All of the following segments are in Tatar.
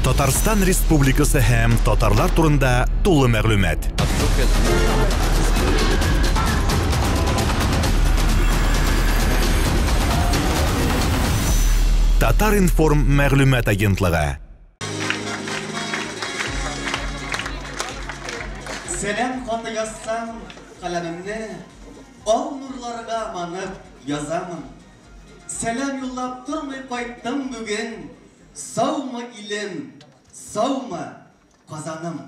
Татарстан Республикасы һәм татарлар турында тулы мәгълүмат. Татар-информ мәгълүмат агентлыгы. Сәлам хаты язсам, каләмемне ал нурларга манып язамын. Сәлам юллап тормый кайттым бүген, Саумы, илем, саумы, Казаным!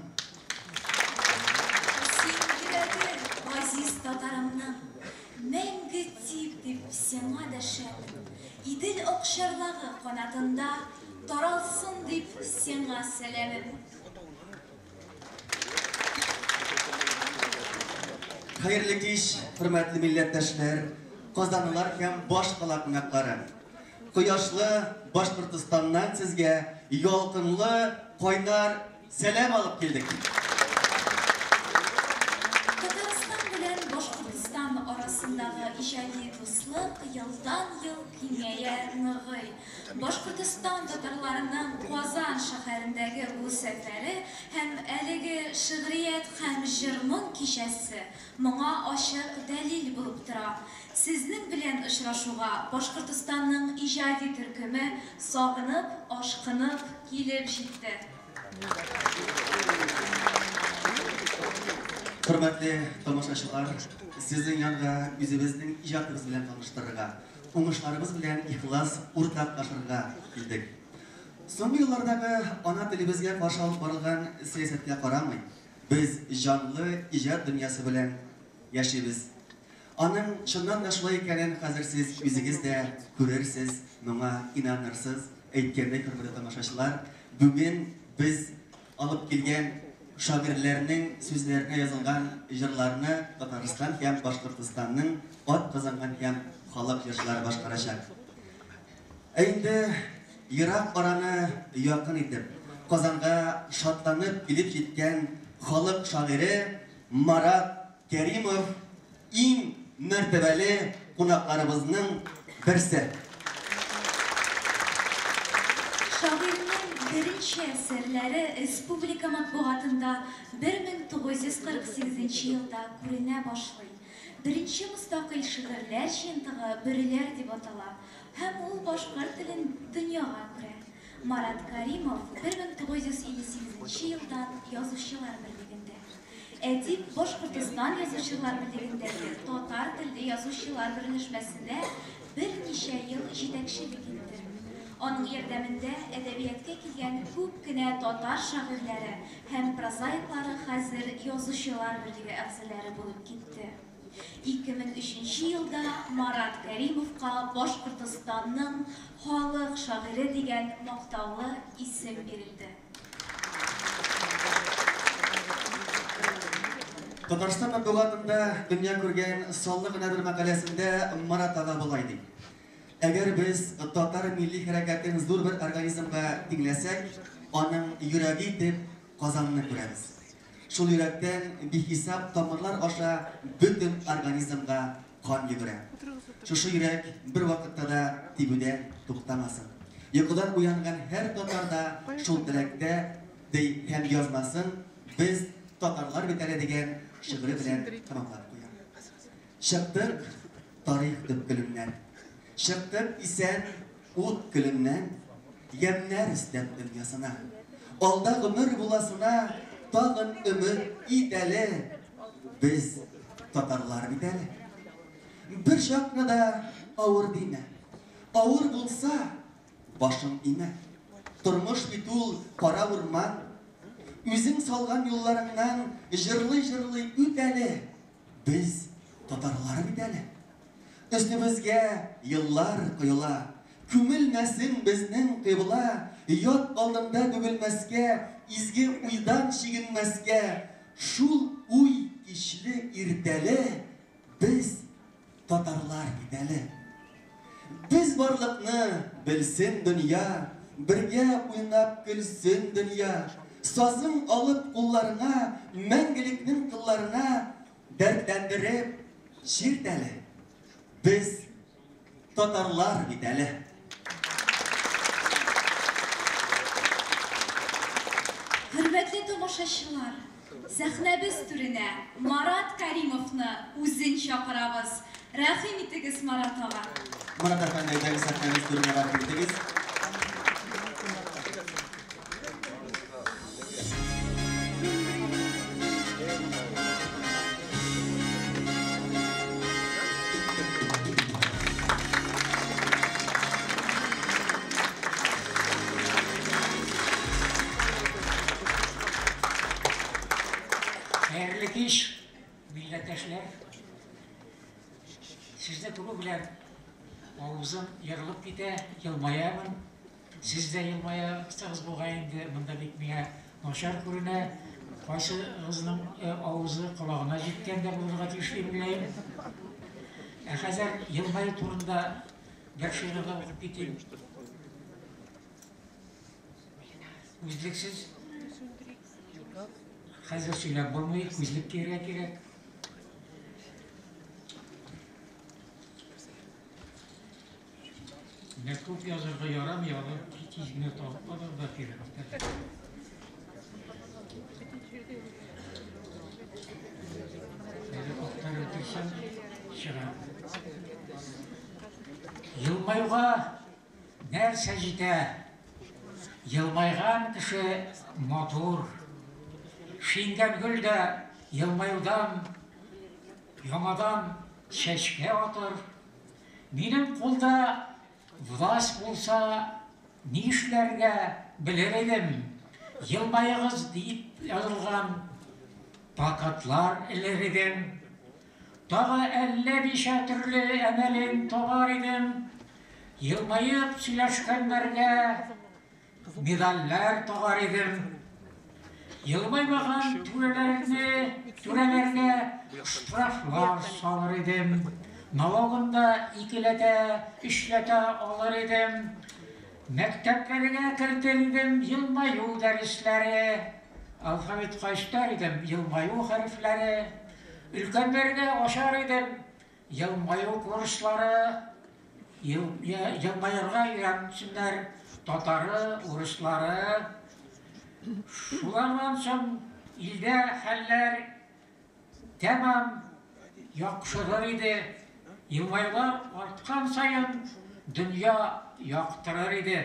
Син йөрәге, газиз татарымның, Мәңге тип дип сиңа дәшәмен. Идел акчарлагы канатында Таралсын дип сиңа сәламем. Хәерле кич, хөрмәтле милләттәшләр, казанлылар һәм башкала кунаклары. Кояшлы Башкортостаннан сезгә ялкынлы, кайнар сәлам алып килдек. Татарстан белән Башкортостан арасындагы иҗади дуслык елдан-ел киңәя, ныгый. Башкортостан татарларының Казан шәһәрендәге бу сәфәре һәм әлеге шигърият һәм җыр-моң кичәсе моңа ачык дәлил булып тора. Сезнең белән очрашуга Башкортостанның иҗади төркеме сагынып, ашкынып килеп җитте. Хөрмәтле тамашачылар, сезнең янга үзебезнең иҗатыбыз белән таныштырырга, уңышларыбыз белән ихлас уртаклашырга килдек. Соңгы еллардагы ана телебезгә каршы алып барылган сәясәткә карамый, без җанлы иҗат дөньясы белән яшибез. Аның чыннан да шулай икәнен хәзер сез үзегез дә күрерсез, моңа инанырсыз. Әйткәндәй, хөрмәтле тамашачылар, бүген без алып килгән шагыйрьләрнең сүзләренә язылган җырларны Татарстан һәм Башкортостанның ат казанган һәм халык җырчылары башкарачак. Ә инде ерак араны якын итеп, Казанга шатланып килеп җиткән халык шагыйре Марат Кәримов иң мәртәбәле кунакларыбызның берсе. Шагыйрьнең беренче әсәрләре республика матбугатында 1948 нче елда күренә башлый. Беренче мөстәкыйль шигырьләр җыентыгы Бөреләр дип атала һәм ул башкорт телен дөньяга күрә. Марат Каримов 1958 нче елдан Язучылар берлегендә. Әдип Башкортостан Язучылар берлегендәге татар телле язучылар берләшмәсендә берничә ел җитәкчелек итте. Аның ярдәмендә әдәбияткә килгән күп кенә татар шагыйрьләре һәм прозаиклары хәзер Язучылар берлеге әгъзалары булып китте. 2003 нче елда Марат Кәримовка Башкортостанның халык шагыйре дигән мактаулы исем бирелде. Татарстан матбугатында дөнья күргән саллы гына бер мәкаләсендә Марат ага болай ди. Әгәр без татар милли хәрәкәтен зур бер организмга тиңләсәк, аның йөрәге итеп Казанны күрәбез. Шул йөрәктән бихисап тамырлар аша бөтен организмга кан йөгерә. Шушы йөрәк бервакытта да тибүдән туктамасын. Йокыдан уянган һәр татар да шул теләктә, ди һәм язмасын Без татарлар бит әле дигән шигыре белән тәмамлап куя. Чыктык тарих төпкеленнән. Чыктык исән ут көленнән, Ямьнәр өстәп дөньясына. Алда гомер буласына Тагын өмет ит әле, Без татарлар бит әле. Бер чакны да авыр димә. Авыр булса, башың имә. Тормыш бит ул кара урман. Үзең салган юлларыңнан Җырлый-җырлый үт әле, Без татарлар бит әле. Өстебезгә еллар коела, Күмелмәсен безнең кыйбла, Ят алдында бөгелмәскә, Изге уйдан чигенмәскә, Шул уй кичле-иртәле, Без татарлар бит әле. Без барлыкны белсен дөнья, Бергә уйнап көлсен дөнья. Сазың алып кулларыңа, Мәңгелекнең кылларына Дәртләндереп чирт әле. Без татарлар бит әле. Хөрмәтле тамашачылар, сәхнәбез түренә Марат Каримовны үзен чакырабыз. Рәхим итегез, Марат ага. Марат әфәнде, әйдәгез сәхнәбез түренә рәхим итегез. Хәерле кич, милләттәшләр. Сезне күрү белән авызым ерылып китә, елмаямын. Сез дә елмаясыгыз бугай инде, монда бик миңа начар күренә. Кайсыгызның авызы колагына җиткән дә булырга тиеш дип уйлыйм. Ә хәзер елмаю турында бер шигырь дә укып китим. Күзлексез хәзер сөйләп булмый, күзлек кияргә кирәк. Менә күп язырга ярамый, аны тиз генә табып алырга кирәк. Әле актарып утырсам, чыга. Елмаюга нәрсә җитә? Елмайган кеше матур. Шиңгән гөл дә елмаюдан яңадан чәчкә атыр. Минем кулда власть булса, нишләргә белер идем. Елмаегыз дип язылган плакатлар элер идем. Тагы әллә ничә төрле әмәлен табар идем. Елмаеп сөйләшкәннәргә медальләр тагар идем. Елмаймаган түрәләрне, түрәләргә штрафлар салыр идем. Налогын да икеләтә, өчләтә алыр идем. Мәктәпләргә кертер идем елмаю дәресләре. Алфавитка өстәр идем елмаю хәрефләре. Өлкәннәргә ачар идем елмаю курслары. Елмаерга өйрәнсеннәр татары, урыслары. Шулардан соң илдә хәлләр тәмам яхшырыр иде. Елмаюлар арткан саен дөнья яктырыр иде.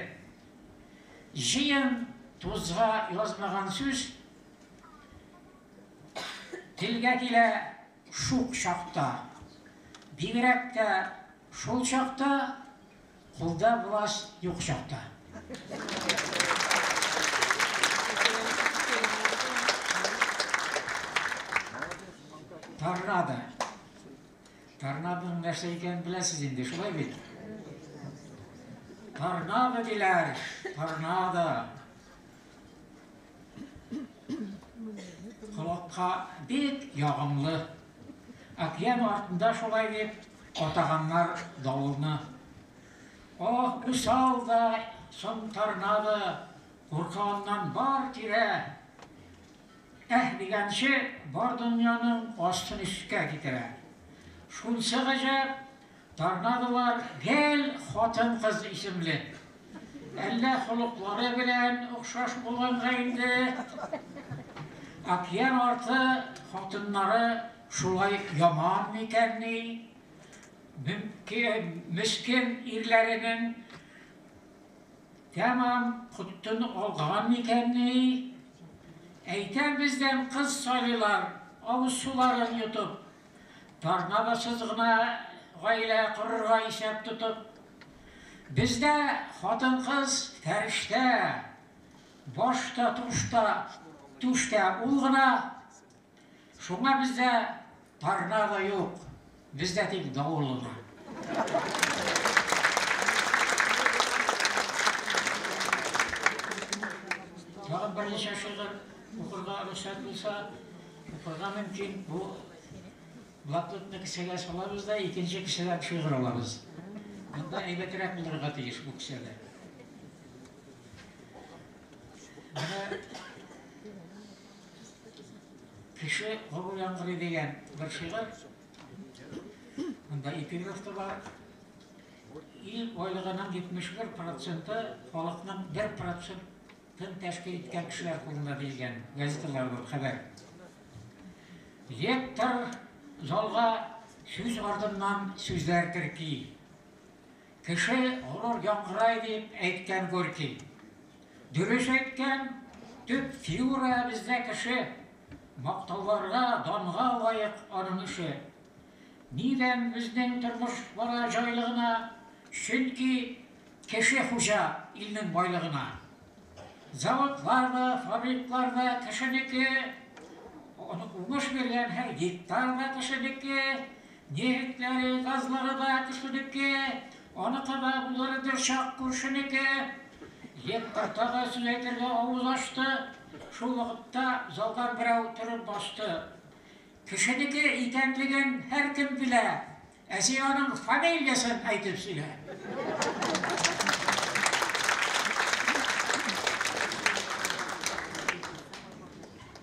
Җыен тузга язмаган сүз телгә килә шук чакта. Бигрәк тә шул чакта, кулда власть юк чакта. Торнадо. Торнадоның нәрсә икәнен беләсез инде, шулай бит? Торнадо диләр, торнадо. Колакка бик ягымлы. Океан артында шулай дип атаганнар давылны. Ох, усал да соң торнадо, курка аннан бар тирә. Әһ дигәнче бар дөньяның астын өскә китерә. Шунсы гаҗәп, торнадолар гел хатын-кыз исемле. Әллә холыклары белән охшаш булганга инде. Океан арты хатыннары шулай яман микәнни? Мескен ирләренең тәмам котын алган микәнни? Әйтәм, бездән кыз сайлыйлар, авыз суларын йотып. Торнадосыз гына гаилә корырга исәп тотып. Бездә хатын-кыз фәрештә, башта, тушта, түштә ул гына. Шуңа бездә торнадо юк, бездә тик давыл гына. Тагын берничә шигырь укырга рөхсәт булса, укырга мөмкин. Бу блокнотны кесәгә салабыз да, икенче кесәдән шигырь алабыз. Монда әйбәтрәк булырга тиеш бу кесәдә. Менә Кеше горур яңгырый дигән бер шигырь. Монда эпиграф та бар. Ил байлыгының 71 проценты халыкның 1 проценты тын тәшкил иткән кешеләр кулында диелгән газеталар бу хәбәр. Лектор залга сүз артыннан сүзләр терки. Кеше горур яңгырай дип әйткән Горький. Дөрес әйткән, төп фигура бездә кеше. Мактауларга, данга лаек аның эше. Нидән безнең тормыш бара җайлы гына, чөнки кеше хуҗа илнең байлыгына. Заводлар да, фабриклар да кешенеке, уңыш биргән һәр гектар да кешенеке, нефтьләре, газлары да кешенеке, аныкы да булырдыр чак күршенеке. Лектор тагы сүз әйтергә авыз ачты, шул вакытта залдан берәү торып басты. Кешенеке икәнлеген һәркем белә, ә син аның фамилиясен әйтеп сөйлә.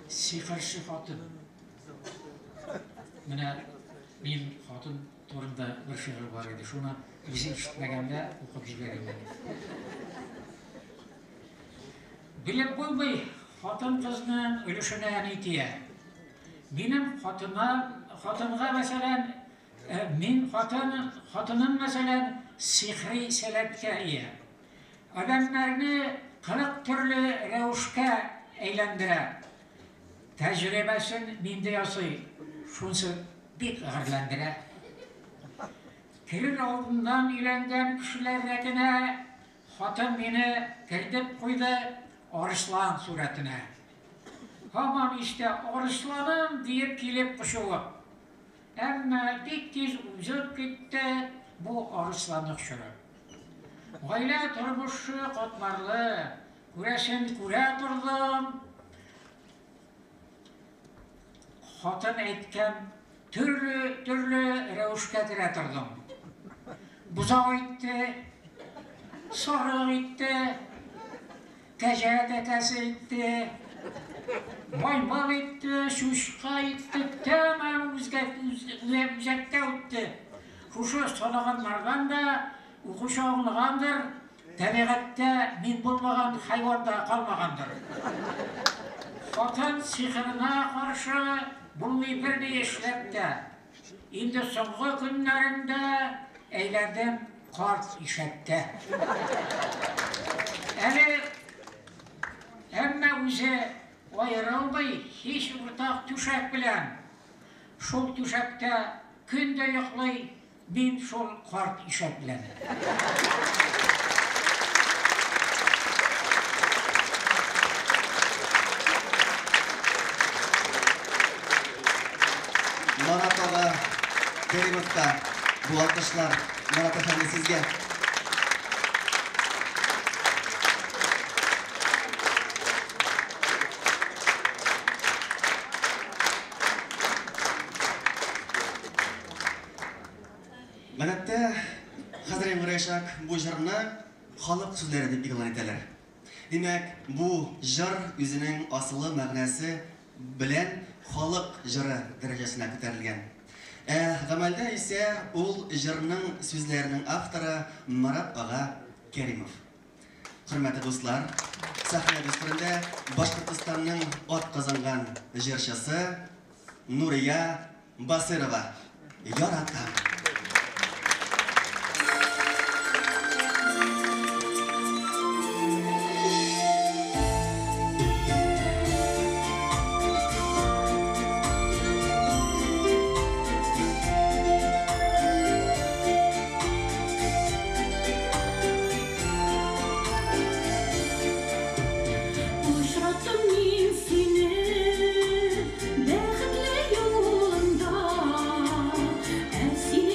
Сихерче хатын. Менә мин хатын турында бер шигырь бар иде. Шуны үзе ишетмәгәндә укып җибәрим әле. Белеп булмый, хатын-кызның өлешенә ни тия. Минем хатына, хатынга мәсәлән, мин хатын, хатыным мәсәлән, сихри сәләткә ия. Адәмнәрне 40 төрле рәвешкә әйләндерә. Тәҗрибәсен миндә ясый, шунысы бик гарьләндерә. Керер алдыннан өйләнгән кешеләр рәтенә хатын мине кертеп куйды арыслан сурәтенә. Һаман истә арысланым диеп килеп кочуы. Әмма бик тиз узып китте бу арысланлык чоры. Гаилә тормышы катмарлы, күрәсен күрә тордым. Хатын әйткән төрле-төрле рәвешкә керә тордым. Бозау итте, сарык итте, кәҗә тәкәсе итте, маймыл итте, чучка итте, тәмам үзәккә үтте. Шушы санаганнардан да укучы аңлагандыр, табигатьтә мин булмаган хайван да калмагандыр. Хатын сихеренә каршы булмый берни эшләп тә. Инде соңгы көннәрендә әйләндем карт ишәккә. Әле әмма үзе аерылмый һич уртак түшәк белән. Шул түшәктә көн дә йоклый мин шул карт ишәк белән. Марат ага Кәримовка бу алкышлар. Марат әфәнде, сезгә. Гадәттә, хәзер яңгыраячак бу җырны халык сүзләре дип игълан итәләр. Димәк, бу җыр үзенең асылы мәгънәсе белән халык җыры дәрәҗәсенә күтәрелгән. Ә гамәлдә исә ул җырның сүзләренең авторы Марат ага Кәримов. Хөрмәтле дуслар, сәхнәбез түрендә Башкортостанның ат казанган җырчысы Нурия Басырова. Яратам. Очраттым мин сине бәхетле юлымда, ә син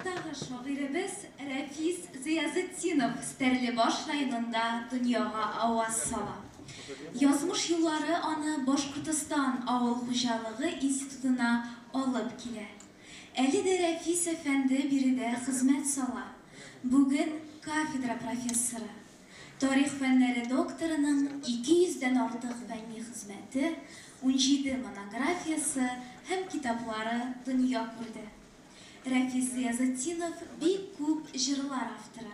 Чираттагы шагыйребез Рәфис Зыязетдинов Стәрлебаш районында дөньяга аваз сала. Язмыш юллары аны Башкортостан авыл хуҗалыгы институтына алып килә. Әле дә Рәфис әфәнде биредә хезмәт сала. Бүген кафедра профессоры. Тарих фәннәре докторының 200 дән артык фәнни хезмәте, 17 монографиясе һәм китаплары дөнья күрде. Рәфис Зыязетдинов бик күп җырлар авторы.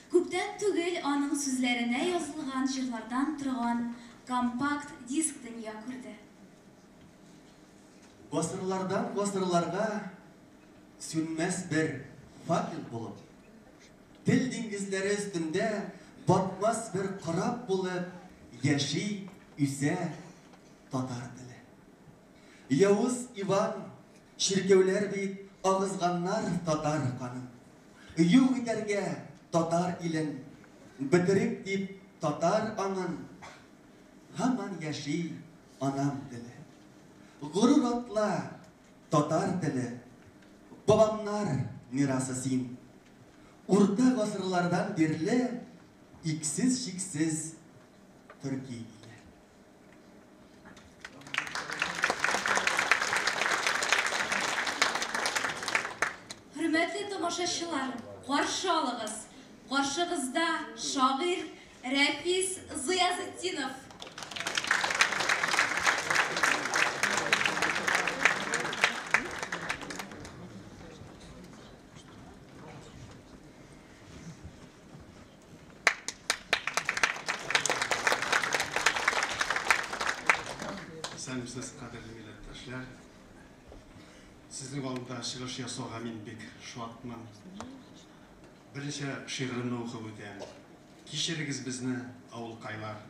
Күптән түгел аның сүзләренә язылган җырлардан торган компакт диск дөнья күрде. Гасырлардан гасырларга сүнмәс бер факел булып, тел диңгезләре өстендә батмас бер кораб булып яши, үсә татар теле. Явыз Иван, чиркәүләр бит агызганнар татар канын. Юк итәргә татар илен, бетерик дип татар аңын. Һаман яши анам теле. Горур атла, татар теле, бабамнар мирасы син. Урта гасырлардан бирле иксез-чиксез төрки иле. Хөрмәтле тамашачылар, каршы алыгыз. Каршыгызда шагыйрь Рәфис Зыязетдинов. Исәнмесез, кадерле милләттәшләр. Сезнең алдында чыгыш ясауга мин бик шатмын. Берничә шигыремне укып үтәм. Кичерегез безне, авылкайлар.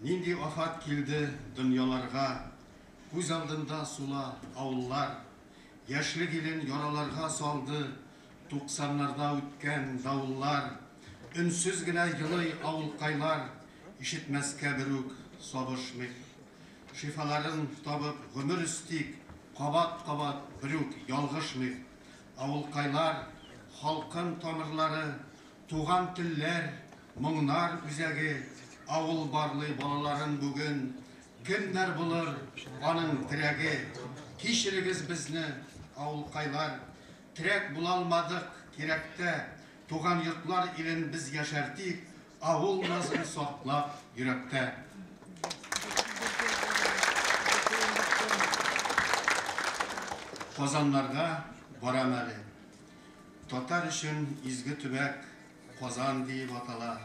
Нинди афат килде дөньяларга, Күз алдында сула авыллар. Яшьлек илен яраларга салды Туксаннарда үткән давыллар. Өнсез генә елый авылкайлар, Ишетмәскә берүк сабышмыйк. Шифаларын табып гомер өстик, Кабат-кабат берүк ялгышмыйк. Авылкайлар, халкым тамырлары, Туган телләр, моңнар үзәге, Авыл барлый балаларын бүген, Кемнәр булыр аның терәге? Кичерегез безне, авылкайлар, Терәк булалмадык кирәктә, Туган йортлар илен без яшәртик, Авыл назын саклап йөрәктә. Казаннарга барам әле. Татар өчен изге төбәк Казан диеп атала.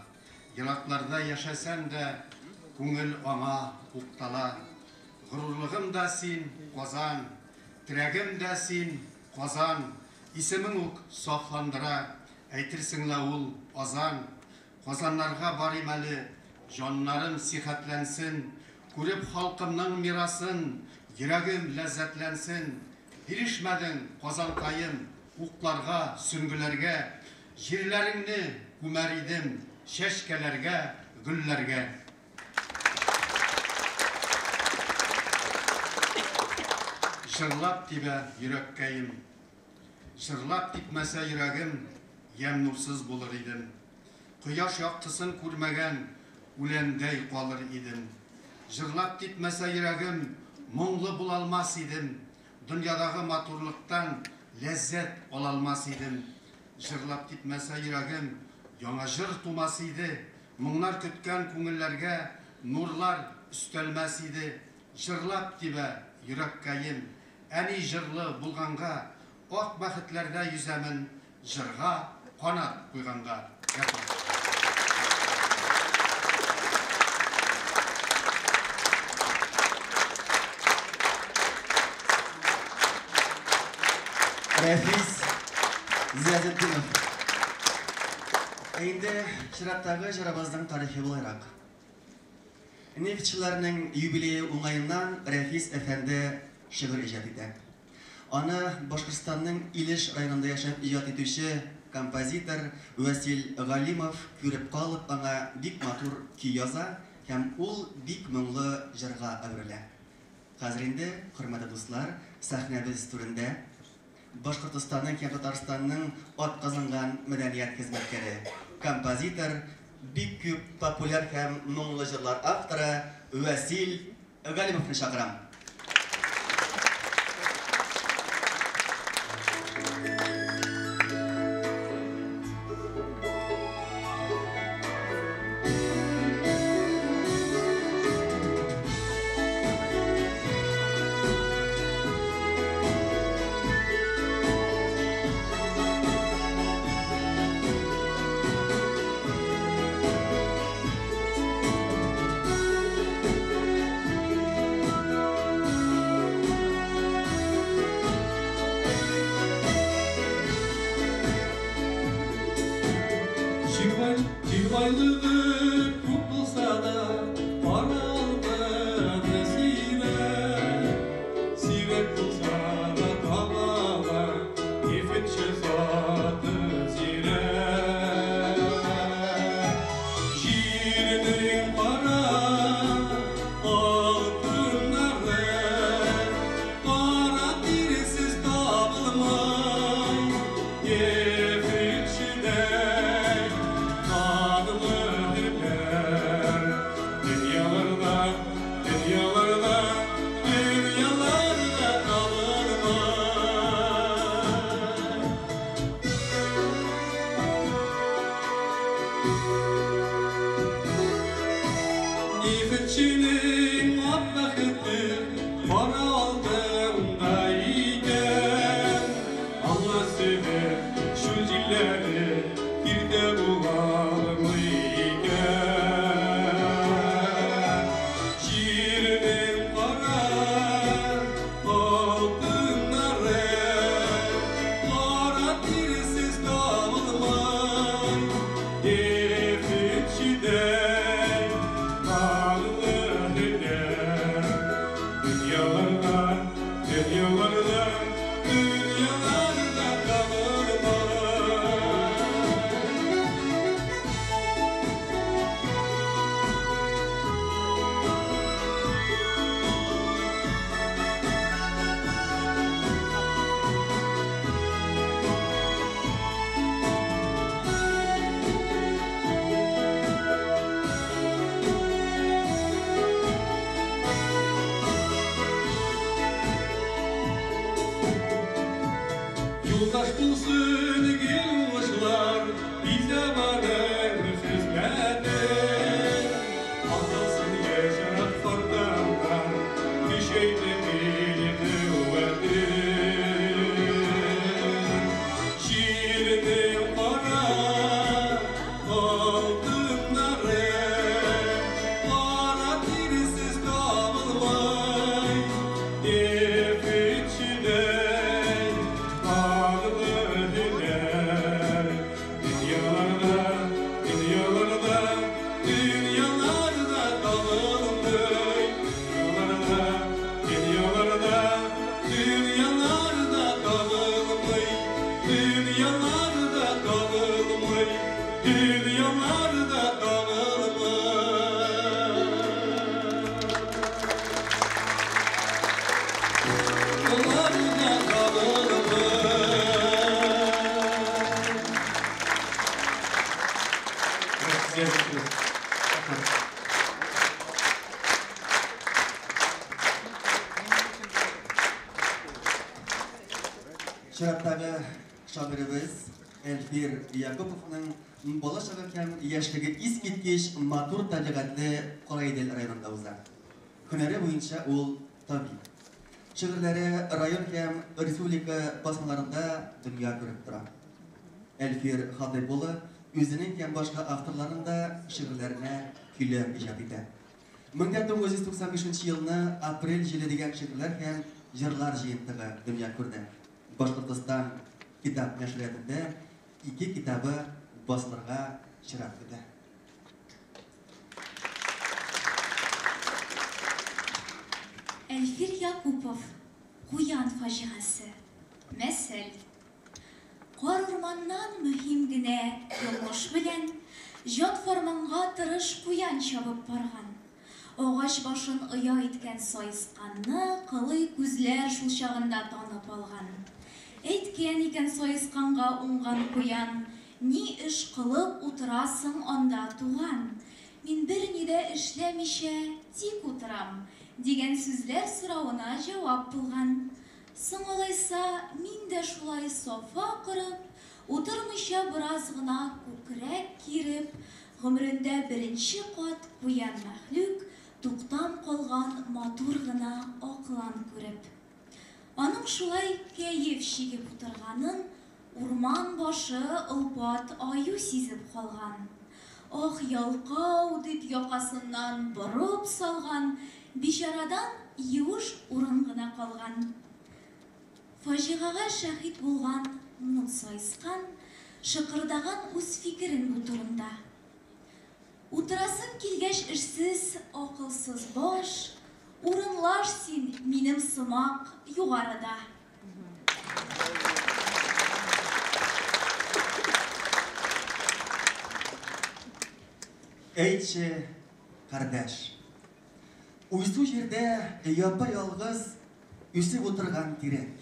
Еракларда яшәсәм дә, күңел аңа уктала. Горурлыгым да син, Казан, терәгем дә син, Казан. Исемең үк сафландыра, әйтерсең лә ул азан. Казаннарга барыйм әле, җаннарым сихәтләнсен, Күреп халкымның мирасын, йөрәгем ләззәтләнсен. Бирешмәдең, Казанкаем, укларга, сөңгеләргә, Җирләреңне күмәр идем чәчкәләргә, гөлләргә. Җырлап тибә йөрәккәем. Җырлап типмәсә йөрәгем, Ямь-нурсыз булыр идем. Кояш яктысын күрмәгән Үләндәй калыр идем. Җырлап типмәсә йөрәгем, Моңлы булалмас идем. Дөньядагы матурлыктан Ләззәт алалмас идем. Җырлап типмәсә йөрәгем, Яңа җыр тумас иде. Моңнар көткән күңелләргә Нурлар өстәлмәс иде. Җырлап тибә йөрәккәем, Әни җырлы булганга, Ак бәхетләрдә йөзәмен Җырга канат куйганга. Рәхмәт. Рәфис Зиязетдинов. Ә инде чираттагы җырыбызның тарихы болайрак. Нефтьчеләрнең юбилее уңаеннан Рәфис әфәнде шигырь иҗат итә. Аны Башкортстанның Илеш районында яшәп иҗат итүче композитор Вәсил Галимов күреп калып аңа бик матур көй яза һәм ул бик моңлы җырга әверелә. Хәзер инде, хөрмәтле дуслар, сәхнәбез түрендә. Башкортостанның һәм Татарстанның атказанган мәдәният хезмәткәре, композитор, бик күп популяр һәм моңлы җырлар авторы Вәсил Галимовны чакырам. Җир байлыгы күп булса да, кара алтыны сирәк. Сирәк булса да табалар, нефтьче заты зирәк. Җирнең кара алтыннары, кара тирсез табылмый, нефтьчедәй канлы һөнәр. Дөньяларда, дөньяларда, дөньяларда табылмый. Нефтьченең ак бәхете кара алтында икән. Алла сине шул җилләре киртә буламы икән? Җирнең кара алтыннары, кара тирсез табылмый, нефтьчедәй канлы һөнәр. Дөньяларда, дөньяларда, дөньяларда табылмый. Юлдаш булсын гел уңышлар, бизәп аның хезмәтен. Атылсын яшьрәк фонтаннар, көчәйтеп ил куәтен. Җирнең кара алтыннары, кара тирсез табылмый, нефтьчедәй канлы һөнәр. Дөньяларда, дөньяларда, дөньяларда табылмый. Дөньяларда, дөньяларда, дөньяларда табылмый. Дөньяларда табылмый, дөньяларда табылмый. Дөньяларда табылмый. Чираттагы шагыйребез Әлфир Якуповның балачагы һәм яшьлеге искиткеч матур табигатьле Караидел районында уза. Һөнәре буенча ул табиб. Шигырьләре район һәм республика басмаларында дөнья күреп тора. Әлфир Хатыйп улы үзенең һәм башка авторларның да шигырьләренә көйләр иҗат итә. 1995 елны Апрель җиле дигән шигырьләр һәм җырлар җыентыгы дөнья күрде. Башкортостан китап нәшриятында ике китабы басылырга чират көтә. Әлфир Якупов. Куян фаҗигасе. Мәсәл. Кар урманнан мөһим генә йомыш белән җан фарманга тырыш куян чабып барган. Агач башын оя иткән саесканны кылый күзләр шул чагында танып алган. Әйткән икән саесканга уңган куян: Ни эш кылып утырасың анда, туган? Мин берни дә эшләмичә тик утырам, дигән сүзләр соравына җавап булган. Соң алайса, мин дә шулай софа корып, утырмыйча бераз гына күкрәк киереп, гомерендә беренче кат куян мәхлук туктам калган матур гына аклан күреп. Аның шулай кәеф чигеп утырганын урман башы олпат аю сизеп калган. Ах, ялкау, дип якасыннан борып салган, бичарадан юеш урын гына калган. Фаҗигагә шаһит булган мун саескан шыкырдаган үз фикерен бу турында. Утырасың килгәч эшсез, акылсыз баш, урынлаш син минем сымак югарыда. Әйтче, кардәш, уйсу җирдә япа-ялгыз үсеп утырган тирәк.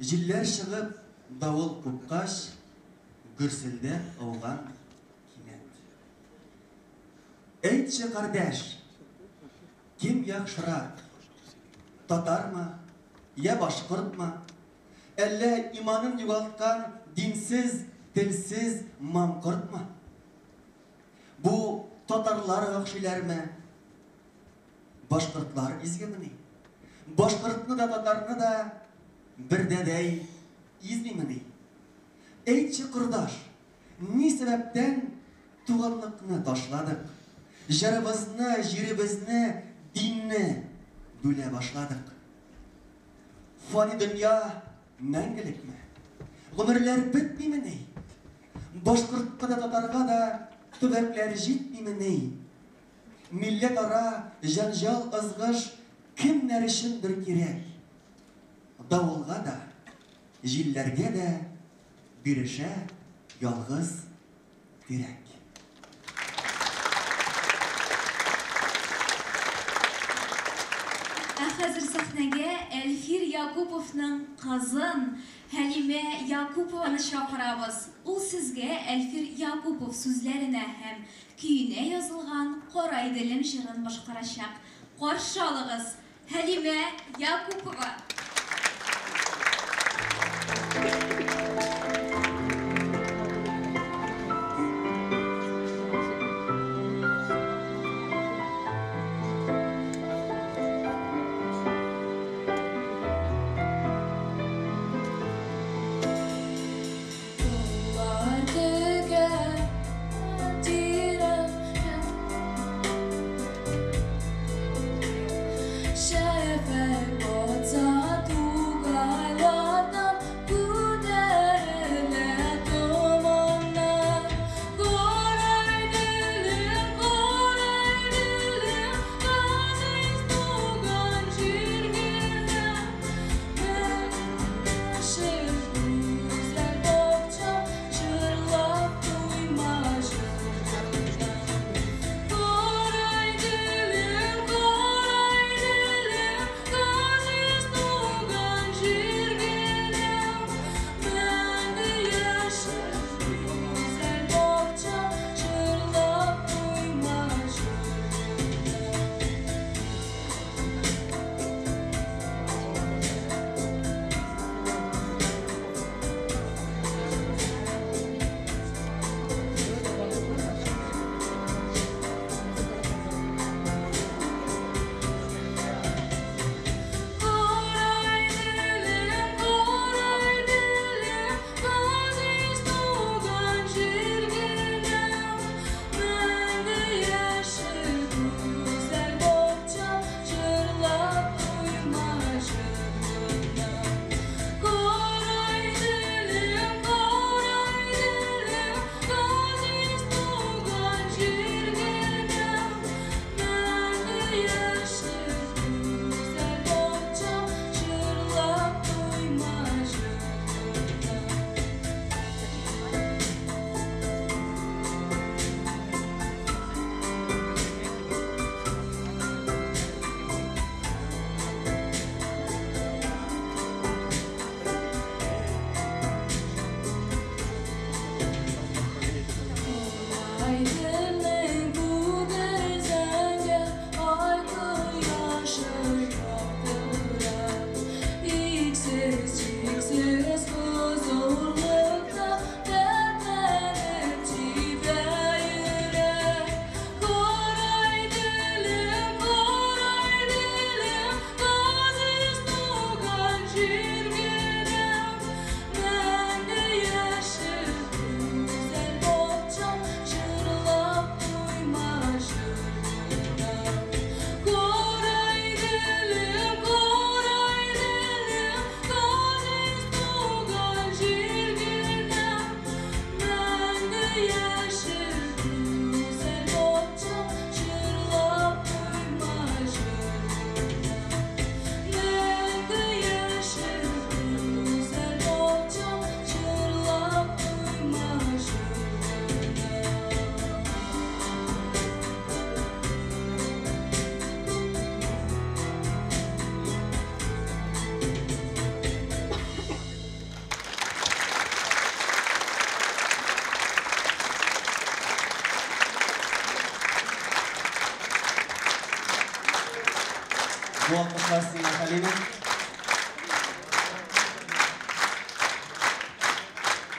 Җилләр чыгып, давыл купкач, гөрселдәп ауган кинәт. Әйтче, кардәш, кем яхшырак, татармы, я башкортмы, әллә иманын югалткан динсез, телсез маңкортмы? Бу татарлар вәхшиләрме? Башкортлар изгемени? Башкортны да, татарны да бер дәдәй измимени? Әйтче, кордаш, ни сәбәптән туганлыкны ташладык? Җырыбызны, җиребезне, динне бүлә башладык. Фани дөнья мәңгелекме? Гомерләр бетмимени? Башкортка да, татарга да төбәкләр җитмимени? Милләтара җәнҗал, ызгыш кемнәр өчендер кирәк? Давылга да, җилләргә дә бирешә ялгыз тирәк. Ә хәзер сәхнәгә Әлфир Якуповның кызын Хәлимә Якупованы чакырабыз. Ул сезгә Әлфир Якупов сүзләренә һәм көенә язылган Кара Иделем җырын башкарачак. Каршы алыгыз, Хәлимә Якупова! Юллар төгәл, тирән. Шәфәк батса. Бу алкышлар сиңа, Хәлимә.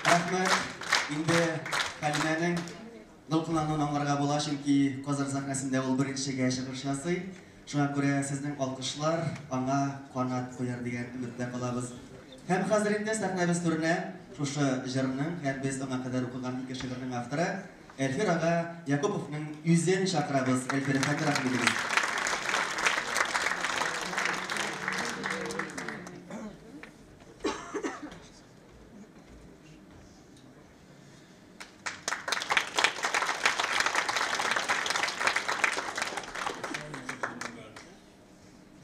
Рәхмәт. Инде Хәлимәнең дулкынлануын аңларга була, чөнки Казан сәхнәсендә ул беренчегә чыгыш ясый. Шуңа күрә сезнең алкышлар аңа канат куяр дигән өметтә калабыз. Һәм хәзер инде сәхнәбез түренә шушы җырның һәм без аңа кадәр укыган ике шигырьнең авторы Әлфир ага Якуповның үзен чакырабыз. Әлфир әфәнде, рәхим итегез.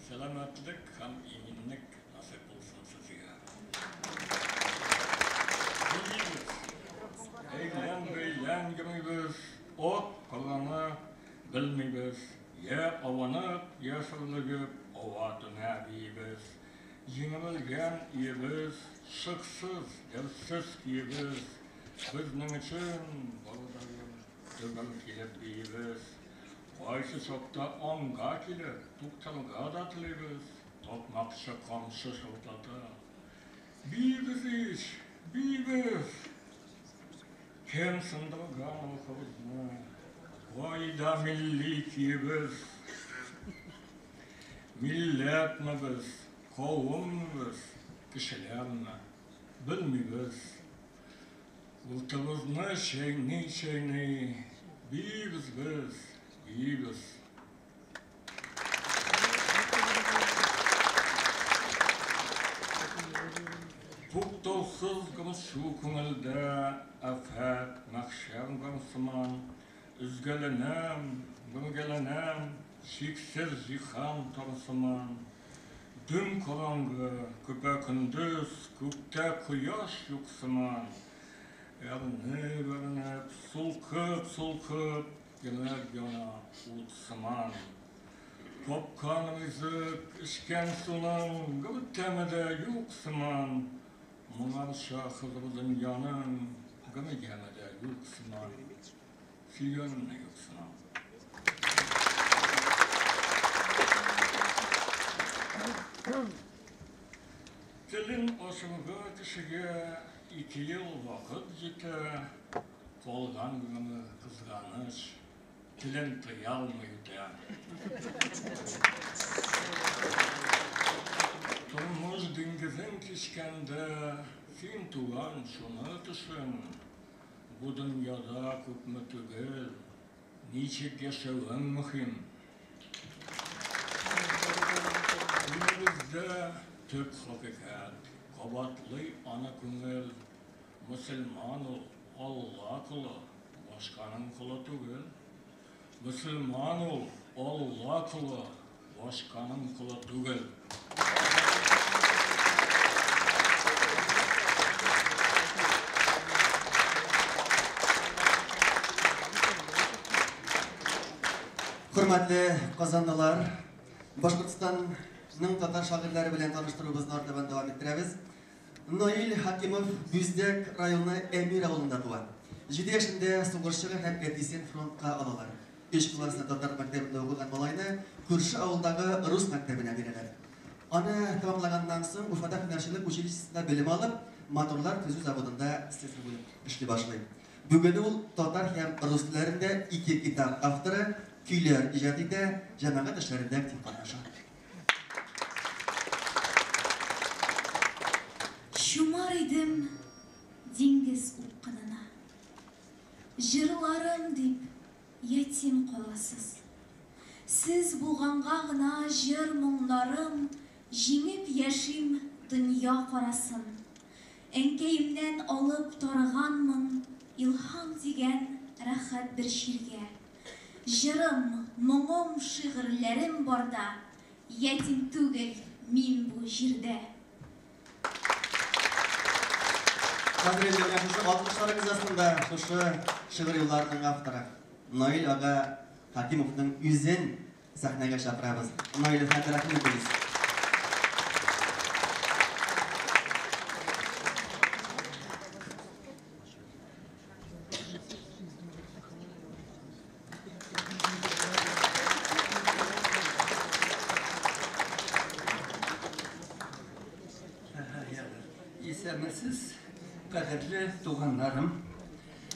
Сәламәтлек һәм иминлек насыйп булсын сезгә. Биибез, әйлән-бәйлән йөрибез, ат каланы белмибез, я авынып, я сөрлегеп, ава-түнә биибез. Җимерелгән өебез, шыксыз, дәртсез көебез, безнең өчен барыдаен төгәл килеп биибез. Кайсы чакта аңга килеп, туктарга да телибез, такмакчы камчы шылтата. Биибез ич, биибез! Кем сындырган рухыбызны, кайда милли көебез? Милләтме без, кавыммы без, кешеләрме, белмибез. Уртыбызны чәйни-чәйни, биибез без, биибез. Туктаусыз гыршу күңелдә афәт, мәхшәр бар сыман. Өзгәләнәм, бәргәләнәм, чиксез җиһан тар сыман. Дөм караңгы, көпә-көндез күктә кояш юк сыман. Әрнеп-әрнеп, сулкып-сулкып, йөрәк яна ут сыман. Капкан ризык, эчкән суның бер тәме дә юк сыман. Моңарча хозур дөньяның бер яме дә юк сыман. Сөйгәнем дә юк сыман. Телен ачырга кешегә ике ел вакыт җитә, калган гомере кызганыч. Телен тыя алмый үтә. Тормыш диңгезен кичкәндә, син, туган, шуны төшен, бу дөньяда күпме түгел, ничек яшәвең мөһим. Динебездә төп хакыйкать, кабатлый аны күңел, мөселман ул, Алла колы, башканың колы түгел. Мөселман ул, Алла колы, башканың колы түгел. Хөрмәтле казанлылар, Башкортстанның татар шагыйрьләре белән таныштыруыбызны артабан дәвам иттерәбез. Наил Хакимов Бүздәк районы Әмир авылында туа. 7 яшендә сугыш чыга һәм әтисен фронтка алалар. Өч классны татар мәктәбендә укыган малайны күрше авылдагы рус мәктәбенә бирәләр. Аны тәмамлаганнан соң Уфада һөнәрчелек училищесында белем алып, моторлар төзү заводында слесарь булып эшли башлый. Бүген ул татар һәм рус телләрендә ике китап авторы, көйләр иҗат итә, җәмәгать эшләрендә актив катнаша. Чумар идем диңгез упкынына. Җырларым дип ятим каласыз. Сез булганга гына җыр-моңнарым җиңеп яшим дөнья карасын. Әнкәемнән алып тарыганмын илһам дигән рәхәт бер чиргә. Җырым, моңым, шигырьләрем барда ятим түгел мин бу җирдә. Хәзер инде менә шушы алкышларыгыз астында шушы шигырь юлларының авторы Наил ага Хакимовның үзен сәхнәгә чакырабыз. Наил әфәнде, рәхим итегез. Исәнмесез, кадерле туганнарым,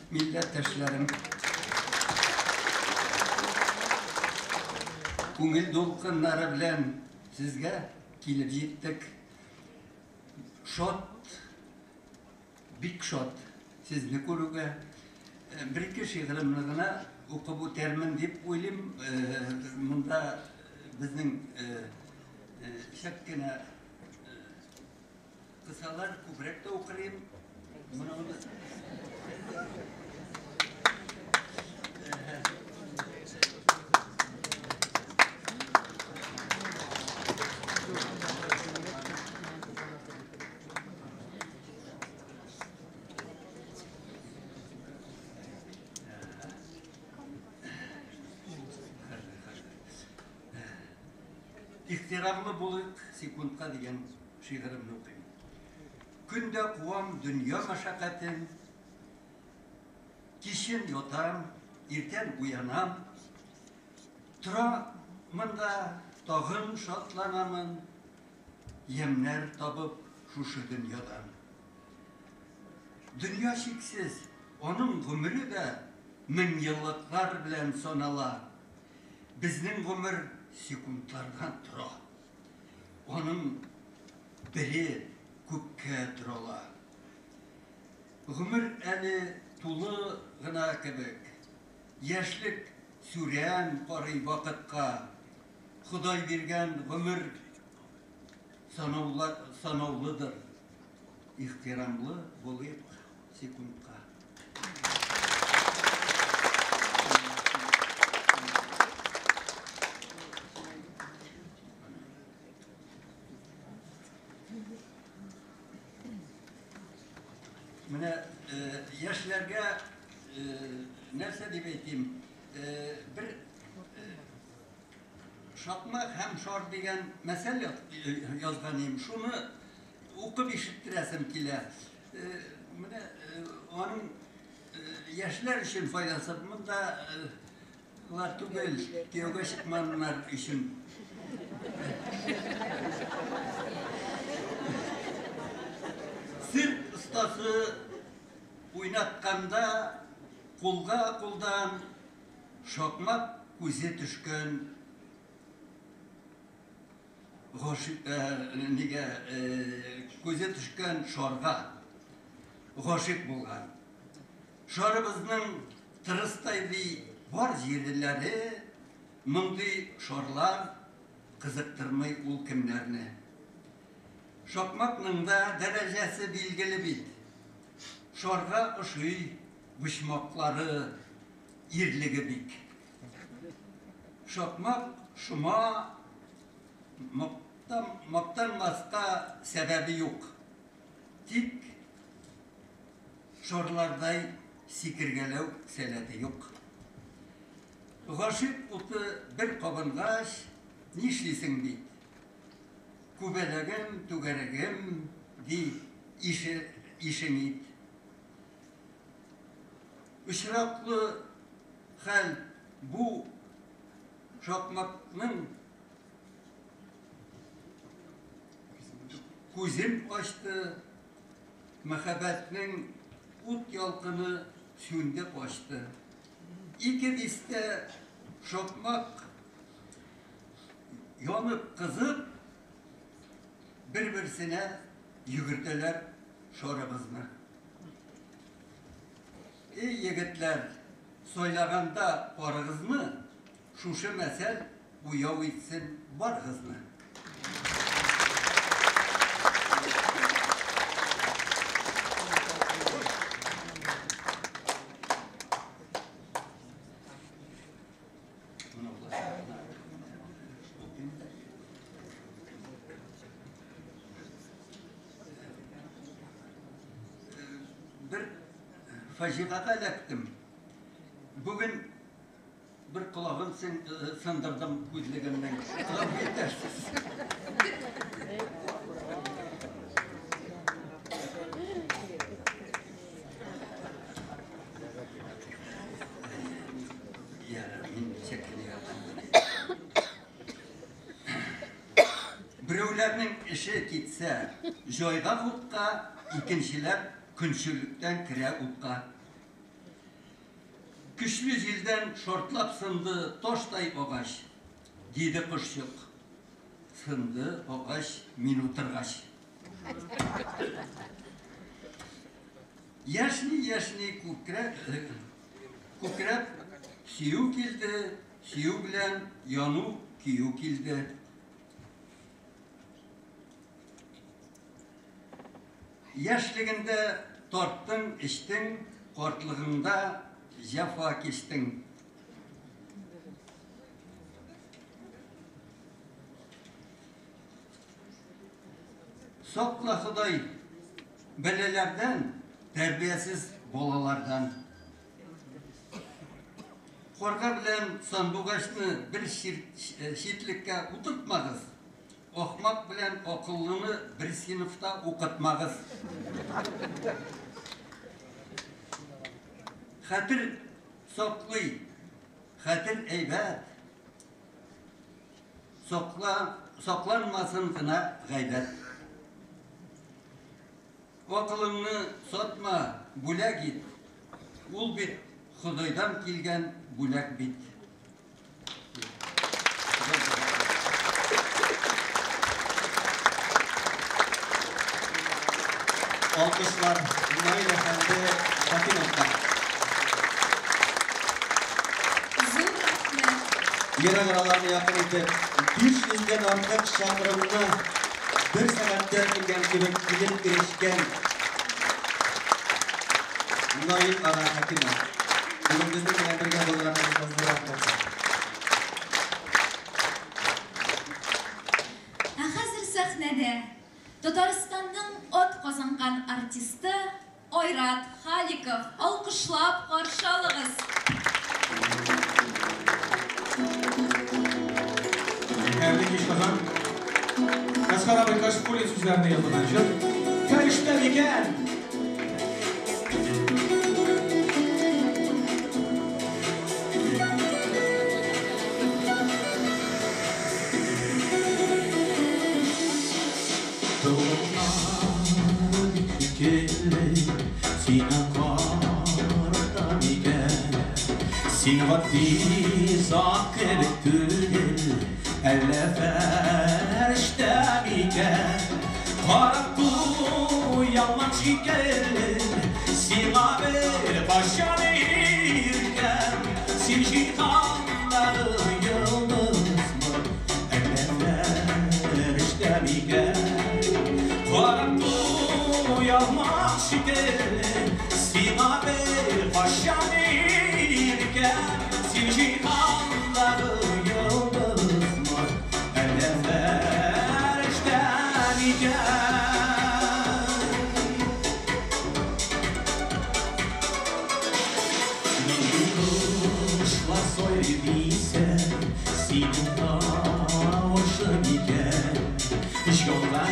милләттәшләрем. Күңел дулкыннары белән сезгә килеп җиттек. Шат, бик шат сезне күрүгә. Бер-ике шигыремне генә укып үтәрмен дип уйлыйм. Монда безнең чак кенә кысалар, күбрәк тә укырыйм. Моны Ихтирамлы булыйк секундка дигән шигыремне укыйм. Көн дә куам дөнья мәшәкатен, кичен ятам, иртән уянам. Торамын да тагын шатланамын, ямьнәр табып шушы дөньядан. Дөнья чиксез, аның гомере дә меңьеллыклар белән санала. Безнең гомер секундлардан тора. Аның бере күпкә торала. Гомер әле тулы гына кебек. Яшьлек сүрән карый вакытка. Ходай биргән гомер санаулыдыр. Ихтирамлы булыйк секундка. Менә яшьләргә нәрсә дип әйтим, бер шакмак һәм шар дигән мәсәл язган идем. Шуны укып ишеттерәсем килә. Менә аның яшьләр өчен файдасы монда лар түгел, кияүгә чыкмаганнар өчен. Цирк остасы уйнатканда кулга кулдан шакмак күзе төшкән гашыйк нигә күзе төшкән шарга гашыйк булган. Шарыбызның тырыстай ди бар җирләре, мондый шарлар кызыктырмый ул кемнәрне. Шакмакның да дәрәҗәсе билгеле бит. Шарга ошый почмаклары, ирлеге бик. Шакмак шома, мактанмаска сәбәбе юк. Тик шарлардай сикергәләү сәләте юк. Гашыйк уты бер кабынгач, нишлисең бит? Күбәләгем, түгәрәгем, ди ишең ит. Очраклы хәл бу шакмакның күзен ачты, мәхәббәтнең ут ялкыны сүнде качты. Ике дистә шакмак янып кызып, бер-берсенә йөгертәләр шарыбызны. Эй, егетләр, сайлаганда парыгызны, шушы мәсәл уяу итсен барыгызны. Бер фаҗигагә эләктем. Бүген бер колагын сындырдым күзлегемнең. Гафу итәрсез. Берәүләрнең эше китсә, җайга хутка, Икенчеләр көнчеллектән керә утка. Көчле җилдән шартлап сынды таштай агач, диде кошчык. Сынды агач мин утыргач. Яшьни-яшьни күкрәп, күкрәп сөю килде, сөю белән яну, көю килде. Яшьлегендә тарттың, эчтең, картлыгыңда җәфа кичтең. Сакла, Ходай, бәлаләрдән, тәрбиясез балалардан. Карга белән сандугачны бер читлеккә утыртмагыз, ахмак белән акыллыны бер сыйныфта укытмагыз. Хәтер саклый, хәтер әйбәт. Сакла, сакланмасын гына гайбәт. Акылыңны сатма, бүләк ит. Ул бит Ходайдан килгән бүләк бит. Алкышлар Наил әфәнде Хакимовка. Зур рәхмәт. Ерак араларны якын итеп, 500 дән артык чакрымны бер сәгатьтә килгән кебек килеп ирешкән Наил ага Хакимов. Бүген безнең белән бергә булганыгызга зур рәхмәт. Ә хәзер сәхнәдә Татарстанның атказанган артисты Айрат Халиков. Алкышлап каршы алыгыз. Хәерле кич, Казан. Әсгар абый Кашкулин сүзләренә язылган җыр. Фәрештә микән? Толымнар бит шикелле сиңа карата микән? Син гади зат кебек түгел, әллә фәрештә микән? Карап туялмам шикелле, сиңа бер кайчан иркәм. Син җиһандагы йолдызмы, әллә фәрештә микән? Карап туялмам шикелле, сиңа бер кайчан иркәм. Син җиһандагы йолдызмы, әллә фәрештә микән? Нинди кошлар сайрый дисәң, синең тавышың икән. Җанга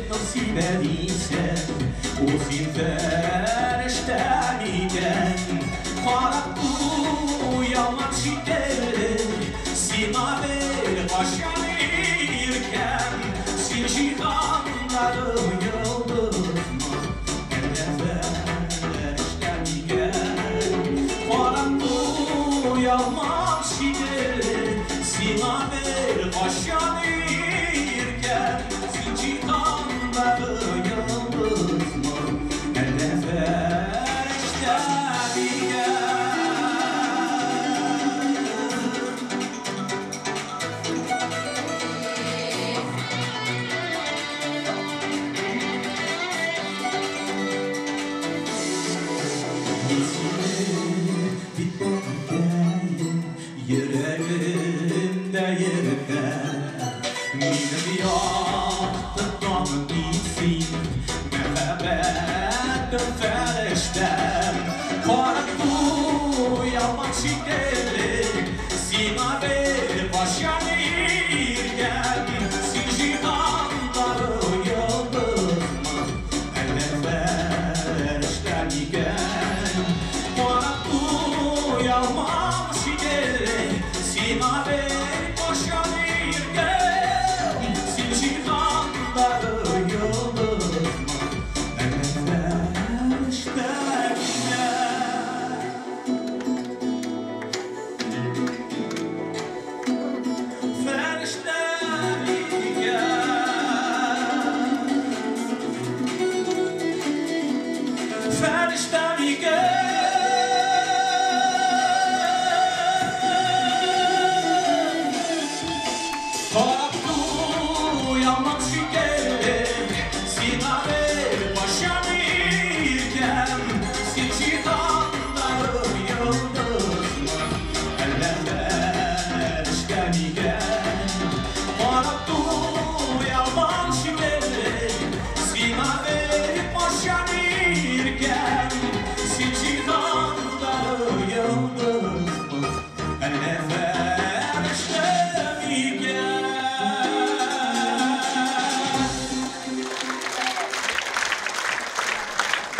нур сибә дисәң, ул син фәрештә микән? Карап туялмам шикелле, сиңа бер кайчан иркәм. Син җиһандагы йолдызмы, әллә фәрештә микән? Карап туялмам шикелле, сиңа бер кайчан иркәм. Син җиһандагы йолдызмы, әллә фәрештә микән? Мин сине бит балакаем, йөрәгемдә йөртәм. Минем якты таңым бит син, мәхәббәтем, фәрештәм. Карап туялмам шикелле, сиңа бер кайчан иркәм. Син җиһандагы йолдызмы, әллә фәрештә микән? Карап туялмам шикелле, сиңа бер кайчан иркәм. Туялмам шикелле, сиңа бер кайчан иркәм. Син җиһандагы йолдызмы, әллә фәрештә микән? Карап туялмам шикелле, сиңа бер кайчан иркәм. Син җиһандагы йолдызмы, әллә фәрештә микән?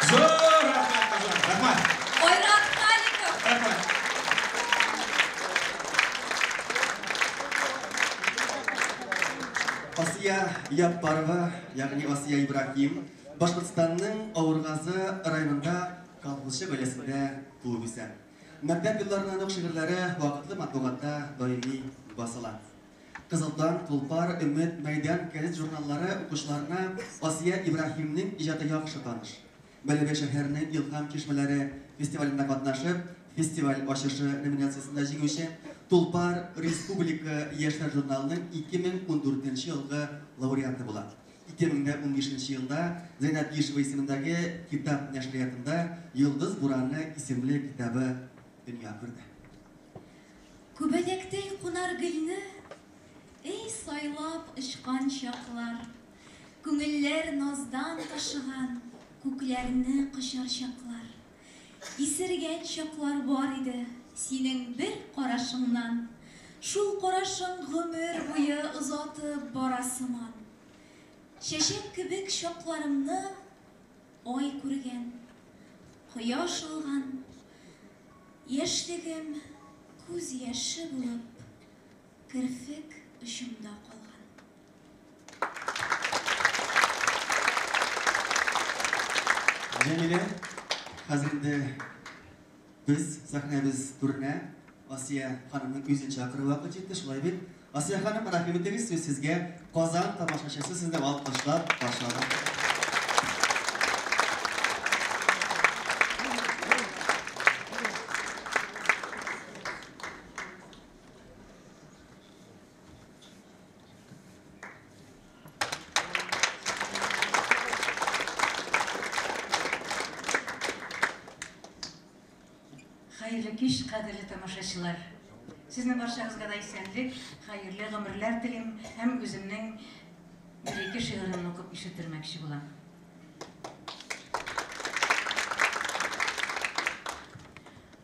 Зур рәхмәт, Казан, рәхмәт. Айрат Халиков. Рәхмәт. Асия Яппарова, ягъни Асия Ибраһим, Башкортстанның Авыргазы районында колхозчы гаиләсендә туып үсә. Мәктәп елларыннан ук шигырьләре вакытлы матбугатта даими басыла. Кызыл таң, Тулпар, Өмет, Мәйдан газет журналлары укучыларына Асия Ибраһимнең иҗаты яхшы таныш. Бәләбәй шәһәренең Илһам чишмәләре фестивалендә катнашып, фестиваль ачышы номинациясендә җиңүче, Тулпар республика яшьләр журналының 2014 елгы лауреаты була. 2015 елда Зәйнәб Биишева исемендәге китап нәшриятында Йолдыз бураны исемле китабы дөнья күрде. Күбәләктәй кунар гөлне, эй, сайлап очкан чаклар, Күңелләр наздан ташыган, күкләрне кочар чаклар. Исергән чаклар бар иде синең бер карашыңнан, Шул карашың гомер буе озатып бара сыман. Чәчәк кебек чакларымны ай күргән, кояш алган, Яшьлегем күз яше булып керфек очымда калган. Җәмилә, хәзер инде без сәхнәбез түренә Асия ханымның үзен чакыру вакыт җитте, шулай бит? Асия ханым, рәхим итегез, сүз сезгә. Казан тамашачысы сезне алкышлап каршы ала. Хәерле кич, кадерле тамашачылар. Сезнең барчагызга да исәнлек, хәерле гомерләр телим һәм үземнең бер-ике шигыремне укып ишеттермәкче булам.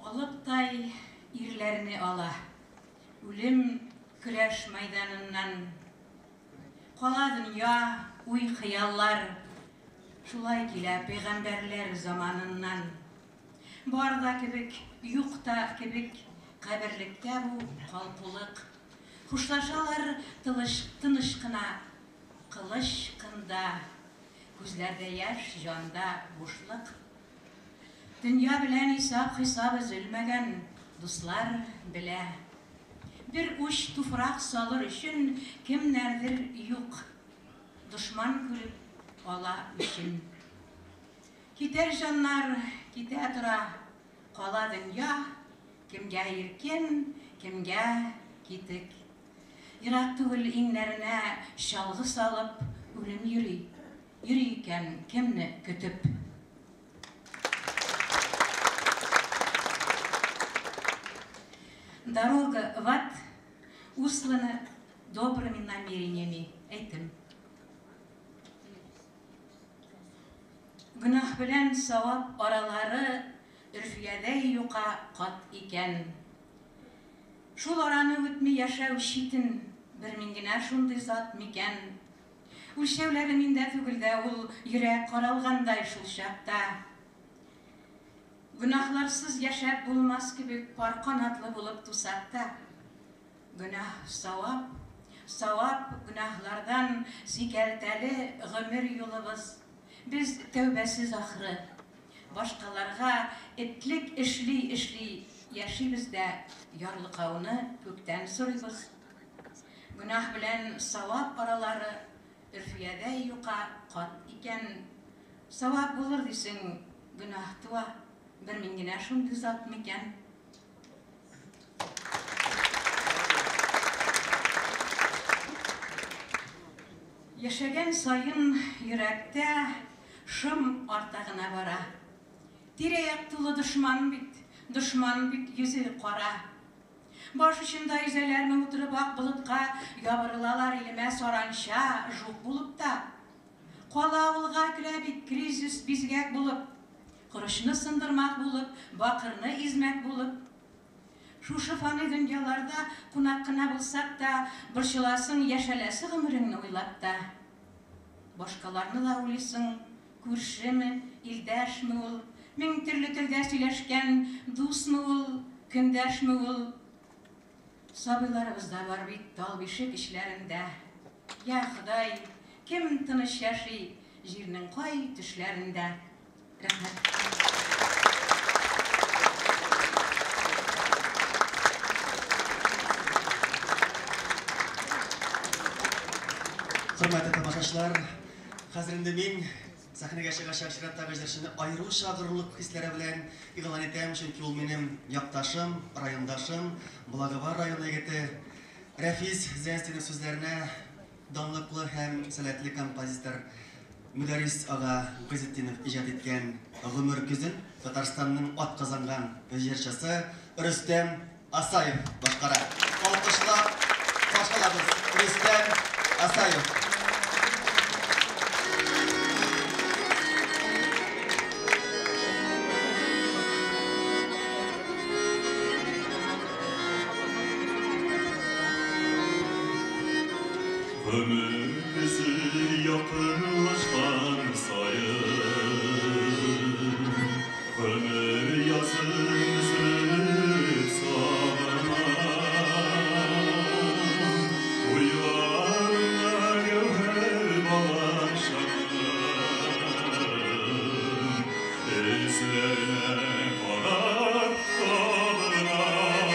Алыптай ирләрне ала. Үлем көрәш мәйданыннан. Кала дөнья, уй-хыяллар. Шулай килә пәйгамбәрләр заманыннан. Бар да кебек, юк та кебек, каберлектә бу калкулык. Хушлашалар тыныч, тыныч кына, кылыч кында. Күзләрдә яшь, җанда бушлык. Дөнья белән исәп-хисап өзелмәгән, дуслар белә. Бер уч туфрак салыр өчен кемнәрдер юк. Дошман күреп ала үчен. Китәр җаннар, китә тора, кала дөнья, кемгә иркен, кемгә китек. Ерак түгел иңнәренә чалгы салып үлем йөри. Йөри икән кемне көтеп. Дорога в ад услана добрыми намерениями. Әйтем. Гөнаһ белән савап аралары өрфиядәй юка кат икән. Шул араны үтми яшәү читен, бер мин генә шундый зат микән? Үлчәүләре миндә түгел дә ул, йөрәк каралгандай шул чакта. Гөнаһларсыз яшәп булмас кебек пар канатлы булып тусак та. Гөнаһ, савап, савап, гөнаһлардан сикәлтәле гомер юлыбыз. Без тәүбәсез ахры. Башкаларга этлек эшли-эшли яшибез дә ярлыкауны күктән сорыйбыз. Гөнаһ белән савап аралары өрфиядәй юка кат икән. Савап булыр дисең, гөнаһ туа. Бер мин генә шундый зат микән? Яшәгән саен йөрәктә шом арта гына бара. Тирә-як тулы дошман бит, дошман бит йөзе кара. Баш очында йөзәләрме утырып ак болытка, ябырылалар илемә саранча, жук булып та. Кала авылга керә бит кризис бизгәк булып, корычны сындырмак булып, бакырны измәк булып. Шушы фани дөньяларда кунак кына булсак та, борчыласың яшәләсе гомереңне уйлап та. Башкаларны да уйлыйсың, күршеме, илдәшме ул, мең төрле телдә сөйләшкән дусмы ул, көндәшме ул. Сабыйларыбыз да бар бит тал бишек эчләрендә. Я Ходай, кем тыныч яши җирнең кай төшләрендә? Рәхмәт. Хөрмәтле тамашачылар, хәзер инде мин сәхнәгә чыгачак чираттагы җырчыны аеруча горурлык хисләре белән игълан итәм, чөнки ул минем якташым, райондашым, Благовар районы егете Рәфис Зәнстинов сүзләренә данлыклы һәм сәләтле композитор Мөдәррис ага Гыйзетдинов иҗат иткән Гомер көзен Татарстанның атказанган җырчысы Рөстәм Асаев башкара. Алкышлап каршы алабыз Рөстәм Асаев. Гомер көзе якынлашкан саен, Гомер язын өзелеп сагынам. Уйларымда гәүһәр балачагым, Эзләренә карап табынам.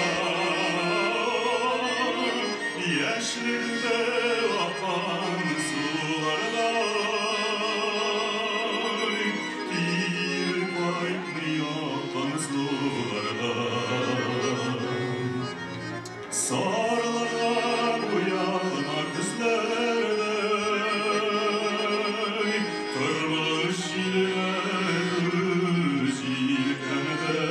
Яшьлегемдә аккан сулардай, Кире кайтмый аккан сулардай. Сарыларга буялган күзләрдәй, Тормыш җиленә җилкәндәй.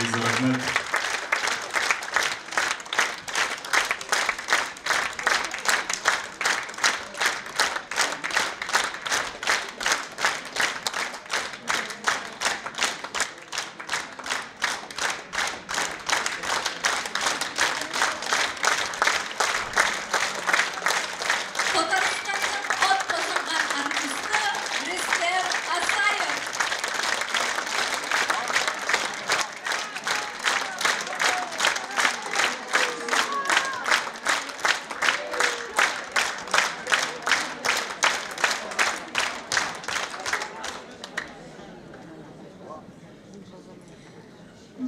Бик зур рәхмәт. Татарстанның атказанган артисты Рөстәм Асаев.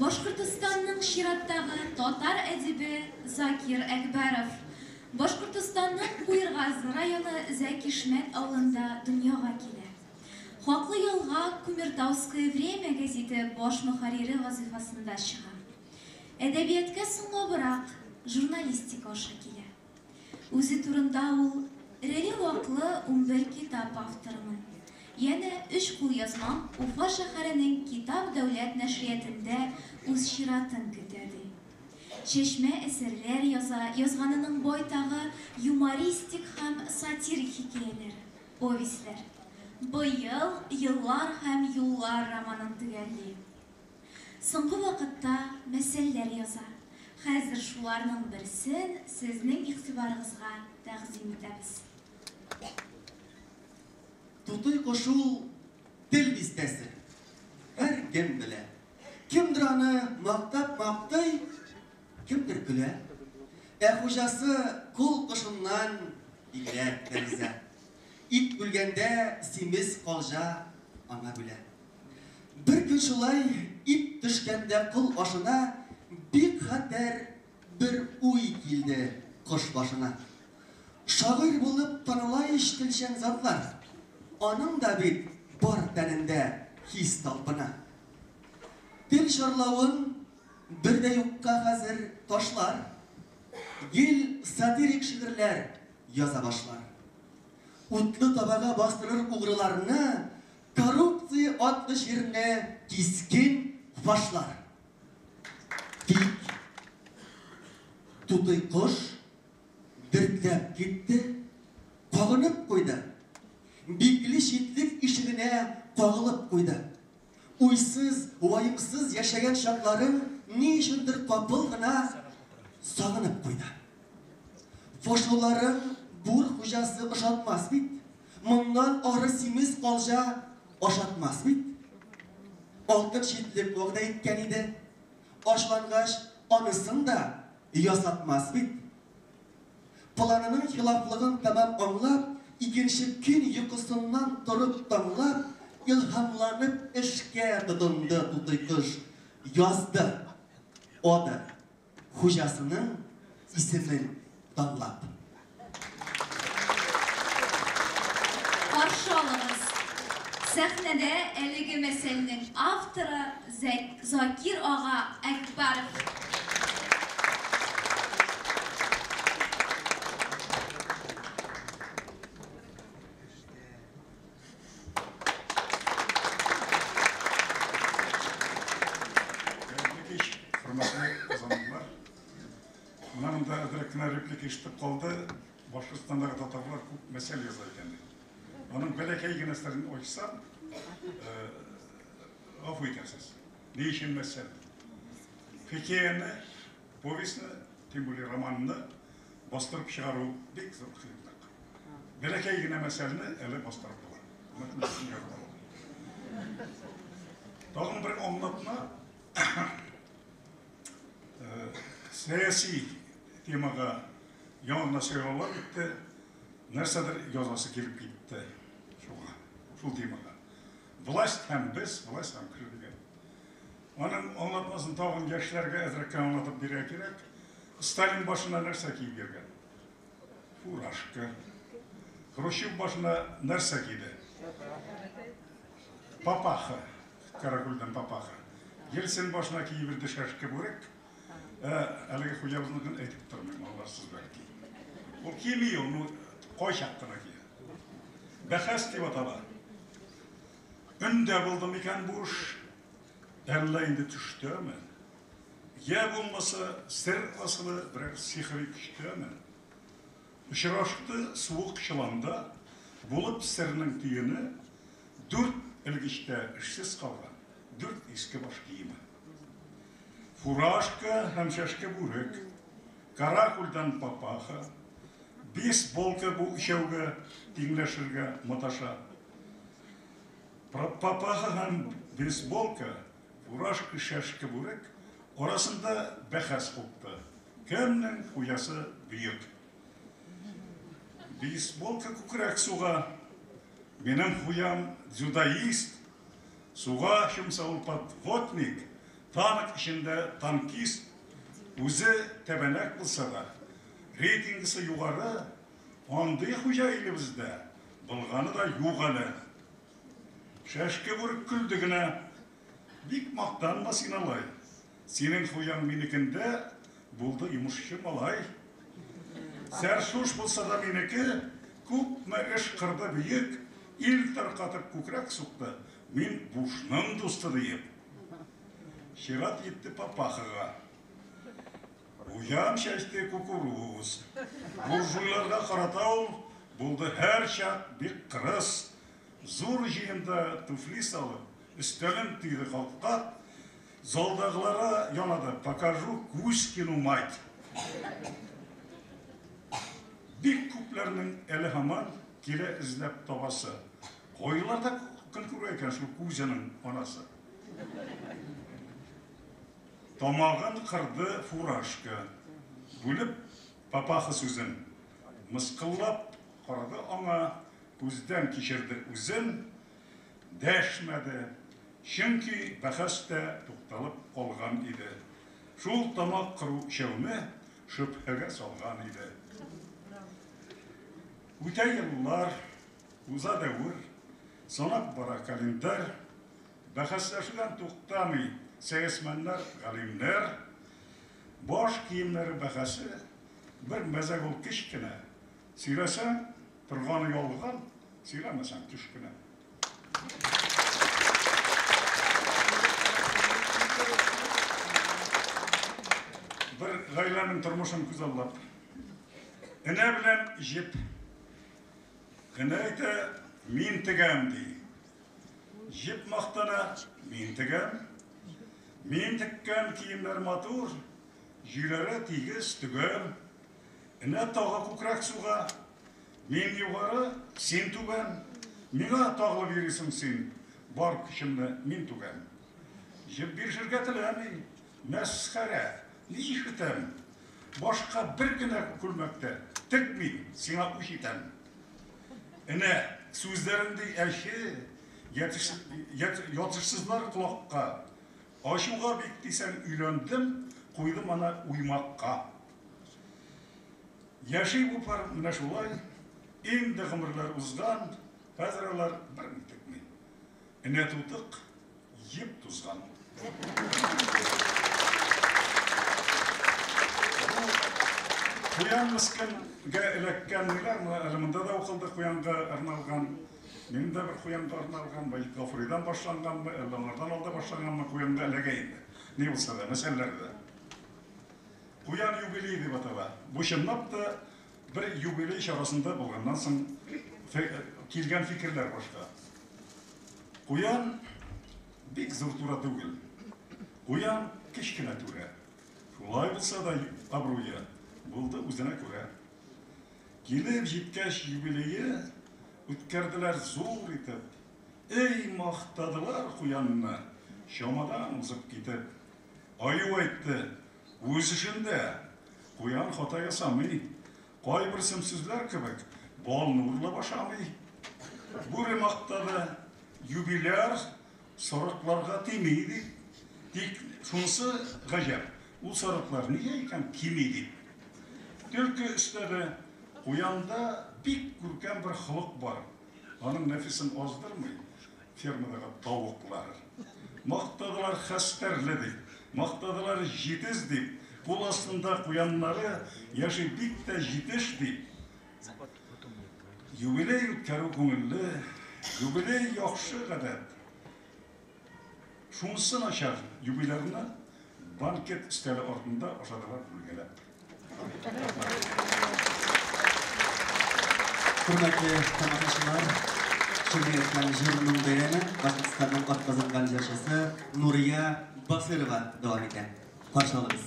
Башкортостанның чираттагы татар әдибе Закир Әкбәров Башкортостанның Куергазы районы Зәкишмәт авылында дөньяга килә. Хаклы ялга Кумертауское время гәзите баш мөхәррире вазыйфасында чыга. Әдәбиятка соңлабрак журналистика аша килә. Үзе турында ул эреле-ваклы 11 китап авторымын. Янә өч кулъязмам Уфа шәһәренең Китап дәүләт нәшриятендә үз чиратын көтә, ди. Чәчмә әсәрләр яза, язганының байтагы юмористик һәм сатирик хикәяләр, повестьләр. Быел Еллар һәм юллар романын төгәлли. Соңгы вакытта мәсәлләр яза. Хәзер шуларның берсен сезнең игътибарыгызга тәкъдим итәбез. Тутый кош ул тел бистәсе. Һәркем белә. Кемдер аны мактап мактый, кемдер көлә. Ә хуҗасы кул кошыннан бигрәк тә риза. Ит бүлгәндә симез калҗа аңа бүлә. Бер көн шулай ит төшкәндә кол ашына бик хәтәр бер уй килде кош башына. Шагыйрь булып таныла ич телчән затлар. Аның да бит бар тәнендә хис талпына. Тел чарлавын бер дә юкка хәзер ташлар. Гел сатирик шигырьләр яза башлар. Утлы табага бастырыр угрыларны, коррупция атлы чирне кискен фашлар. Тик тутый кош дертләп китте, кагынып куйды. Бикле читлек ишегенә кагылып куйды. Уйсыз, ваемсыз яшәгән чакларын ни өчендер капыл гына сагынып куйды. Фашлауларын бур хуҗасы ошатмас бит. Моннан ары симез калҗа ашатмас бит. Алтын читлек вәгъдә иткән иде. Ачлангач, анысын да ясатмас бит. Планының хилафлыгын тәмам аңлап, икенче көн йокысыннан торып таңлап, илһамланып эшкә тотынды тутый кош. Язды. Ода. Хуҗасының исемен данлап. Каршы алыгыз. Сәхнәдә әлеге мәсәлнең авторы Закир ага Әкбаров. Хәерле кич, хөрмәтле казанлылар. Менә монда әзрәк кенә реплика ишетеп калды. Башкортстандагы татарлар күп мәсәл яза икән дип. Аның бәләкәй генә серен ачсам, гафу итәрсез. Ни өчен мәсәл? Хикәяне, повестьны, тем более романны бастырып чыгару бик зур кыенлык. Бәләкәй генә мәсәлне әле бастырып була. Тагын бер аңлатма. Сәяси темага яңа гына сайлаулар үтте. Нәрсәдер язасы килеп китте шуңа, шул темага. Власть һәм без, власть һәм кеше дигән. Аның аңлатмасын тагын яшьләргә әзрәк кенә аңлатып бирергә кирәк. Сталин башына нәрсә киеп йөргән? Фуражка. Хрущев башына нәрсә киде? Папаха. Каракүлдән папаха. Ельцин башына киеп йөрде шәшке бүрек. Ә әлеге хуҗабызныкын әйтеп тормыйм, аңларсыз бәлки. Ул кими ул, ну, кайчак кына кия. Бәхәс дип атала. Өндә булды микән бу эш? Әллә инде төштәме? Йә булмаса, сер асылы берәр сихри көчтәме? Очрашты суык чоланда, булып сернең төене, дүрт элгечтә эшсез калган дүрт иске баш киеме. Фуражка һәм чәшке бүрек, каракульдан папаха, бейсболка бу өчәүгә тиңләшергә маташа. Папаха һәм бейсболка, фуражка, шәшке бүрек арасында бәхәс купты. Кемнең хуҗасы бөек? Бейсболка күкрәк суга. Минем хуҗам дзюдоист. Суга чумса ул подводник, танк эчендә танкист. Үзе тәбәнәк булса да, рейтингысы югары, андый хуҗа илебездә булганы да юк әле. Шәшке бүрек көлде генә. Бик мактанма син алай. Синең хуҗаң минекендә булды йомышчы малай. Сәрсуш булса да минеке, күпме эш кырды бөек, ил таркатып күкрәк сукты, мин Бушның дусты диеп. Чират җитте папахага. Хуҗам чәчте кукуруз. Буржуйларга карата ул булды һәрчак бик кырыс. Зур җыенда туфли салып, өстәлен төйде кат-кат. Залдагыларга янады, покажу Кузькину мать. Бик күпләрнең әле һаман килә эзләп табасы. Кайларда көн күрә икән шул Кузяның анасы? Тамагын кырды фуражка. Бүлеп папаха сүзен. Мыскыллап карады аңа, күздән кичерде үзен. Дәшмәде. Чөнки бәхәс тә тукталып калган иде. Шул тамак кыру өчәүне шөбһәгә салган иде. Үтә еллар, уза дәвер, санап бара календарь. Бәхәсләшүдән туктамый сәясмәннәр, галимнәр. Баш киемнәре бәхәсе бер мәзәк ул кечкенә. Сөйләсәң, торганы ялган, сөйләмәсәң, төш кенә. Бер гаиләнең тормышын күзаллап. Энә белән җеп. Энә әйтә, мин тегәм, ди. Җеп мактана, мин тегәм. Мин теккән киемнәр матур, җөйләре тигез, төгәл. Энә тагы күкрәк суга. Мин югары, син түбән. Миңа тагылып йөрисең син, бар көчемне мин түгәм. Җеп бирешергә теләми. Мәсхәрә, ни ишетәм? Башка бер генә күлмәк тә текмим, сиңа үч итәм. Энә, сүзләрең ди әче, ятышсызлар колакка. Ачуга бик дисәң өйләндем, куйдым аны уймакка. Яши бу пар менә шулай, инде гомерләр узган, хәзер алар берни текми. Энә тутык, җеп тузган. Куян мескенгә эләккән ниләр, менә әле монда да укылды куянга арналган. Минем дә бер куянга арналган, Мәҗит Гафуридан башланганмы, әллә аңардан алда башланганмы, куянга эләгә инде. Ни булса да, мәсьәләләр дә. Куян юбилее дип атала. Бу чынлап та бер юбилей чарасында булганнан соң килгән фикерләр башка. Куян бик зур тура түгел. Куян кечкенә түрә. Шулай булса да абруе булды үзенә күрә. Килеп җиткәч юбилее үткәрделәр зур итеп. Эй, мактадылар куянны, чамадан узып китеп. Аю әйтте, үз эшендә куян хата ясамый, кайбер сөмсезләр кебек балны урлап ашамый. Бүре мактады, юбиляр сарыкларга тими дип. Тик шунысы гаҗәп, ул сарыклар нигә икән кими дип. Төлке өстәде, куянда бик күркәм бер холык бар, аның нәфесен аздырмый фермадагы тавыклар. Мактадылар хәстәрле дип, мактадылар җитез дип, кул астында куяннары яши бик тә җитеш дип. Юбилей үткәрү күңелле, юбилей яхшы гадәт. Шунысы начар, юбилярны Банкет өстәле артында ашадылар бүлгәләп. Хөрмәтле тамашачылар, шигърият һәм җыр-моң бәйрәме Башкортстанның атказанган җырчысы Нурия Басырова дәвам итә. Каршы алыгыз.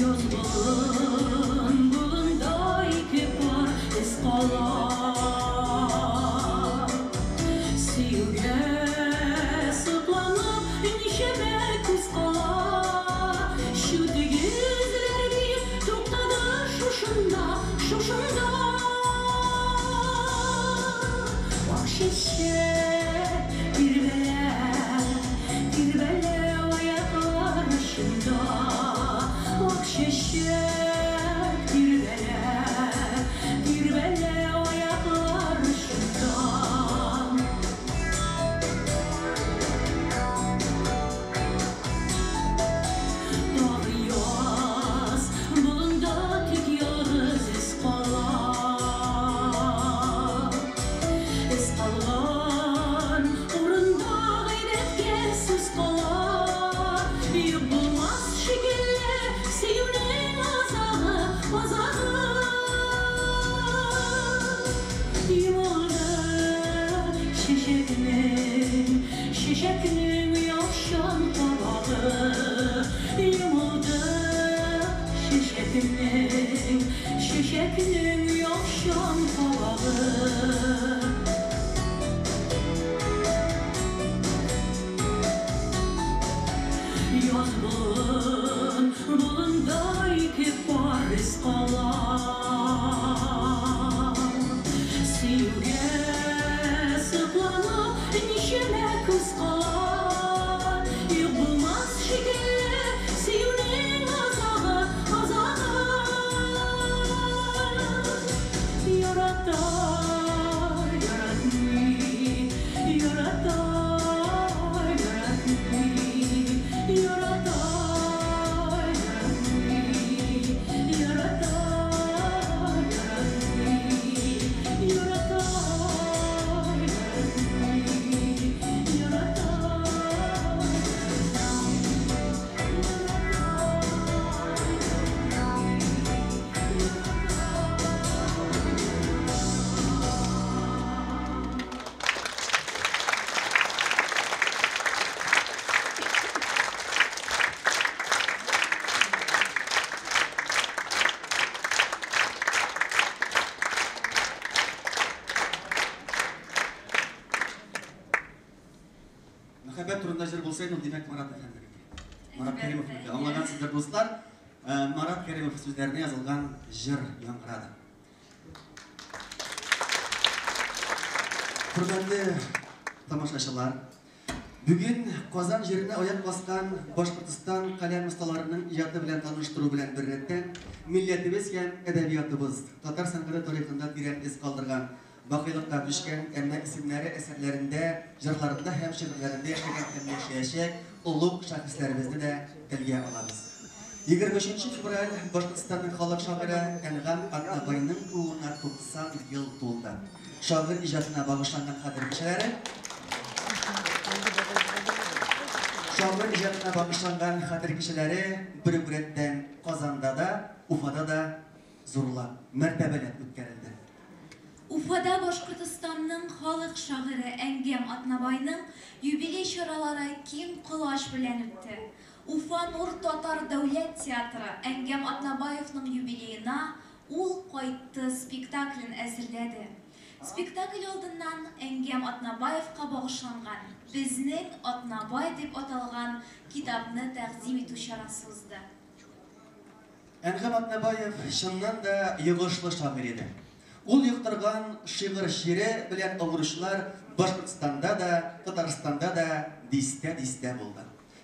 Яз болын, болында ике пар эз кала. Сөюгә сокланып ничәмә күз кала. Чүт йөзләр дип туктады шушында, шушында. Ак чәчәк тирбәлә, тирбәлә аяклар очында. Ак чәчәк тирбәлә, тирбәлә аяклар очында. Тагы яз болында тик ялгыз эз кала. Эз калган урында гайбәткә сүз кала. Юк булмас шикелле сөюнең азагы, азагы. Йомылды чәчәкнең, чәчәкнең оялчан кабагы. Йомылды чәчәкнең, чәчәкнең оялчан кабагы. Яз болын, болында ике пар эз кала. Сөюгә сокланып ничәмә күз кала. Юк булмас шикелле сөюнең азагы, азагы. Ярата, яратмый, ярата, яратмый, ярата, яратмый, ярата, яратмый, ярата, яратмый, ярата. Мәхәббәт турында җыр булса иде, ул димәк Марат әфәнденеке. Марат Кәримовныкы. Аңлагансыздыр, дуслар. Марат Кәримов сүзләренә язылган җыр яңгырады. Хөрмәтле тамашачылар, бүген Казан җиренә аяк баскан Башкортстан каләм осталарының иҗаты белән таныштыру белән беррәттән, милләтебез һәм әдәбиятыбыз, татар сәнгате тарихында тирән эз калдырган, бакыйлыкка күчкән, әмма исемнәре әсәрләрендә, җырларында һәм шигырьләрендә яшәгән һәм яшәячәк олуг шәхесләребезне дә телгә алабыз. 23 февраль Башкортстанның халык шагыйре Әнгам Атнабайның тууына 90 ел тулды. Шагыйрь иҗатына багышланган хәтер кичәләре Шагыйрь иҗатына багышланган хәтер кичәләре бер үк рәттән Казанда да, Уфада да зурлап, мәртәбәләп үткәрелде. Уфада Башкортстанның халык шагыйре Әнгам Атнабайның юбилей чаралары киң колач белән үтте. Уфа Нур татар дәүләт театры Әнгам Атнабаевның юбилеена Ул кайтты спектаклен әзерләде. Спектакль алдыннан Әнгам Атнабаевка багышланган Безнең Атнабай дип аталган китапны тәкъдим итү чарасы узды. Әнгам Атнабаев чыннан да йогышлы шагыйрь иде. Ул йоктырган шигырь чире белән авыручылар Башкортстанда да, Татарстанда да дистә-дистә булды.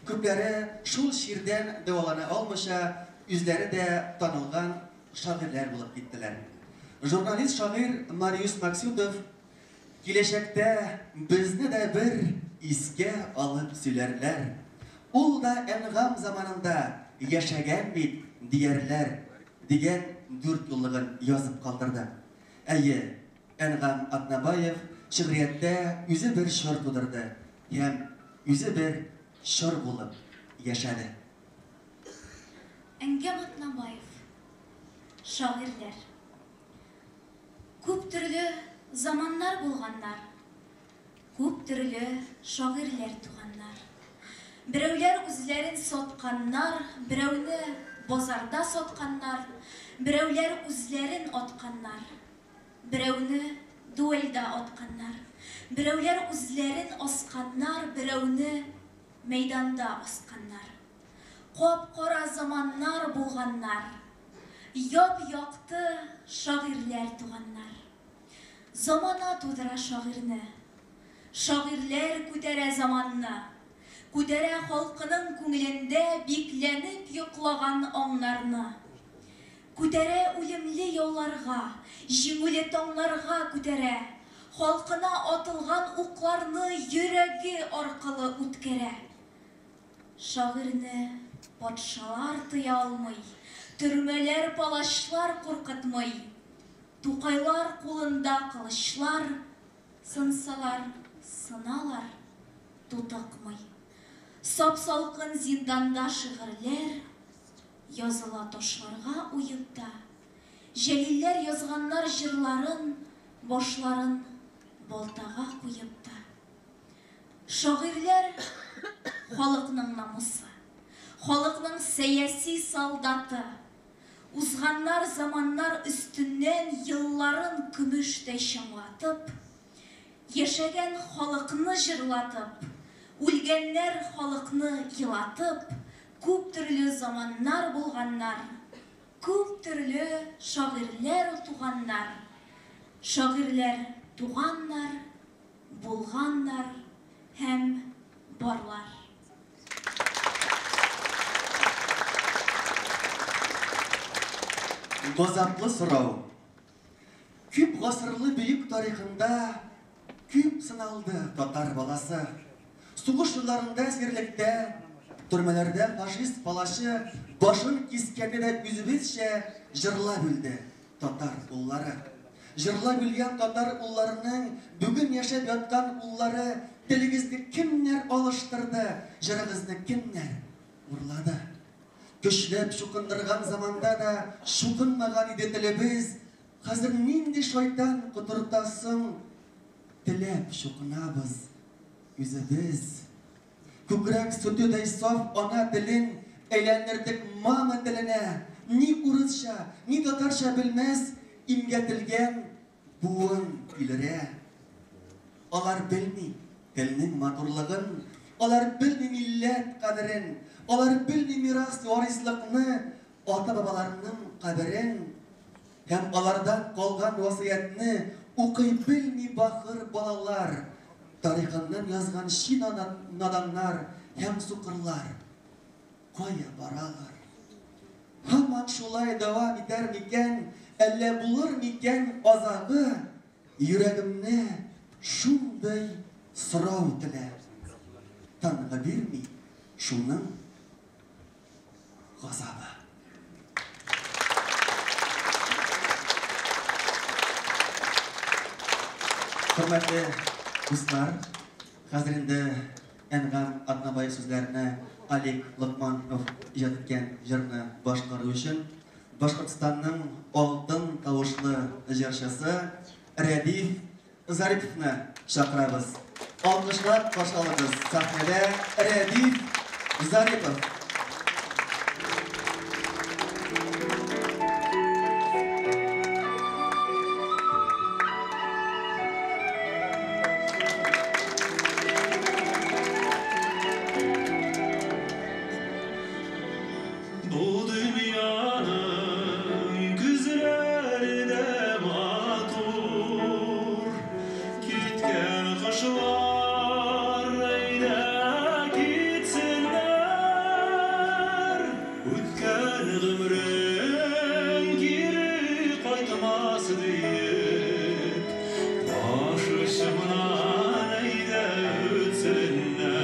Күпләре шул чирдән дәвалана алмыйча, үзләре дә танылган шагыйрьләр булып киттеләр. Журналист шагыйрь Мариус Максютов киләчәктә безне дә бер искә алып сөйләрләр. Ул да Әнгам заманында яшәгән бит, диярләр, дигән дүртьюллыгын язып калдырды. Әйе, Әнгам Атнабаев шигърияттә үзе бер чор тудырды һәм үзе бер чор булып яшәде. Әнгам Атнабаев. Шагыйрьләр. Күп төрле заманнар булганнар, Күп төрле шагыйрьләр туганнар. Берәүләр үзләрен сатканнар, Берәүне базарда сатканнар, Берәүләр үзләрен атканнар, Берәүне дуэльда атканнар. Берәүләр үзләрен асканнар, Берәүне мәйданда асканнар. Кап-кара заманнар булганнар, Яп-якты шагыйрьләр туганнар. Замана тудыра шагыйрьне, Шагыйрьләр күтәрә заманны. Күтәрә халкының күңелендә Бикләнеп йоклаган аңнарны. Күтәрә үлемле яуларга, Җиңүле таңнарга күтәрә, Халкына атылган укларны Йөрәге аркылы үткәрә. Шагыйрьне патшалар тыя алмый, Төрмәләр, палачлар куркытмый. Тукайлар кулында кылычлар, Сынсалар, сыналар, тутыкмый. Сап-салкын зинданда шигырьләр Языла ташларга уеп та. Җәлилләр язганнар җырларын Башларын балтага куеп та. Шагыйрьләр, халыкның намусы, Халыкның сәяси солдаты. Узганнар заманнар өстеннән Елларын көмештәй чыңлатып, Яшәгән халыкны җырлатып, Үлгәннәр халыкны елатып, Күп төрле заманнар булганнар, Күп төрле шагыйрьләр туганнар. Шагыйрьләр туганнар, булганнар һәм барлар. Газаплы сорау. Күп гасырлы бөек тарихында күп сыналды татар баласы. Сугыш елларында әсирлектә, төрмәләрдә фашист палачы башын кискәнне дә үзебезчә җырлап үлде татар уллары. Җырлап үлгән татар улларының бүген яшәп яткан уллары, телегезне кемнәр алыштырды, җырыгызны кемнәр урлады? Көчләп чукындырган заманда да чукынмаган иде телебез, хәзер нинди шайтан котырта соң, теләп чукынабыз үзебез. Күкрәк сөтедәй саф ана телен әйләндердек мама теленә. Ни урысча, ни татарча белмәс имгәтелгән буын илерә. Алар белми телнең матурлыгын, алар белми милләт кадерен, алар белми мирас варислыкны, ата-бабаларының каберен һәм алардан калган васыятьне укый белми бахыр балалар, тарихыннан язган чи наданнар һәм сукырлар кая баралар? Һаман шулай дәвам итәр микән, әллә булыр микән азагы? Йөрәгемне шундый сорау телә, тынгы бирми шуның газабы. Хөрмәтле дуслар, хәзер инде Әнгам Атнабаев сүзләренә Алик Локманов иҗат иткән җырны башкару өчен Башкортстанның алтын тавышлы җырчысы Рәдиф Зариповны чакырабыз. Алкышлап каршы алыгыз, сәхнәдә Рәдиф Зарипов. Бу дөньяның көзләре дә матур, Киткән кошлар әйдә китсеннәр. Үткән гомерең кире кайтмас диеп, Баш очымнан әйдә үтсеннәр.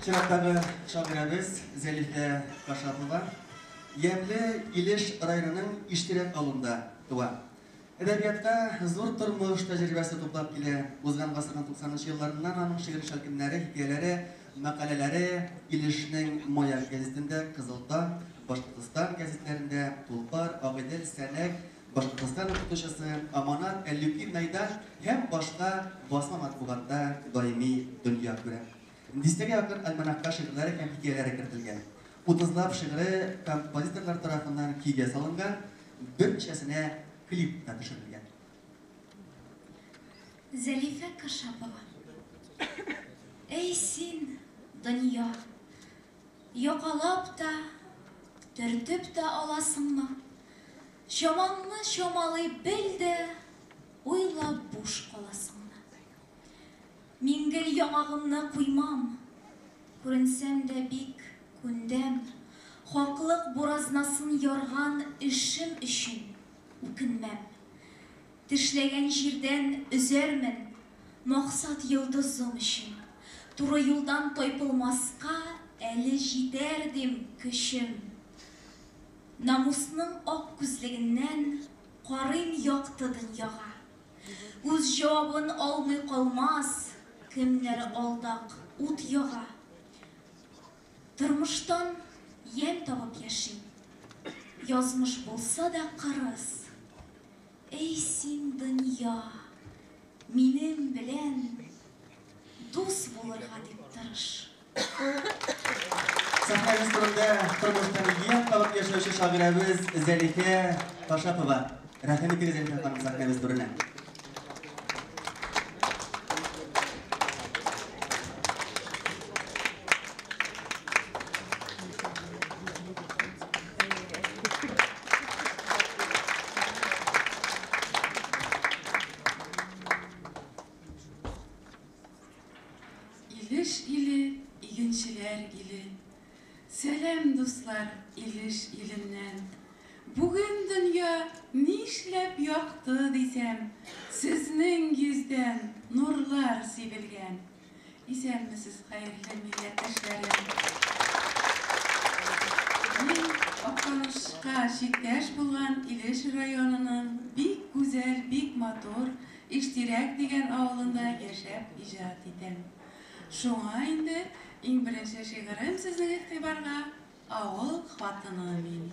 Чираттагы шагыйрәбез Зәлифә Кашапова Ямьле Илеш районының Иштирәк авылында туа. Әдәбиятка зур тормыш тәҗрибәсе туплап килә. Узган гасырның 90 нчы елларыннан аның шигъри шәлкемнәре, хикәяләре, мәкаләләре Илешнең Маяк гәзитендә, Кызыл таң, Башкортостан гәзитләрендә, Тулпар, Агыйдел, Сәнәк, Башкортостан укытучысы, Аманат, Әллүки, Мәйдан һәм башка басма матбугатта даими дөнья күрә. Дистәгә якын альманахка шигырьләре һәм хикәяләре кертелгән. Утызлап шигыре композиторлар тарафыннан көйгә салынган, берничәсенә клип та төшерелгән. Зәлифә Кашапова. Әй син, дөнья! Якалап та, төртеп тә аласыңмы? Чамаңны чамалый бел дә, уйлап буш каласыңмы? Мин гел яңагымны куймам, Күренсәм дә бик күндәм, Хаклык буразнасын ярган Эшем өчен үкенмәм. Тешләгән җирдән өзәрмен Максат йолдызым өчен. Туры юлдан тайпылмаска Әле җитәр дим көчем. Намусның ак күзлегеннән Карыйм якты дөньяга. Үз җавабын алмый калмас, Кемнәр алдак ут яга. Тормыштан ямь табып яшим, Язмыш булса да кырыс. Әй син, дөнья, минем белән Дус булырга дип тырыш. Сәхнәбез түрендә тормыштан ямь табып яшәүче шагыйрәбез Зәлифә Кашапова. Рәхим итегез, Зәлифә ханым, сәхнәбез түренә. Илеш иле, игенчеләр иле. Сәлам, дуслар, Илеш иленнән. Бүген дөнья нишләп якты дисәм, Сезнең йөздән нурлар сибелгән. Исәнмесез, хәерле милләттәшләрем. Мин Актанышка чиктәш булган Илеш районының бик гүзәл, бик матур Иштирәк дигән авылында яшәп иҗат итәм. Шуңа инде иң беренче шигырем сезнең игътибарга Авыл хатыны мин.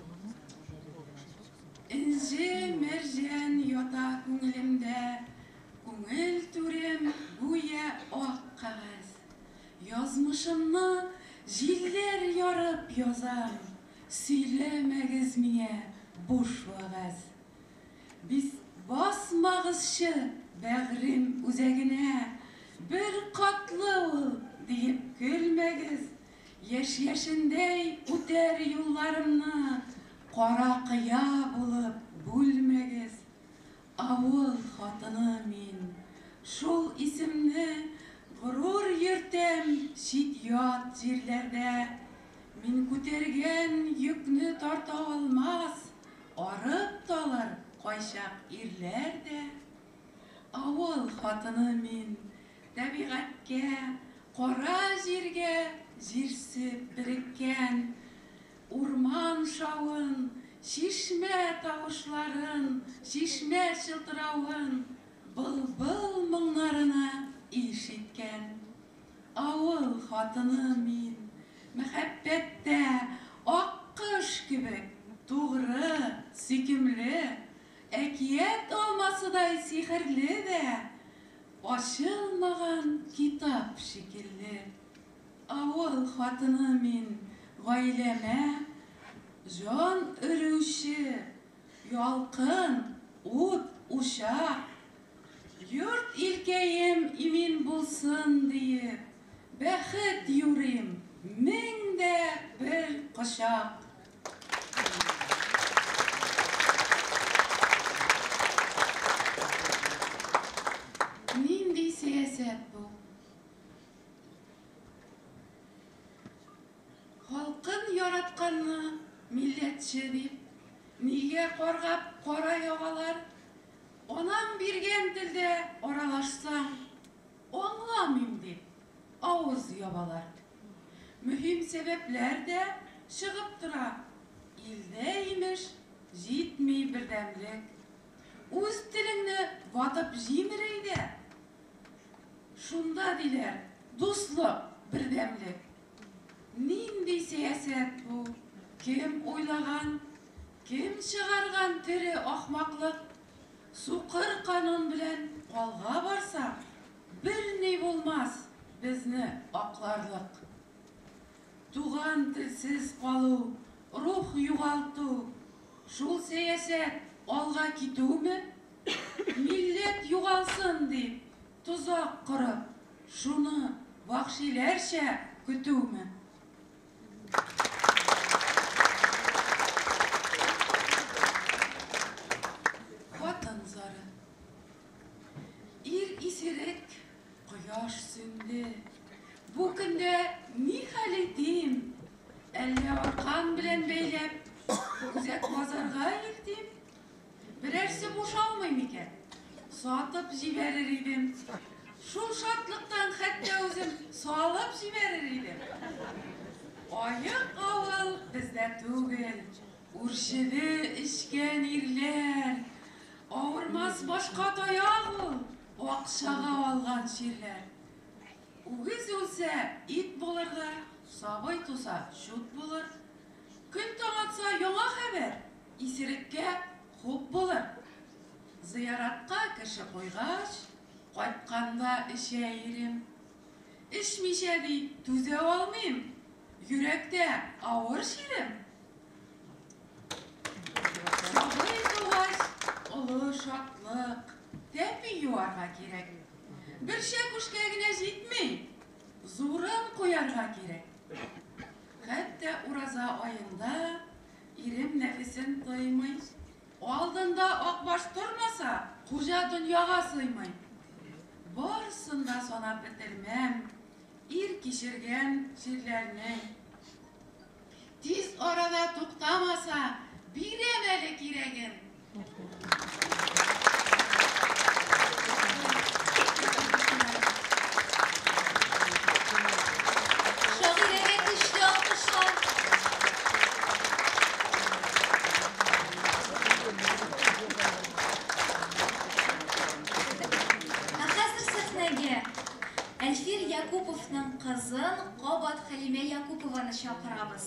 Энҗе мәрҗән ята күңелемдә, Күңел түрем гүя ак кәгазь. Язмышымны җилләр ярып язам, Сөйләмәгез миңа буш вәгазь. Бис басмагызчы бәгърем үзәгенә, Бер катлы ул, диеп көлмәгез. Яшь яшендәй үтәр юлларымны, Кара кыя булып бүлмәгез. Авыл хатыны мин, шул исемне Горур йөртәм чит-ят җирләрдә. Мин күтәргән йөкне тарта алмас Арып талыр кайчак ирләр дә. Авыл хатыны мин, табигатькә, Кара җиргә җирсеп береккән. Урман шавын, чишмә тавышларын, Чишмә чылтыравын, былбыл моңнарына ишеткән. Авыл хатыны мин, мәхәббәттә аккош кебек тугры, сөйкемле, әкият алмасыдай сихерле дә, ачылмаган китап шикелле. Авыл хатыны мин, гаиләмә җан өрүче, Ялкын, ут, учак. Йорт-илкәем имин булсын диеп, Бәхет юрыйм мең дә бер кочак. Нинди сәясәт бу? Халкын яратканны милләтче дип, нигә каргап кара ягалар? Анам биргән телдә аралашсаң, аңламыйм дип, авыз ябалар. Мөһим сәбәпләр дә чыгып тора. Илдә, имеш, җитми бердәмлек. Үз телеңне ватып җимер әйдә. Шунда, диләр, дуслык, бердәмлек. Нинди сәясәт бу? Кем уйлаган? Кем чыгарган тере ахмаклык? Сукыр канун белән алга барсак, берни булмас безне акларлык. Туган телсез калу, рух югалту, шул сәясәт алга китүме? Милләт югалсын дип, тозак корып, шуны вәхшиләрчә көтүме? Хатын зары. Ир исерек, кояш сүнде. Бу көндә ни хәл итим? Әллә аркан белән бәйләп, үзәк базарга илтим? Берәрсе бушалмый микән? Сатып җибәрер идем. Шул шатлыктан хәтта үзем салып җибәрер идем. Аек авыл бездә түгел. Үрчеде эчкән ирләр. Авырмас башка таяк ул, акчага алган чирләр. Үгез үлсә, ит булыр да, сабый туса, чут булыр. Көн таң атса, яңа хәбәр, исереккә хуп булыр. Зыяратка кеше куйгач, кайтканда эчә ирем. Эчмичә, ди, түзә алмыйм, йөрәктә авыр чирем. Сабый тугач, олы шатлык, тәпи юарга кирәк. Бер чәкүшкә генә җитми, зурын куярга кирәк. Хәтта ураза аенда ирем нәфесен тыймый. Алдында акбаш тормаса, хуҗа дөньяга сыймый. Барысын да санап бетермәм, ир кичергән чирләрнең. Тиз арада туктамаса, бирәм әле кирәген. Шагыйрәгә көчле алкышлар. Ә хәзер сәхнәгә Әлфир Якуповның кызын кабат Хәлимә Якупованы чакырабыз.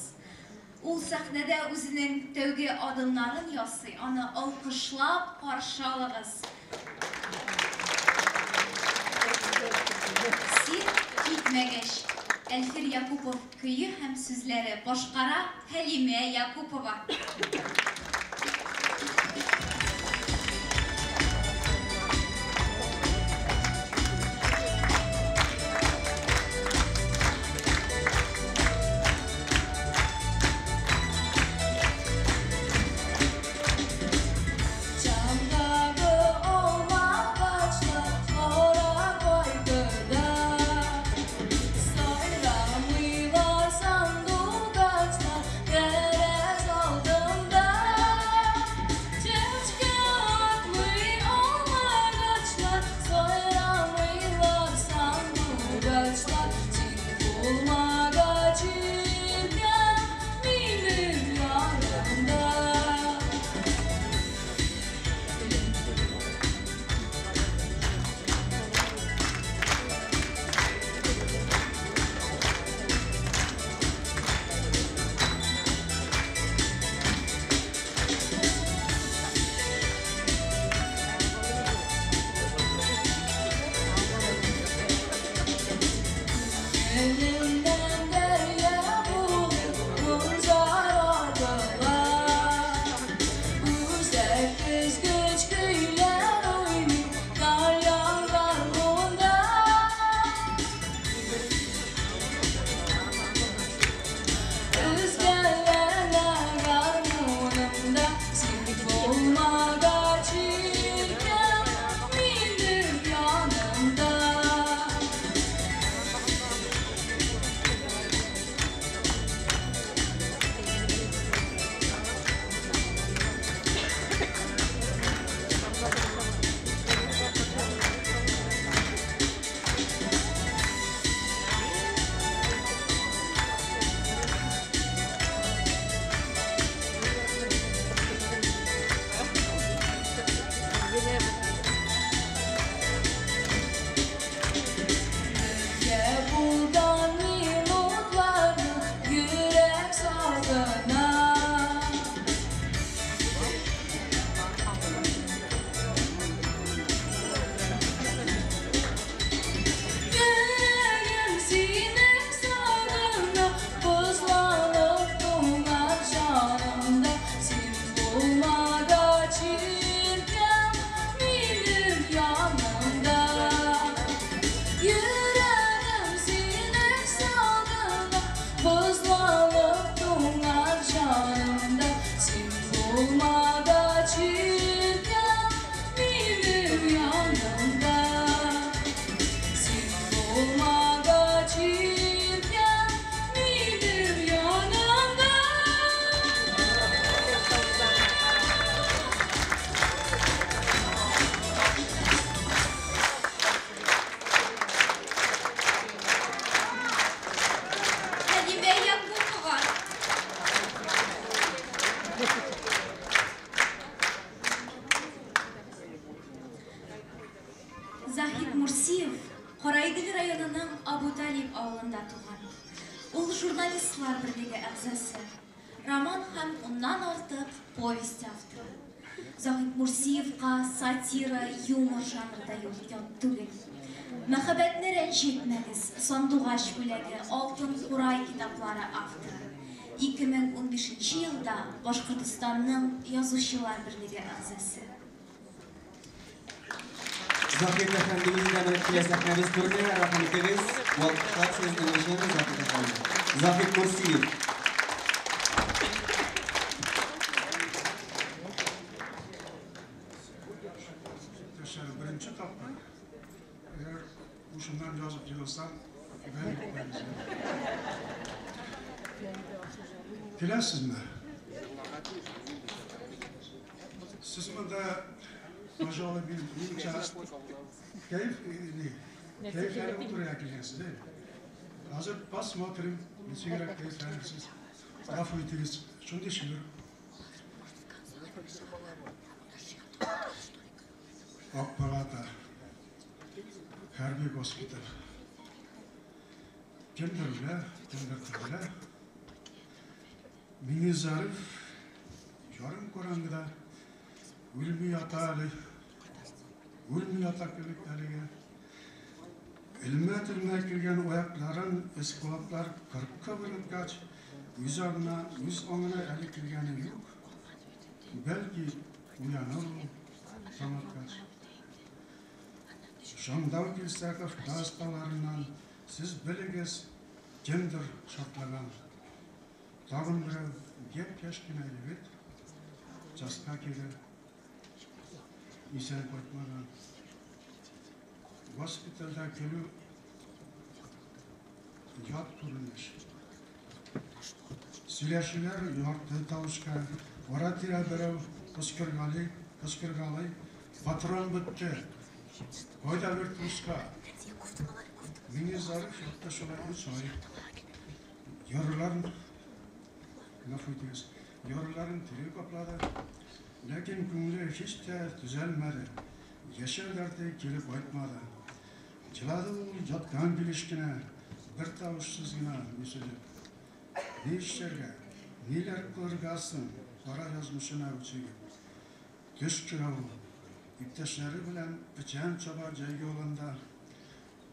Ул сәхнәдә үзенең тәүге адымнарын ясый, аны алкышлап каршы алыгыз. Син китмәгәч, Әлфир Якупов көе һәм сүзләре башкара Хәлимә Якупова. Чамдагы алмагачлар кара кайгыда, Сайрамыйлар сандугачлар тәрәз алдында. районының Абуталип авылында туган. Ул журналистлар берлеге әгъзасы. Роман һәм уннан артык повесть авторы. Заһид Мурсиевка сатира, юмор жанры да ят түгел. Мәхәббәтне рәнҗетмәгез, Сандугач бүләге, Алтын курай китаплары авторы. 2015 елда Башкортостанның Язучылар берлеге әгъзасы. Заһид әфәнде үзе дә менеп килә сәхнәбез түренә. Рәхим итегез. Бу алкышлар сезнең өчен, Заһид әфәнде. Заһид Мурсиев. Иптәшләр, беренче тапкыр, әгәр ушымнан язып егылсам, гаеп итмәгез. Киләсезме? Сез монда, пожалуй, минемчә, кәеф, ни, кәефләнеп утырырга килгәнсез, әйе? Хәзер посмотрим, ничегрәк кәефләнерсез. Гафу итегез, шундый шигырь. Ак палата, хәрби госпиталь. Кемдер үлә, кемдер терелә. Миңнезариф ярым караңгыда үлми ята әле. Үлми ята кебек әлегә. Элмә-телмә килгән аякларын эскулаплар кырыкка бер үз аңына, үз аңына әле килгәне юк. Бәлки уяныр ул таң аткач. Шаңдау килсә Кавказ тауларыннан, сез белегез, кемдер шартлаган. Тагын берәү, япь-яшь кенә егет, частька килә, исән кайтмаган. Госпитальдә көлү ят күренеш. Сөйләшүләр ярты тавышка, ара-тирә берәү кычкыргалый, кычкыргалый, патрон бетте, кайда вертушка? Миңнезариф ятты шулай өч ай. Яраларын, гафу итегез, яраларын тире каплады. Ләкин күңеле һич тә төзәлмәде. Яшәү дәрте кире кайтмады. Җылады ул яткан килеш кенә, бер тавышсыз гына үсенеп. Ни эшләргә, ниләр кылырга соң кара язмышына үчегеп? Төш күрә ул. Иптәшләре белән печән чаба җәйге аланда.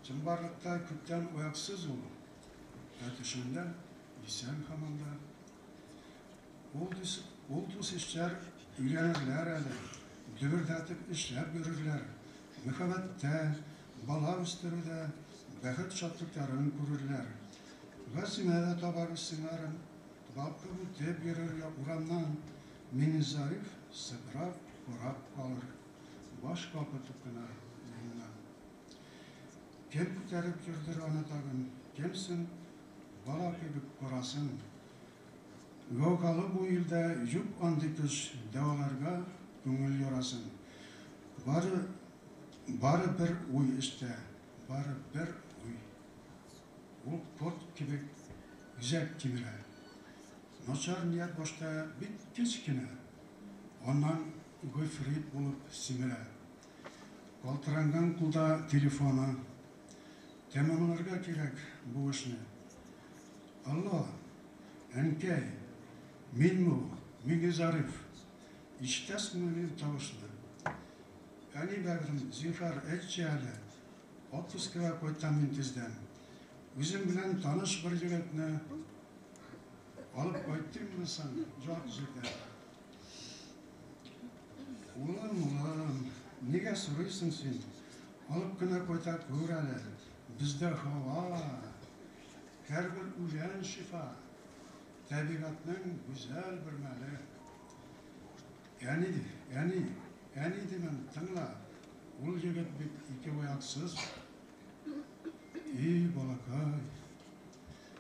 Чынбарлыкта күптән аяксыз ул. Ә төшендә исән һаман да. Ул дус, ул дус ишләр өйләнерләр әле, дөбердәтеп эшләп йөрерләр, мәхәббәттә, бала үстерүдә бәхет шатлыкларын күрерләр. Гасимә дә табар үз сыңарын, балкып үтеп йөрер урамнан. Миңнезариф сыкрап карап калыр, баш калкытып кына урыныннан. Кем күтәреп йөрдер аны тагын, кем соң бала кебек карасын? Гаугалы бу илдә юк андый көч дәваларга күңел ярасын. Бары, бары бер уй эчтә, бары бер уй. Ул корт кебек үзәк кимерә. Начар ният башта бик кечкенә, аннан гыйфрит булып симерә. Калтыранган кулда телефоны. Тәмамларга кирәк бу эшне. Алло, әнкәй, минме ул, Миңнезариф? Ишетәсеңме минем тавышны? Әни бәгърем, зинһар, әйтче әле, отпускыга кайтам мин тиздән. Үзем белән таныш бер егетне алып кайтыйммы соң ят җирдән? Улым, улым, нигә сорыйсың син? Алып кына кайта күр әле. Бездә һава, һәрбер үлән шифа, табигатьнең гүзәл бер мәле. Әни, әни, әни димен, тыңла. Ул егет бит ике аяксыз. И, балакай,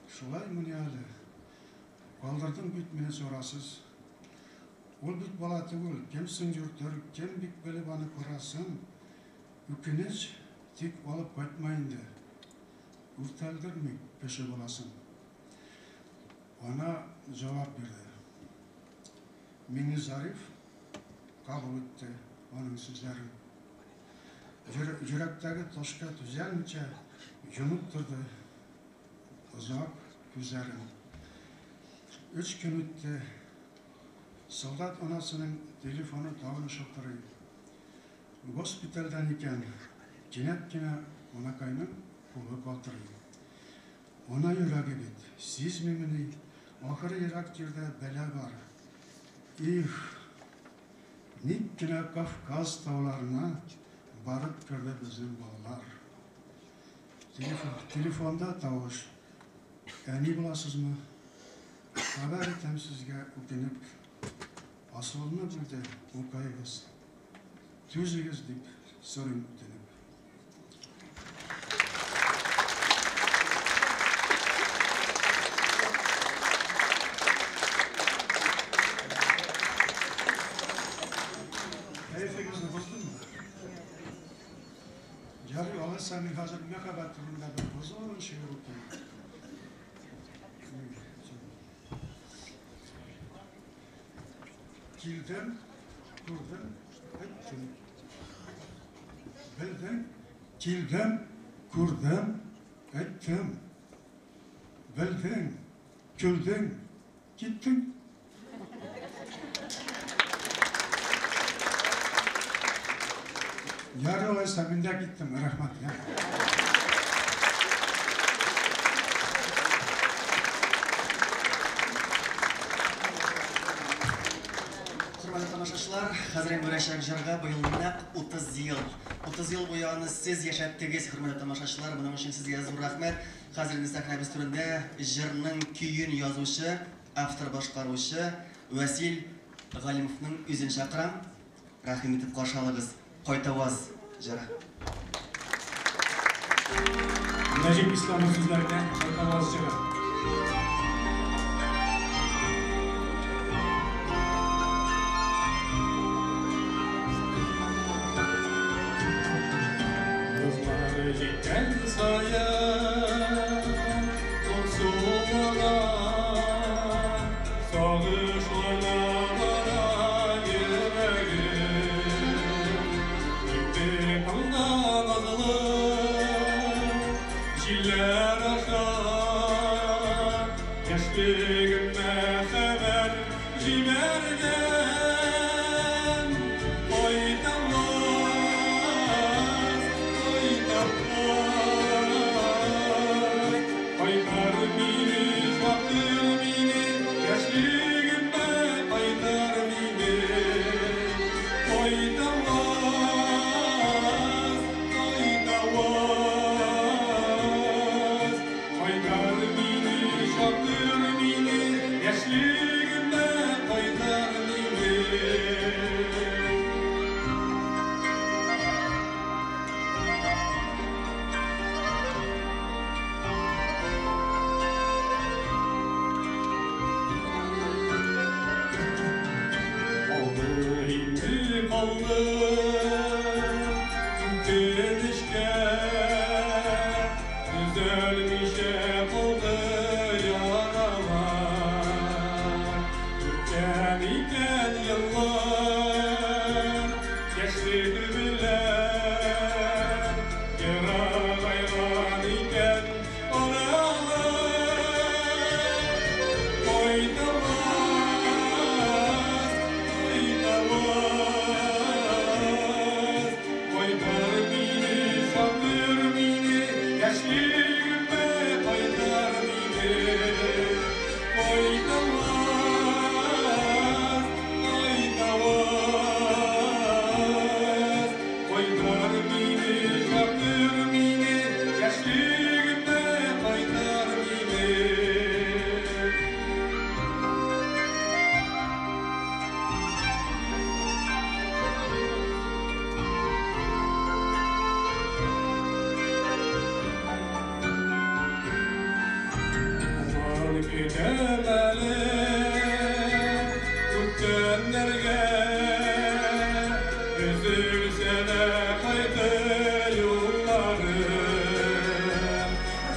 шулаймыни әле? Калдырдың бит мине чарасыз. Ул бит бала түгел, кем соң йөртер, кем бик белеп аны карасын. Үкенеч, тик алып кайтма инде. Үртәлдермик кеше баласын. Ана җавап бирде. Миңнезариф кабул итте аның сүзләрен. Йөрәктәге ташка түзәлмичә, Йомып торды озак күзләрен. Өч көн үтте. Солдат анасының телефоны тагын шылтырый. Госпитальдән икән. Кинәт кенә анакайның кулы калтырый. Ана йөрәге бит, сизмимени, ахыры ерак җирдә бәла бар. Их, ник кенә Кавказ тауларына барып керде безнең балалар. Телефонда тавыш. Әни буласызмы? Хәбәр итәм сезгә үкенеп. Асылны бүлде улкаегыз. Түзегез дип сорыйм үтенеп. Кәефегезне боздыммы? Ярый, алайса мин хәзер мәхәббәт турында бер озын шигырь укыйм. Килдем, күрдем, әйттем. Белдем, килдем, күрдем, әйттем. Белдең, көлдең, киттең. Ярый алайса, мин дә киттем. Рәхмәт. Хөрмәтле тамашачылар, хәзер яңгырачак җырга быел нәкъ 30 ел. 30 ел буе аны сез яшәттегез, хөрмәтле тамашачылар. Моның өчен сезгә зур рәхмәт. Хәзер инде сәхнәбез түрендә җырның көен язучы, автор-башкаручы Вәсил Галимовның үзен чакырам. Рәхим итеп каршы алыгыз. Кайтаваз җыры. Нәҗип Исламов сүзләренә Кайтаваз җыры. Язлар җиткән саен моңсулана, сагышлана бара йөрәгем. Никтер таңда назлы җилләр аша яшьлегемә хәбәр җибәргән. Кайтаваз, кайтаваз, кайтар мине, чакыр мине, яшьлегемә кайтар мине. Кайтаваз, кайтаваз, кайтар мине, чакыр мине, яшьлегемә кайтар мине. Алды инде калды үкенечкә, төзәлмичә калды яралар. Үткән икән еллар яшьлек белән, ерагайган икән аралар. Кайтаваз, кайтаваз, кайтар мине, чакыр мине, яшьлегемә кайтар мине. Кайтаваз, кайтаваз, кайтар мине, чакыр мине, яшьлегемә кайтар мине. Моң китәм әле үткәннәргә, өзелсә дә кайтыр юлларым.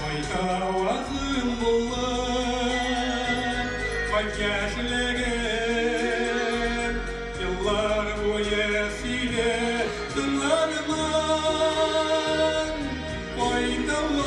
Кайтавазым булып, кайт яшьлегем, еллар буе сине тыңлармын. Кайтаваз,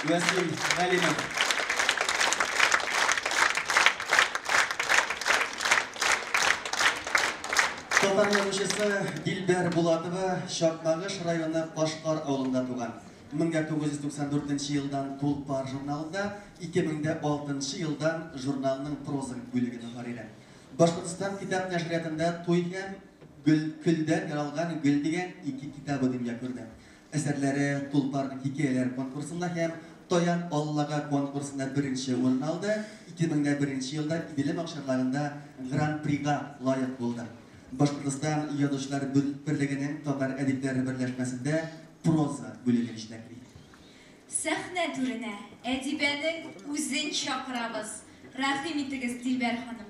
Вәсим Галимов. Татар язучысы Дилбәр Булатова Чакмагыш районы Кашкар авылында туган. 1994 елдан Тулпар журналында, 2006 елдан журналның проза бүлеге мөхәррире. Башкортстан китап нәшриятында Туй һәм Гөл, көлдән яралган гөл дигән ике китабы дөнья күрде. Әсәрләре Тулпар хикәяләр конкурсында һәм Таян Аллага конкурсында беренче урын алды, 2001 елда Иделем акчарлагында Гран-прига лаек булды. Башкортстан Язучылар берлегенең Татар әдипләре берләшмәсендә проза бүлеген җитәкли. Сәхнә түренә әдибәнең үзен чакырабыз. Рәхим итегез, Дилбәр ханым.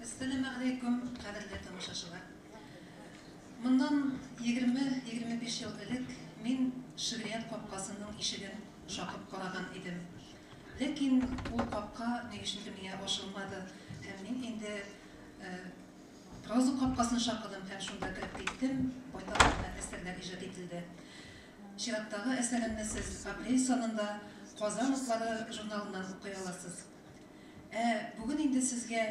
Әссәламегаләйкүм, кадерле тамашачылар. Моннан 20-25 ел элек мин шигърият капкасының ишеген шакып караган идем. Ләкин ул капка ни өчендер миңа ачылмады һәм мин инде проза капкасын шакыдым һәм шунда кереп киттем, байтак кына әсәрләр иҗат ителде. Чираттагы әсәремне сез апрель санында Казан утлары журналыннан укый аласыз. Ә бүген инде сезгә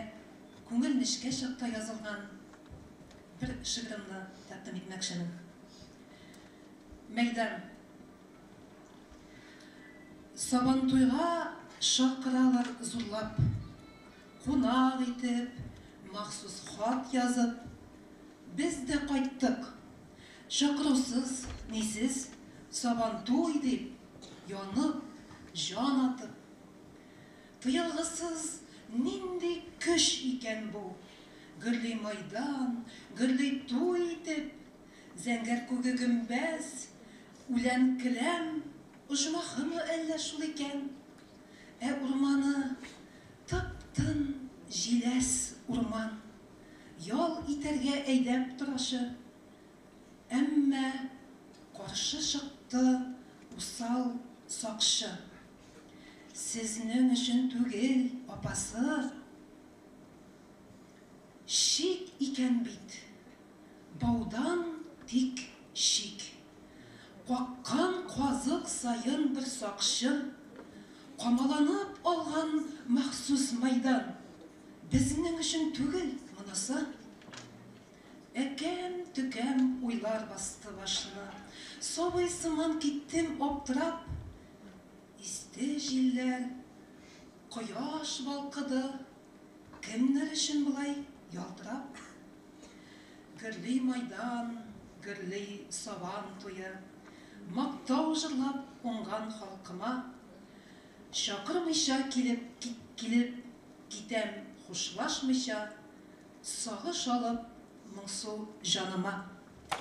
күңел нечкә чакта язылган бер шигырымны тәкъдим итмәкчемен. Мәйдан. Сабантуйга чакыралар зурлап, Кунак итеп, махсус хат язып, Без дә кайттык. Чакырусыз, нисез, Сабантуй дип, янып, җан атып. Тыелгысыз нинди көч икән бу! Гөрли майдан, гөрли туй итеп, Зәңгәр күге гөмбәз, үлән келәм, Оҗмахымы әллә шул икән? Ә урманы тып-тын, җиләс урман, Ял итәргә әйдәп торачы. Әмма каршы чыкты усал сакчы. Сезнең өчен түгел, апасы. Чик икән бит, баудан тик чик. Каккан казык саен бер сакчы, Камаланып алган махсус майдан. Безнең өчен түгел монысы. Әкәм-төкәм уйлар басты башны. Сабый сыман киттем аптырап. Исте җилләр, кояш балкыды. Кемнәр өчен болай ялтырап? Гөрли майдан, гөрли Сабан туе. Мактау җырлап уңган халкыма. Чакырмыйча килеп, килеп китәм хушлашмыйча, Сагыш алып моңсу җаныма.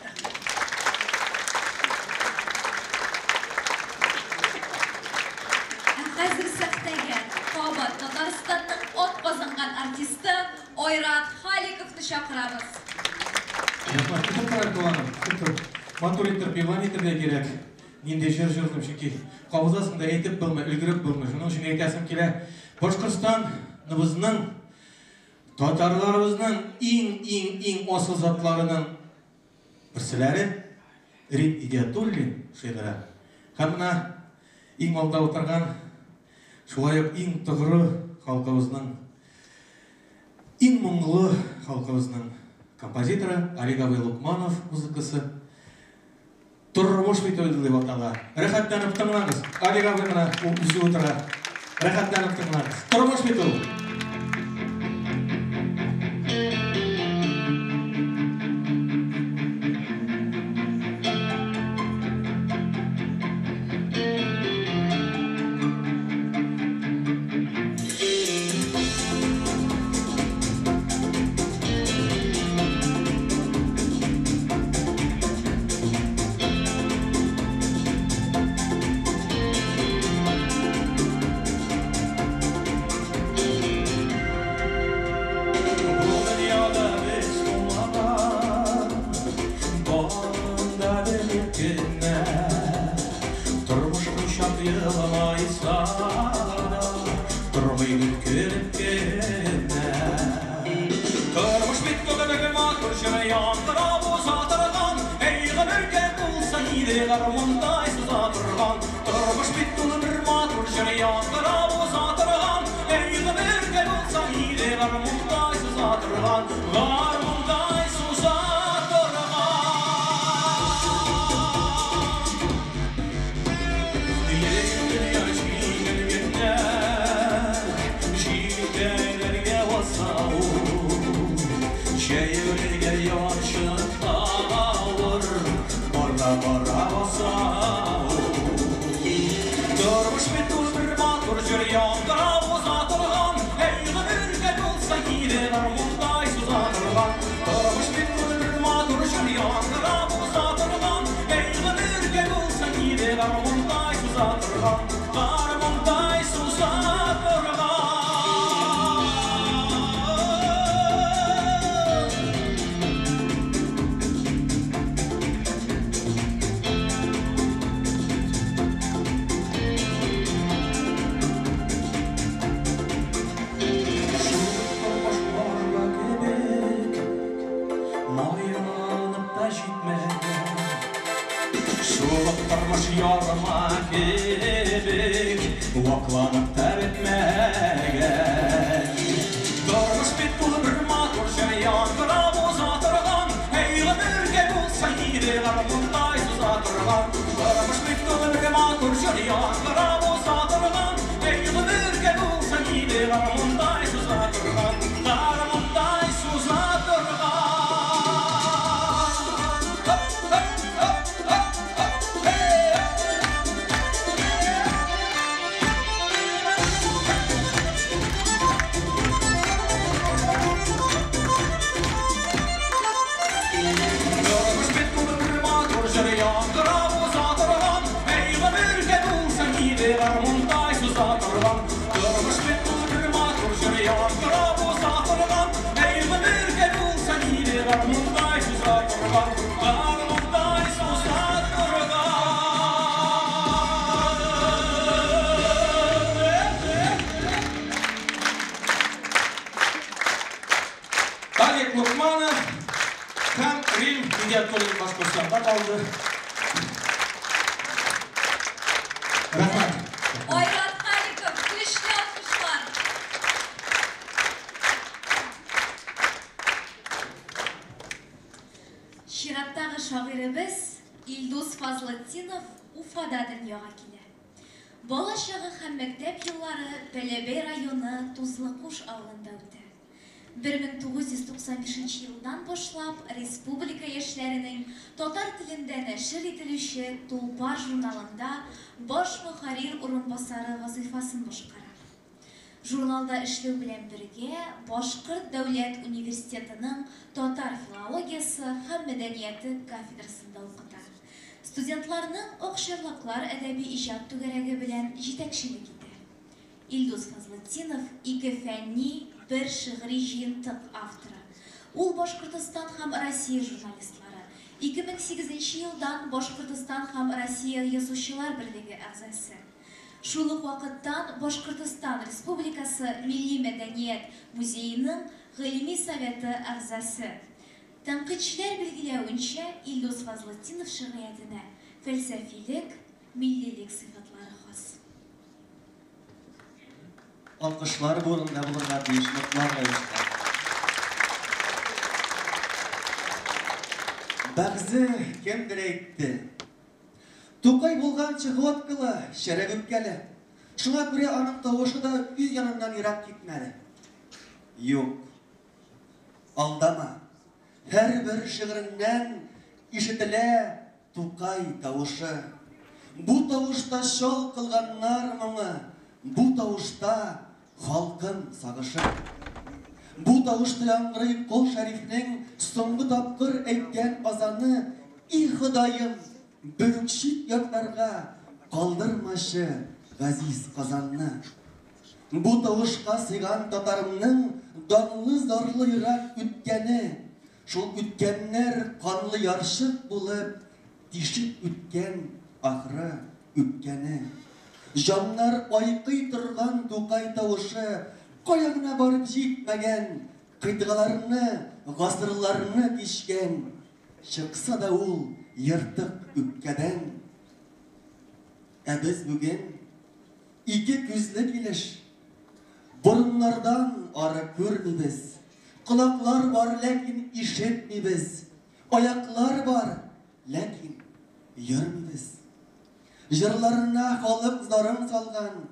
Рәхмәт. Ә хәзер сәхнәгә кабат Татарстанның атказанган артисты Айрат Халиковны чакырабыз. Рәхмәт. Көтеп торайык, туганым, көтеп тор. Матур итеп игълан итәргә кирәк. Нинди җыр җырдым, чөнки кабызасың да әйтеп булмый, өлгереп булмый. Шуның өчен әйтәсем килә. Башкортстаныбызның Татарларыбызның иң-иң-иң асыл затларының берселәре Рим Идиатуллин шигыре. Һәм менә иң алда утырган, шулай ук иң тугры халкыбызның, иң моңлы халкыбызның композиторы Олег абый Лукманов музыкасы. Тормыш бит ул дип атала. Рәхәтләнеп тыңлагыз. Олег абый менә ул үзе утыра. Рәхәтләнеп тыңлагыз. Тормыш бит ул. җыр яңгырап уза торган, Әй, гомергә булса иде гармундай суза торган. Тормыш бит ул бер матур җыр яңгырап уза торган, Әй, гомергә булса иде гармундай суза торган, гармундай суза торган. Дөнья җиңел генә җилкәләргә баса ул, Җәяүлегә ярчыкка авыр, бара-бара баса ул. Тормыш бит ул бер матур җыр яңгырап уза торган, Әй, гомергә булса иде гармундай суза торган. Тормыш бит ул бер матур җыр яңгырап уза торган, Әй, гомергә булса иде гармундай суза торган, гармундай суза торган. Шул тормыш арба кебек майланып та җитмәгән, Шул ук тормыш ярма кебек вакланып та бетмәгән. Тормыш бит ул бер матур җыр яңгырап уза торган, Әй, гомергә булса иде гармундай суза торган. Тормыш бит ул бер матур җыр яңгырап уза торган, Әй, гомергә булса иде гармундай суза торган, гармундай суза торган. Хоп, хоп, хоп, хоп, хоп, хей! Тормыш бит ул бер матур җыр яңгырап уза торган, Әй, гомергә булса иде гармундай суза торган. Тормыш бит ул бер матур җыр яңгырап уза торган, Әй, гомергә булса иде гармундай суза торган, гармундай суза торган. Талик Лукманов һәм Рим Идиятуллин Башкортстанда калды. Рәхмәт. Айрат Халиков, көчле алкышлар. Чираттагы шагыйребез Илдус Фазлытдинов Уфада дөньяга килә. Бала чагы һәм мәктәп еллары Бәләбәй районы Тузлыкуш авылында үтә. 1995 елдан башлап республика яшьләренең татар телендә нәшер ителүче Тулпар журналында баш мөхәррир урынбасары вазыйфасын башкара. Журналда эшләү белән бергә Башкорт дәүләт университетының татар филологиясе һәм мәдәнияте кафедрасында укыта. Студентларның Акчарлаклар әдәби иҗат түгәрәге белән җитәкчелек итә. Илдус Фазлытдинов ике фәнни, бер шигъри җыентык авторы. Ул Башкортостан һәм Россия журналистлары, 2008 елдан Башкортостан һәм Россия Язучылар берлеге әгъзасы. Шул ук вакыттан Башкортостан Республикасы Милли мәдәният музееның Гыйльми советы әгъзасы. Тәнкыйтьчеләр билгеләвенчә, Илдус Фазлытдинов шигъриятенә фәлсәфилек, миллилек сыйфатлары хас. Алкышлар бу урында булырга тиеш мотлак рәвештә. Бәгъзе кемдер әйтте. Тукай булган чехоткалы, шәрәк үпкәле. Шуңа күрә аның тавышы да үз яныннан ерак китмәде. Юк. Алдама. Һәрбер шигыреннән ишетелә Тукай тавышы. Бу тавышта чал кылганнар моңы, бу тавышта халкым сагышы. Бу тавышта яңгырый Кол Шәрифнең соңгы тапкыр әйткән азаны, И Ходаем, берүк чит ятларга калдырмачы газиз Казанны. Бу тавышка сыйган татарымның данлы зарлы ерак үткәне, шул үткәннәр канлы ярчык булып тишеп үткән ахры үпкәне. Җаннар айкый торган Тукай тавышы кая гына барып җитмәгән, кыйтгаларны гасырларны кичкән, чыкса да ул ертык үпкәдән. Ә без бүген ике күзле килеш, борыннардан ары күрмибез, колаклар бар, ләкин ишетмибез, аяклар бар, ләкин йөрмибез. Җырларына халык зарын салган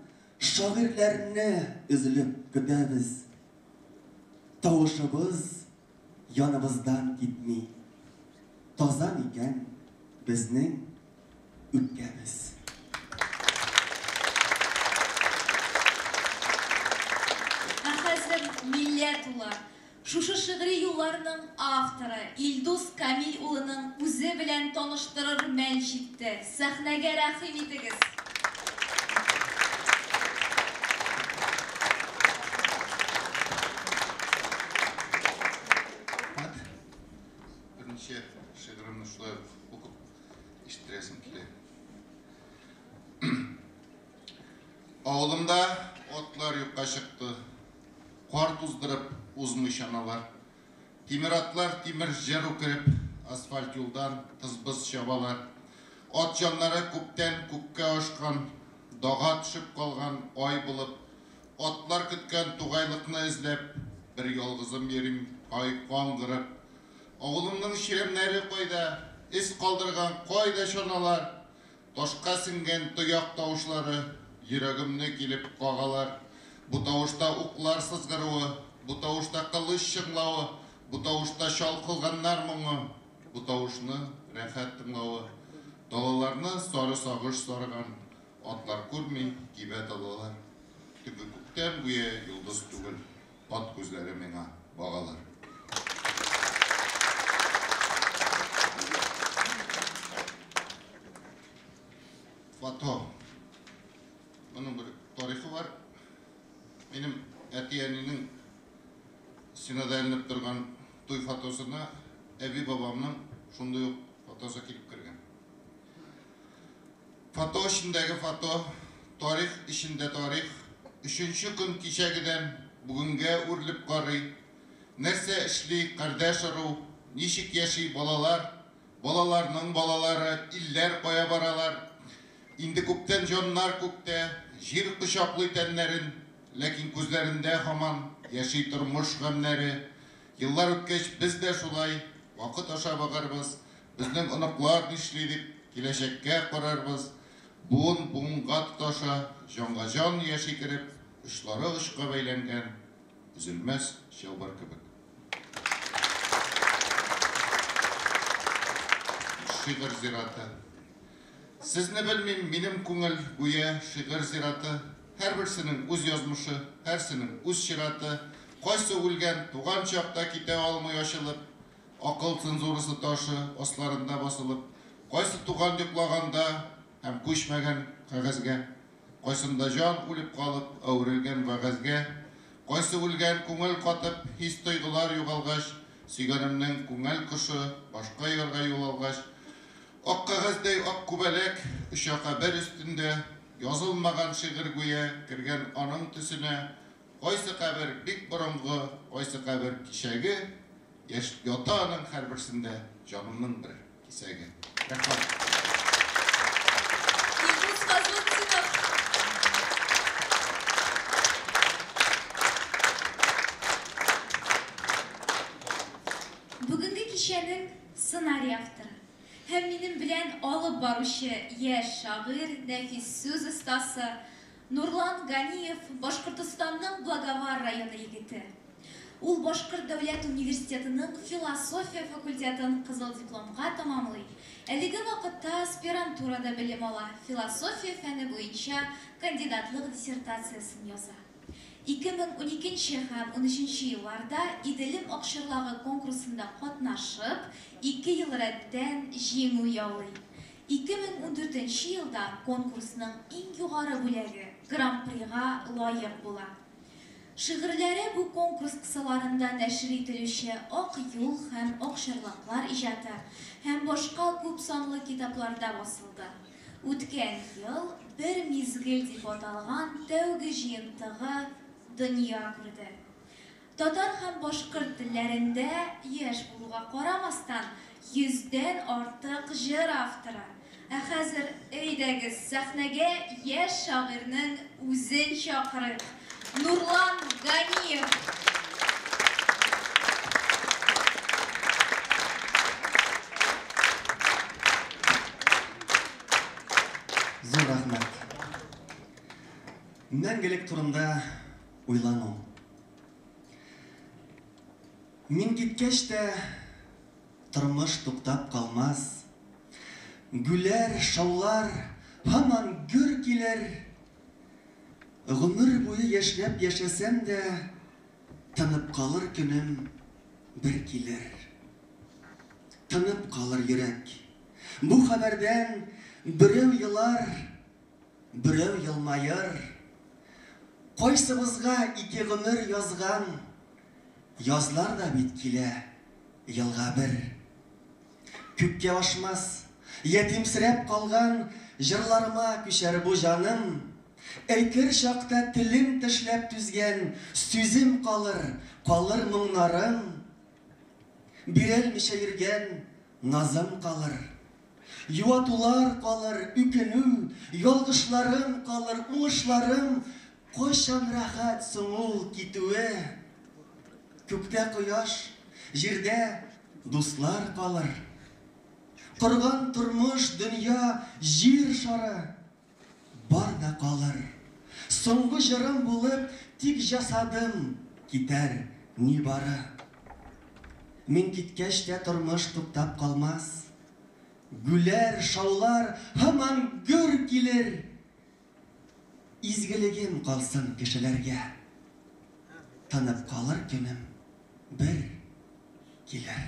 шагыйрьләрне өзелеп көтәбез. Тавышыбыз яныбыздан китми. Таза микән безнең үпкәбез? Ә хәзер милләт улы, шушы шигъри юлларның авторы Илдус Камил улының үзе белән таныштырыр мәл җитте. Сәхнәгә рәхим итегез! Рәхмәт. Берничә шигыремне шулай ук укып ишеттерәсем килә. Авылымда атлар юкка чыкты. Кар туздырып узмый чаналар. Тимер атлар тимер җыр үкереп, асфальт юлдан тыз-быз чабалар. Ат җаннары күптән күккә ашкан, дага төшеп калган ай булып, атлар көткән тугайлыкны эзләп, бер ялгызым йөрим, ай, каңгырып. Авылымның чирәмнәре кайда, эз калдырган кайда чаналар? Ташка сеңгән тояк тавышлары йөрәгемне килеп кагалар. Бу тавышта уклар сызгыруы, бу тавышта кылыч чыңлавы, бу тавышта чалкылганнар моңы, бу тавышны рәхәт тыңлавы. Далаларны сары сагыш сарган, атлар күрми, кибә далалар. Теге күктән гүя йолдыз түгел, ат күзләре миңа багалар. Фото. Моның бер тарихы бар. Минем әти-әнинең стенада эленеп торган туй фотосына әби-бабамның шундый ук фотосы килеп кергән. Фото эчендәге фото, тарих эчендә тарих, өченче көн кичәгедән бүгенгә үрелеп карый. Нәрсә эшли кардәш ыру, ничек яши балалар, балаларның балалары, илләр кая баралар. Инде күптән җаннар күктә, җир кочаклый тәннәрен, ләкин күзләрендә һаман яши тормыш гамьнәре. Еллар үткәч без дә шулай вакыт аша багарбыз, Безнең оныклар нишли дип, киләчәккә карарбыз. Буын буынга тоташа, җанга җан яши кереп, очлары очка бәйләнгән, өзелмәс чылбыр кебек. Шигырь зираты. Сезне белмим, минем күңел, гүя, шигырь зираты. Һәрберсенең үз язмышы, һәрсенең үз чираты. Кайсы үлгән, туган чакта китә алмый ачылып, Акыл цензурасы ташы асларында басылып, кайсы туган йоклаганда һәм күчмәгән кәгазьгә, кайсында җан үлеп калып, әверелгән вәгазьгә, кайсы үлгән күңел катып, хис-тойгылар югалгач, сөйгәнемнең күңел кошы башка ярга юл алгач, ак кәгазьдәй ак күбәләк оча кабер өстендә, язылмаган шигырь гүя кергән аның төсенә, кайсы кабер бик борынгы, кайсы кабер кичәге, Яшь ята аның һәрберсендә җанымның бер кисәге. Рәхмәт. Илдус Фазлытдинов. Бүгенге кичәнең сценарий авторы һәм минем белән алып баручы яшь шагыйрь, нәфис сүз остасы Нурлан Ганиев Башкортостанның Благовар районы егете. Ул Башкорт дәүләт университетының философия факультетын кызыл дипломга тәмамлый, әлеге вакытта аспирантурада белем ала, философия фәне буенча кандидатлык диссертациясен яза. 2012 нче һәм унөченче елларда Иделем акчарлагы конкурсында катнашып, ике ел рәттән җиңү яулый. 2014 нче елда конкурсның иң югары бүләге, Гран-прига лаек була. Шигырьләре бу конкурс кысаларында нәшер ителүче Ак юл һәм Акчарлаклар иҗаты һәм башка күп санлы китапларда басылды. Үткән ел Бер мизгел дип аталган тәүге җыентыгы дөнья күрде. Татар һәм башкорт телләрендә яшь булуга карамастан, йөздән артык җыр авторы. Ә хәзер, әйдәгез, сәхнәгә яшь шагыйрьнең үзен чакырыйк. Нурлан Ганиев! Зур рәхмәт. Мәңгелек турында уйлану. Мин киткәч тә тормыш туктап калмас. Гүләр, шаулар һаман гөр килер. Гомер буе яшьнәп яшәсәм дә, тынып калыр көнем бер килер. Тынып калыр йөрәк. Бу хәбәрдән берәү елар, берәү елмаер. Кайсыбызга ике гомер язган, язлар да бит килә елга бер. Күккә ашмас, ятимсерәп калган җырларыма күчәр бу җаным. Әйтер чакта телем тешләп түзгән сүзем калыр, калыр моңнарым. Бирәлмичә йөргән назым калыр. Юатулар калыр, үкенү, ялгышларым калыр, уңышларым. Кайчан рәхәт соң ул китүе? Күктә кояш, җирдә дуслар калыр. Корган тормыш, дөнья, җир шары бар да калыр. Соңгы җырым булып тик җасадым китәр нибары. Мин киткәч тә тормыш туктап калмас. Гүләр, шаулар һаман гөр килер. Изгелегем калсын кешеләргә. Тынып калыр көнем бер килер.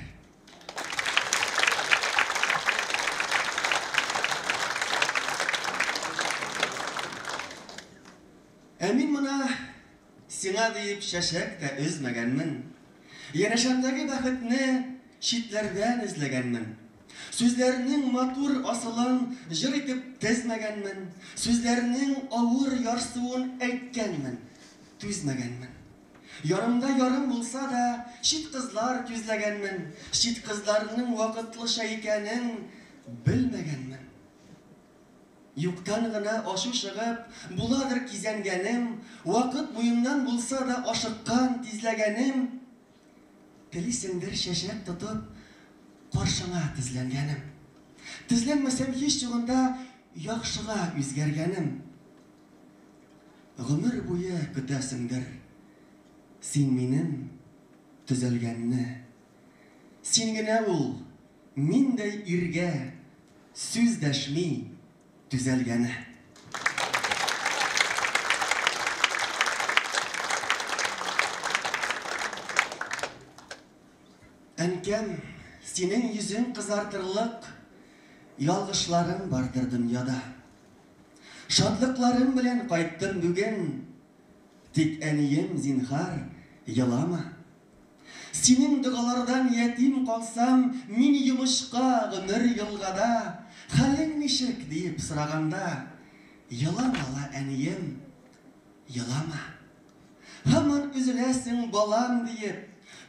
Ә мин мона сиңа диеп чәчәк тә өзмәгәнмен. Янәшәмдәге бәхетне читләрдән эзләгәнмен. Сүзләрнең матур асылын җыр итеп тезмәгәнмен, Сүзләрнең авыр ярсуын әйткәнмен, түзмәгәнмен. Ярымда ярым булса да, чит кызлар күзләгәнмен, Чит кызларның вакытлыча икәнен белмәгәнмен. Юктан гына ачу чыгып, буладыр кизәнгәнем, Вакыт муеннан булса да ашыккан, тизләгәнем. Телисеңдер чәчәк тотып, каршыңа тезләнгәнем. Тезләнмәсәм һич югында яхшыга үзгәргәнем. Гомер буе көтәсеңдер син минем төзәлгәнне. Син генә ул, миндәй иргә сүз дәшми Төзәлгәне. Әнкәм, синең йөзең кызартырлык ялгышларым бардыр дөньяда. Шатлыкларым белән кайттым бүген, тик әнием, зинһар, елама. Синең догалардан ятим калсам, мин йомычка гомер елгада, Хәлең ничек? диеп сораганда, елама ла, әнием, елама. Һаман өзеләсең, балам, диеп,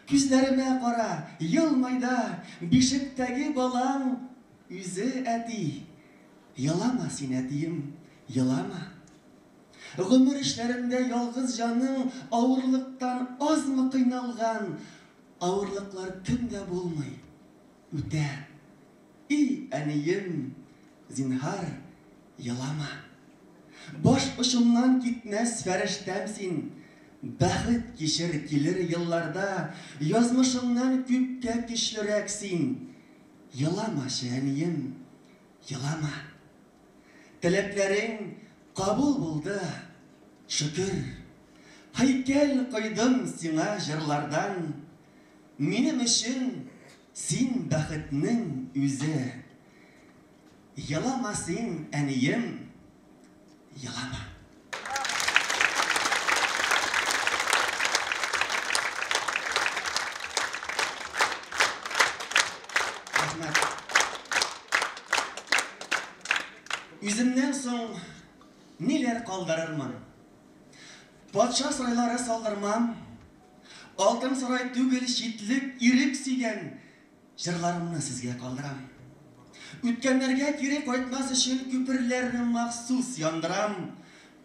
күзләремә кара, елмай да, бишектәге балаң үзе әти. Елама син, әтием, елама. Гомер эшләрендә ялгыз җаның авырлыктан азмы кыйналган, авырлыклар көн дә булмый, үтә. И, әнием, зинһар, елама. Баш очымнан китмәс фәрештәм син, бәхет кичер килер елларда, язмышыңнан күпкә көчлерәк син. Еламачы, әнием, елама. Теләкләрең кабул булды, шөкер. Һәйкәл койдым сиңа җырлардан. Минем өчен син бәхетнең үзе. Елама син, әнием, елама. Рәхмәт. Үземнән соң ниләр калдырырмын? Патша сарайлары салдырмам. Алтын сарай түгел, читлек, ирек сөйгән җырларымны сезгә калдырам. Үткәннәргә кире кайтмас өчен күперләрне махсус яндырам.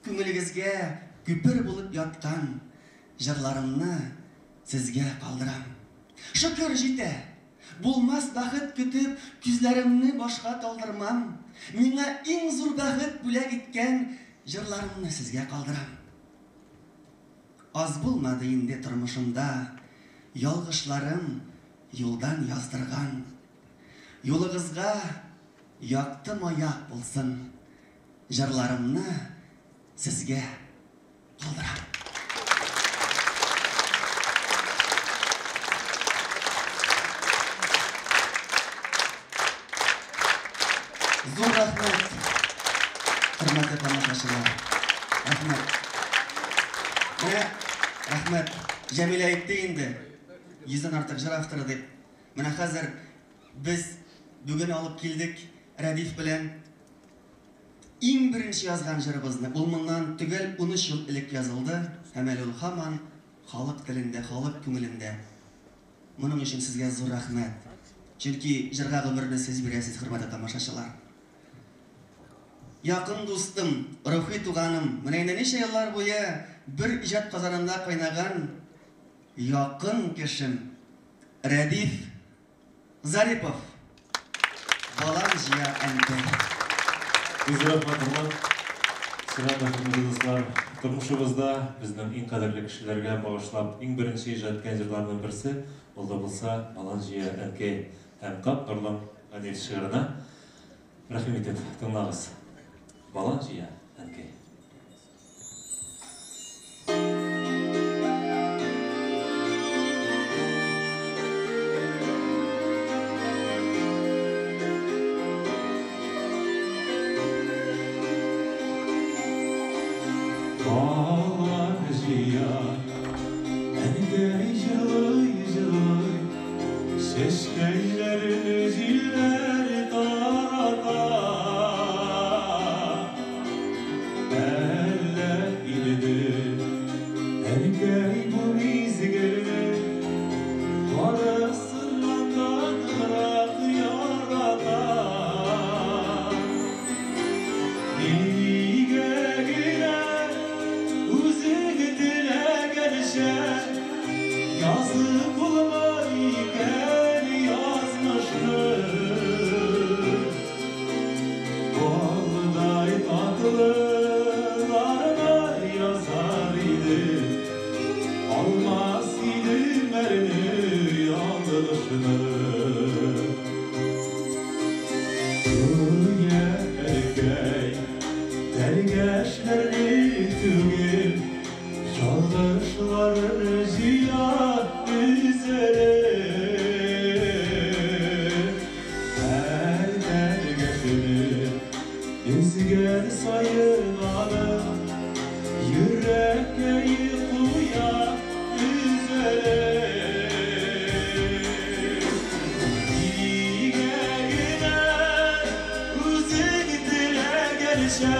Күңелегезгә күпер булып яткан җырларымны сезгә калдырам. Шөкер, җитә! Булмас бәхет көтеп, күзләремне башка талдырмам. Миңа иң зур бәхет бүләк иткән җырларымны сезгә калдырам. Аз булмады инде тормышымда ялгышларым юлдан яздырган. Юлыгызга якты маяк булсын, җырларымны сезгә калдырам. Зур рәхмәт, хөрмәтле тамашачылар. Рәхмәт. Менә, рәхмәт. Җәмилә әйтте инде, йөздән артык җыр авторы дип. Менә хәзер без бүген алып килдек Рәдиф белән иң беренче язган җырыбызны. Ул моннан төгәл 13 ел элек язылды һәм әле ул һаман халык телендә, халык күңелендә. Моның өчен сезгә зур рәхмәт. Чөнки җырга гомерне сез бирәсез, хөрмәтле тамашачылар. Якын дустым, рухи туганым, менә инде ничә еллар буе бер иҗат казанында кайнаган якын кешем Рәдиф Зарипов. Балан җыя әнкәй. Бик зур рәхмәт, Нурлан. Сиңа да, хөрмәтле дуслар, тормышыбызда безнең иң кадерле кешеләргә багышлап иң беренче иҗат иткән җырларның берсе, ул да булса Балан җыя әнкәй һәм тап Нурлан Ганиев шигыренә рәхим итеп тыңлагыз. Балан җыя әнкәй. Балан җыя, әнкәй җырлый-җырлый, Чәчкәйләрне җилләр тарата. Әллә инде, әнкәй, бу мизгелне Барысыннан да ныграк ярата. Нигә генә үзең теләгәнчә Язып булмый икән язмышны? Балдай татлыларны язар идем, Алмас идем әрне ялгышны. Гүя әнкәй, тәлгәшләрне түгел, Ялгышларны җыя өзелеп. Һәр тәлгәшне өзгән саен аның Йөрәккәе куя өзелеп. Нигә генә үзең теләгәнчә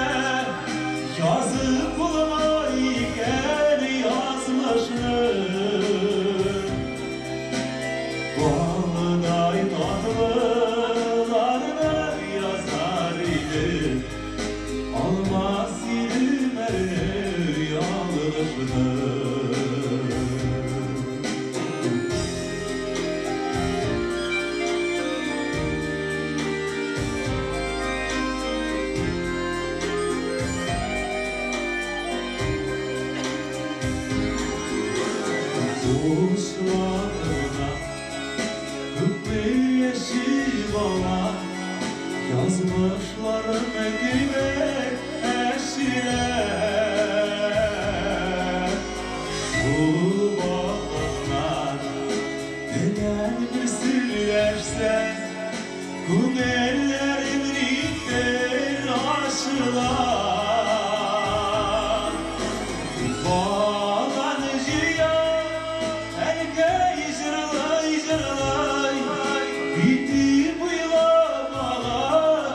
Язып булмый икән язмышны? Балдай татлыларны язар идем, Алмас идем әрне ялгышны. Учларына күпме яши бала, Язмышларын кебек әчеләр. Шул балалар белән бер сөйләшсәң, Күңелләрең никтер ачыла. Балан җыя, әнкәй җырлый-җырлый, Бите буйлап ага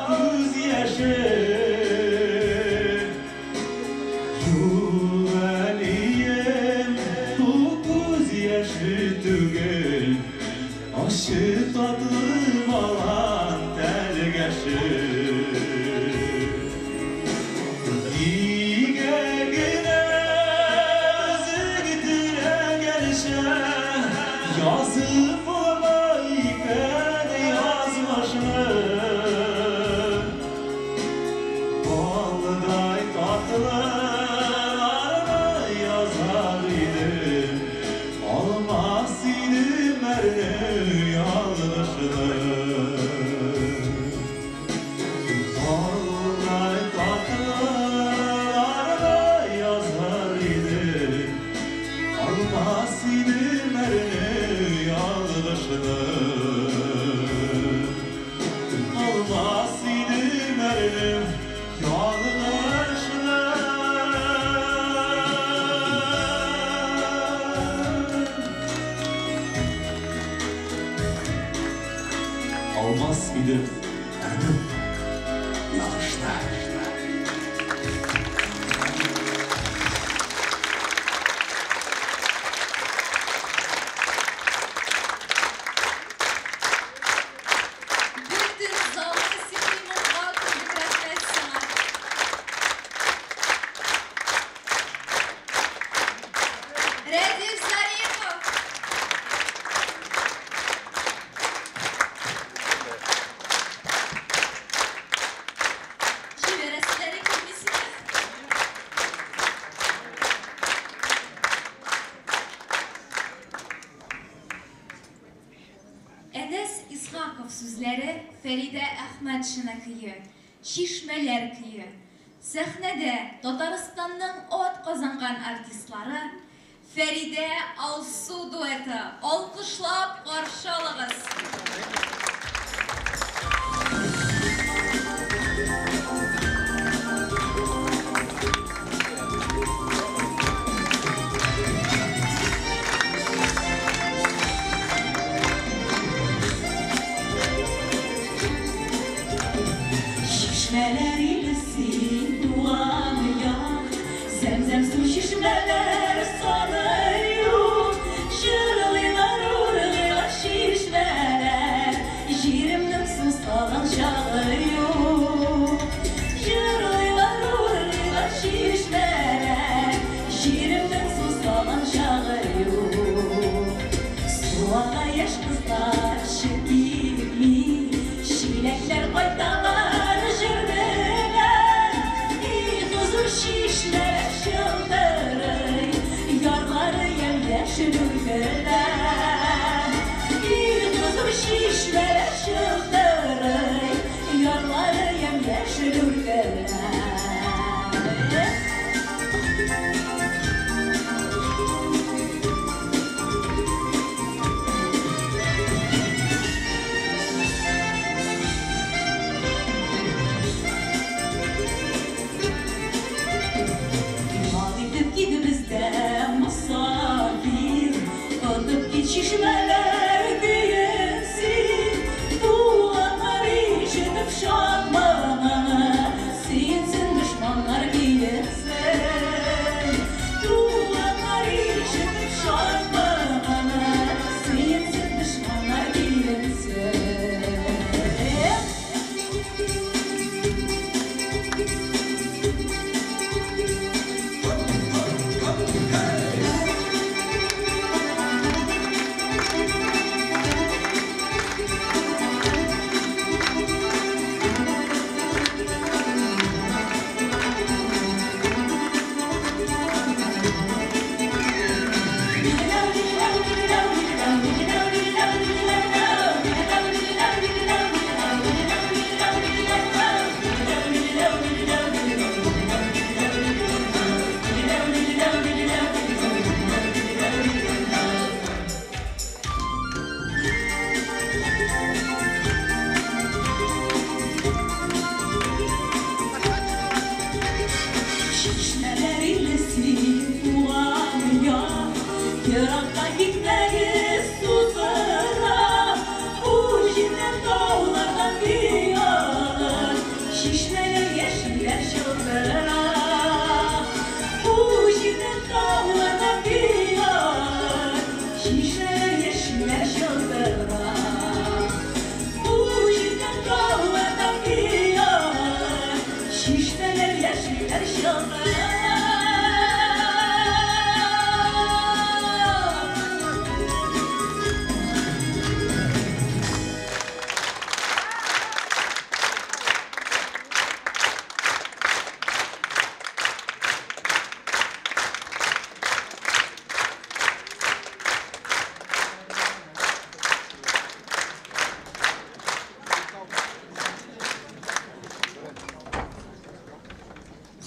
күз яше. Юк, әнием, бу күз яше. татлы балан тәлгәше. Нигә генә үзең теләгәнчә язып булмый икән язмышны. Балдай татлыларны язар идем, алмас идем әрнү ялгышны. Балдай татлыларны язар идем, алмас идем әрнү ялгышны. Алмас идем әрнү ялгышны. Алмас идем әрнү ялгышны. Бөтен залны сихри моңга күмдек, рәхмәт сиңа. Рәдиф Зарипов. Җибәрәселәре килми сине. Әнәс Исхаков сүзләре, Фәридә Әхмәтшина көе, Чишмәләр көе. Сәхнәдә Татарстанның ат казанган артистлары Фәридә Алсу дуэты. Алкышлап каршы алыгыз. Чишмәләр иле син, туган як, Зәмзәм су чишмәләр саны юк. Җырлыйлар, урлыйлар чишмәләр, Җиремнең сусаган чагы юк. Җырлыйлар, урлыйлар чишмәләр, Җиремнең сусаган чагы юк. Суага яшь кызлар чык китми, Чиләкләр кайталар җыр белән. И хозур чишмәләр чылтырый, Ярлары ямь-яшел үркеләр. И хозур чишмәләр чылтырый, Ярлары ямь-яшел үркеләр. Ял итеп кит бездә, мосафир, Отып кит чишмәләр көен син. Туганнар ишетеп шатлана, Сөенеп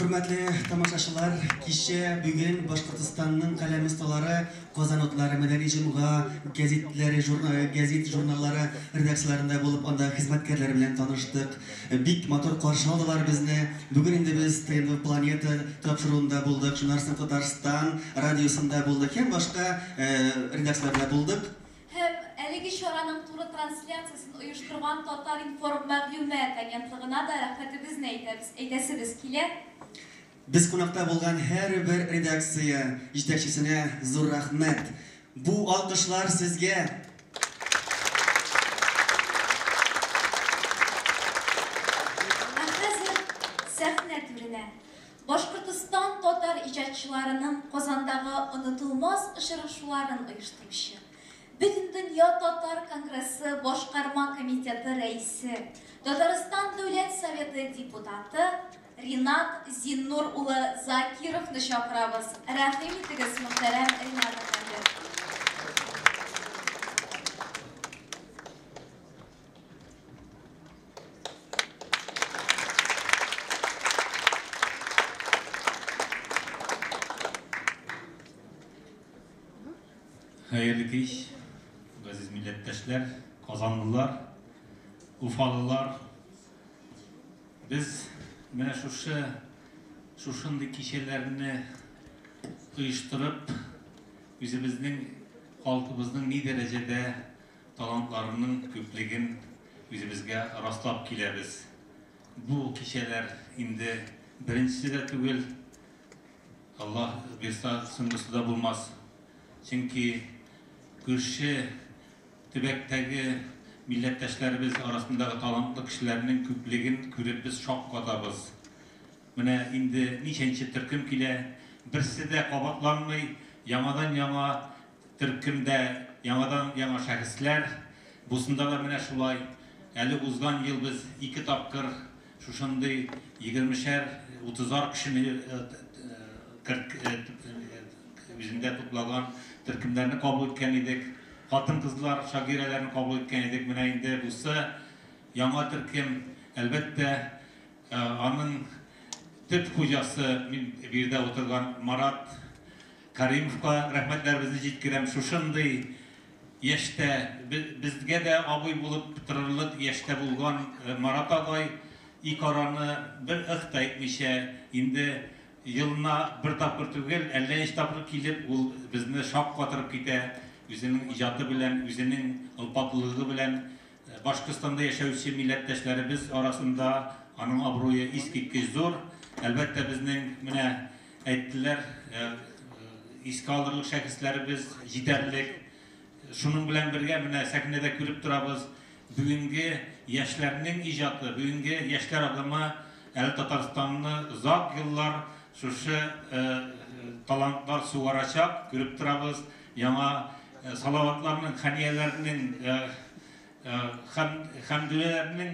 Хөрмәтле тамашачылар, кичә бүген Башкортостанның каләм осталары, Казан утлары, Мәдәни җомга гәзитләре, гәзит журналлары редакцияләрендә булып, анда хезмәткәрләр белән таныштык. Бик матур каршы алдылар безне. Бүген инде без ТНВ Планета тапшыруында булдык, шуннан соң Татарстан радиосында булдык һәм башка редакцияләрдә булдык. Һәм әлеге чараның туры трансляциясен оештырган Татар-информ мәгълүмат агентлыгына да рәхмәтебезне әйтәбез, әйтәсебез килә. Без кунакта булган һәрбер редакция җитәкчесенә зур рәхмәт. Бу алкышлар сезгә! Ә хәзер сәхнә түренә Башкортостан татар иҗатчыларының Казандагы онытылмас очрашуларын оештыручы, Бөтендөнья татар конгрессы башкарма комитеты рәисе, Татарстан Дәүләт Советы депутаты Ринат Зиннур улы Закировны чакырабыз. Рәхим итегез, мөхтәрәм Ринат әфәнде. Хәерле кич, газиз милләттәшләр, казанлылар, уфалылар. Без менә шушы шушындый кичәләрне оештырып, үзебезнең халкыбызның ни дәрәҗәдә талантларының күплеген үзебезгә раслап киләбез. Бу кичәләр инде беренчесе дә түгел, Аллаһ бирса, соңгысы да булмас. Чөнки күрше төбәктәге милләттәшләребез арасындагы талантлы кешеләрнең күплеген күреп без шаккатабыз. Менә инде ничәнче төркем килә, берсе дә кабатланмый, яңадан-яңа төркемдә яңадан-яңа шәхесләр. Бусында да менә шулай. Әле узган ел без ике тапкыр шушындый егермешәр, утызар кешене үзендә туплаган төркемнәрне кабул иткән идек. Хатын-кызлар шагыйрәләрен кабул иткән идек. Менә инде бусы яңа төркем. Әлбәттә, аның төп хуҗасы мин биредә утырган Марат Каримовка рәхмәтләребезне җиткерәм. Шушындый яшьтә, безгә дә абый булып торырлык яшьтә булган Марат агай ик араны бер ых та итмичә, инде елына бер тапкыр түгел, әллә ничә тапкыр килеп, ул безне шаккатырып китә, үзенең иҗаты белән, үзенең олпатлылыгы белән. Башкортстанда яшәүче милләттәшләребез арасында аның абруе искиткеч зур. Әлбәттә, безнең менә әйттеләр, искә алырлык шәхесләребез җитәрлек. Шуның белән бергә менә сәхнәдә күреп торабыз, бүгенге яшьләрнең иҗаты, бүгенге яшьләр агымы әле Татарстанны озак еллар шушы талантлар сугарачак, күреп торабыз. Яңа Салаватларның, Хәнияләрнең, Хәмдүнәләрнең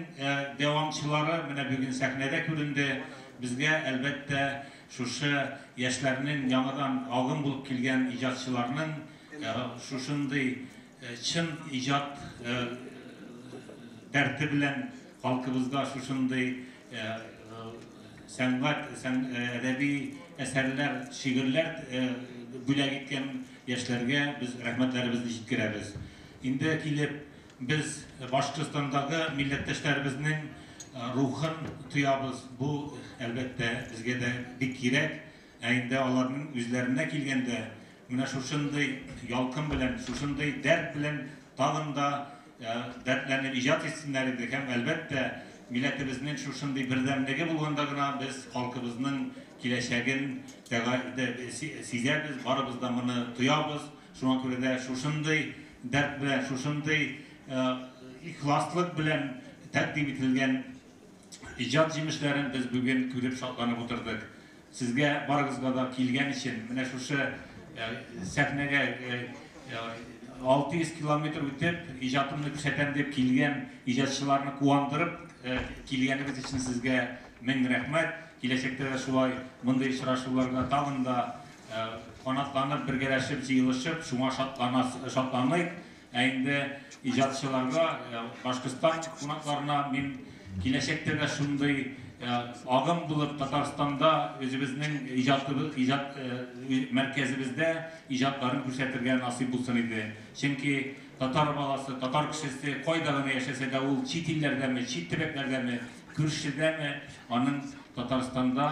дәвамчылары менә бүген сәхнәдә күренде. Безгә, әлбәттә, шушы яшьләрнең, яңадан агым булып килгән иҗатчыларның шушындый чын иҗат дәрте белән халкыбызга шушындый сәнгать, әдәби әсәрләр, шигырьләр бүләк иткән яшьләргә без рәхмәтләребезне җиткерәбез. Инде килеп, без Башкортстандагы милләттәшләребезнең рухын тоябыз. Бу, әлбәттә, безгә дә бик кирәк. Ә инде аларның үзләренә килгәндә, менә шушындый ялкын белән, шушындый дәрт белән тагын да дәртләнеп иҗат итсеннәр иде һәм, әлбәттә, милләтебезнең шушындый бердәмлеге булганда гына без халкыбызның киләчәген сизәбез, барыбыз да моны тоябыз. Шуңа күрә дә шушындый дәрт белән, шушындый ихласлык белән тәкъдим ителгән иҗат җимешләрен без бүген күреп шатланып утырдык. Сезгә барыгызга да килгән өчен, менә шушы сәхнәгә 600 километр үтеп, иҗатымны күрсәтәм дип килгән иҗатчыларны куандырып килгәнегез өчен сезгә мең рәхмәт. Киләчәктә дә шулай мондый очрашуларга тагын да канатланып, бергәләшеп, җыелышып, шуңа шатланыйк. Ә инде иҗатчыларга, Башкортстан кунакларына мин киләчәктә дә шундый агым булып Татарстанда үзебезнең иҗатыбыз, иҗат мәркәзебездә иҗатларын күрсәтергә насыйп булсын иде. Чөнки татар баласы, татар кешесе кайда гына яшәсә дә, ул чит илләрдәме, чит төбәкләрдәме, күршедәме, аның Татарстанда,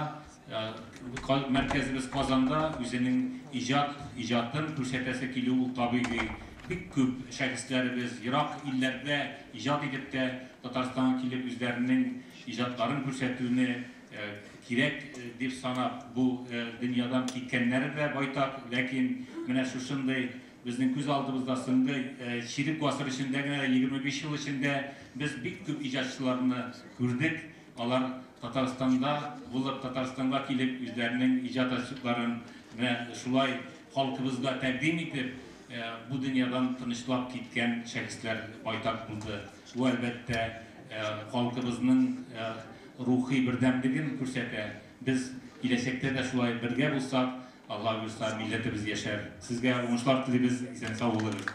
мәркәзебез Казанда үзенең иҗат, иҗатын күрсәтәсе килү ул табигый. Бик күп шәхесләребез ерак илләрдә иҗат итеп тә Татарстанга килеп үзләренең иҗатларын күрсәтүне кирәк дип санап бу дөньядан киткәннәре дә байтак. Ләкин менә шушындый безнең күз алдыбызда соңгы чирек гасыр эчендә генә, 25 ел эчендә без бик күп иҗатчыларны күрдек. Алар Татарстанда булып, Татарстанга килеп үзләренең иҗат ачыкларын менә шулай халкыбызга тәкъдим итеп, бу дөньядан тынычлап киткән шәхесләр байтак булды. Бу, әлбәттә, халкыбызның рухи бердәмлеген күрсәтә. Без киләчәктә дә шулай бергә булсак, Алла боерса, милләтебез яшәр. Сезгә уңышлар телибез, исән-сау булыгыз.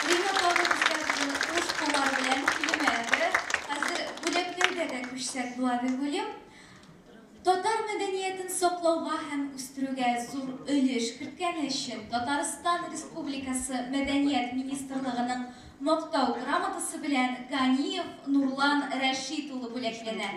Ринат абый безгә бүген куш куллары белән килмәде. Хәзер бүләкләүгә дә күчсәк була дип уйлыйм. Татар мәдәниятен саклауга һәм үстерүгә зур өлеш керткәне өчен Татарстан Республикасы Мәдәният министрлыгының Мактау грамотасы белән Ганиев Нурлан Рәшит улы бүләкләнә.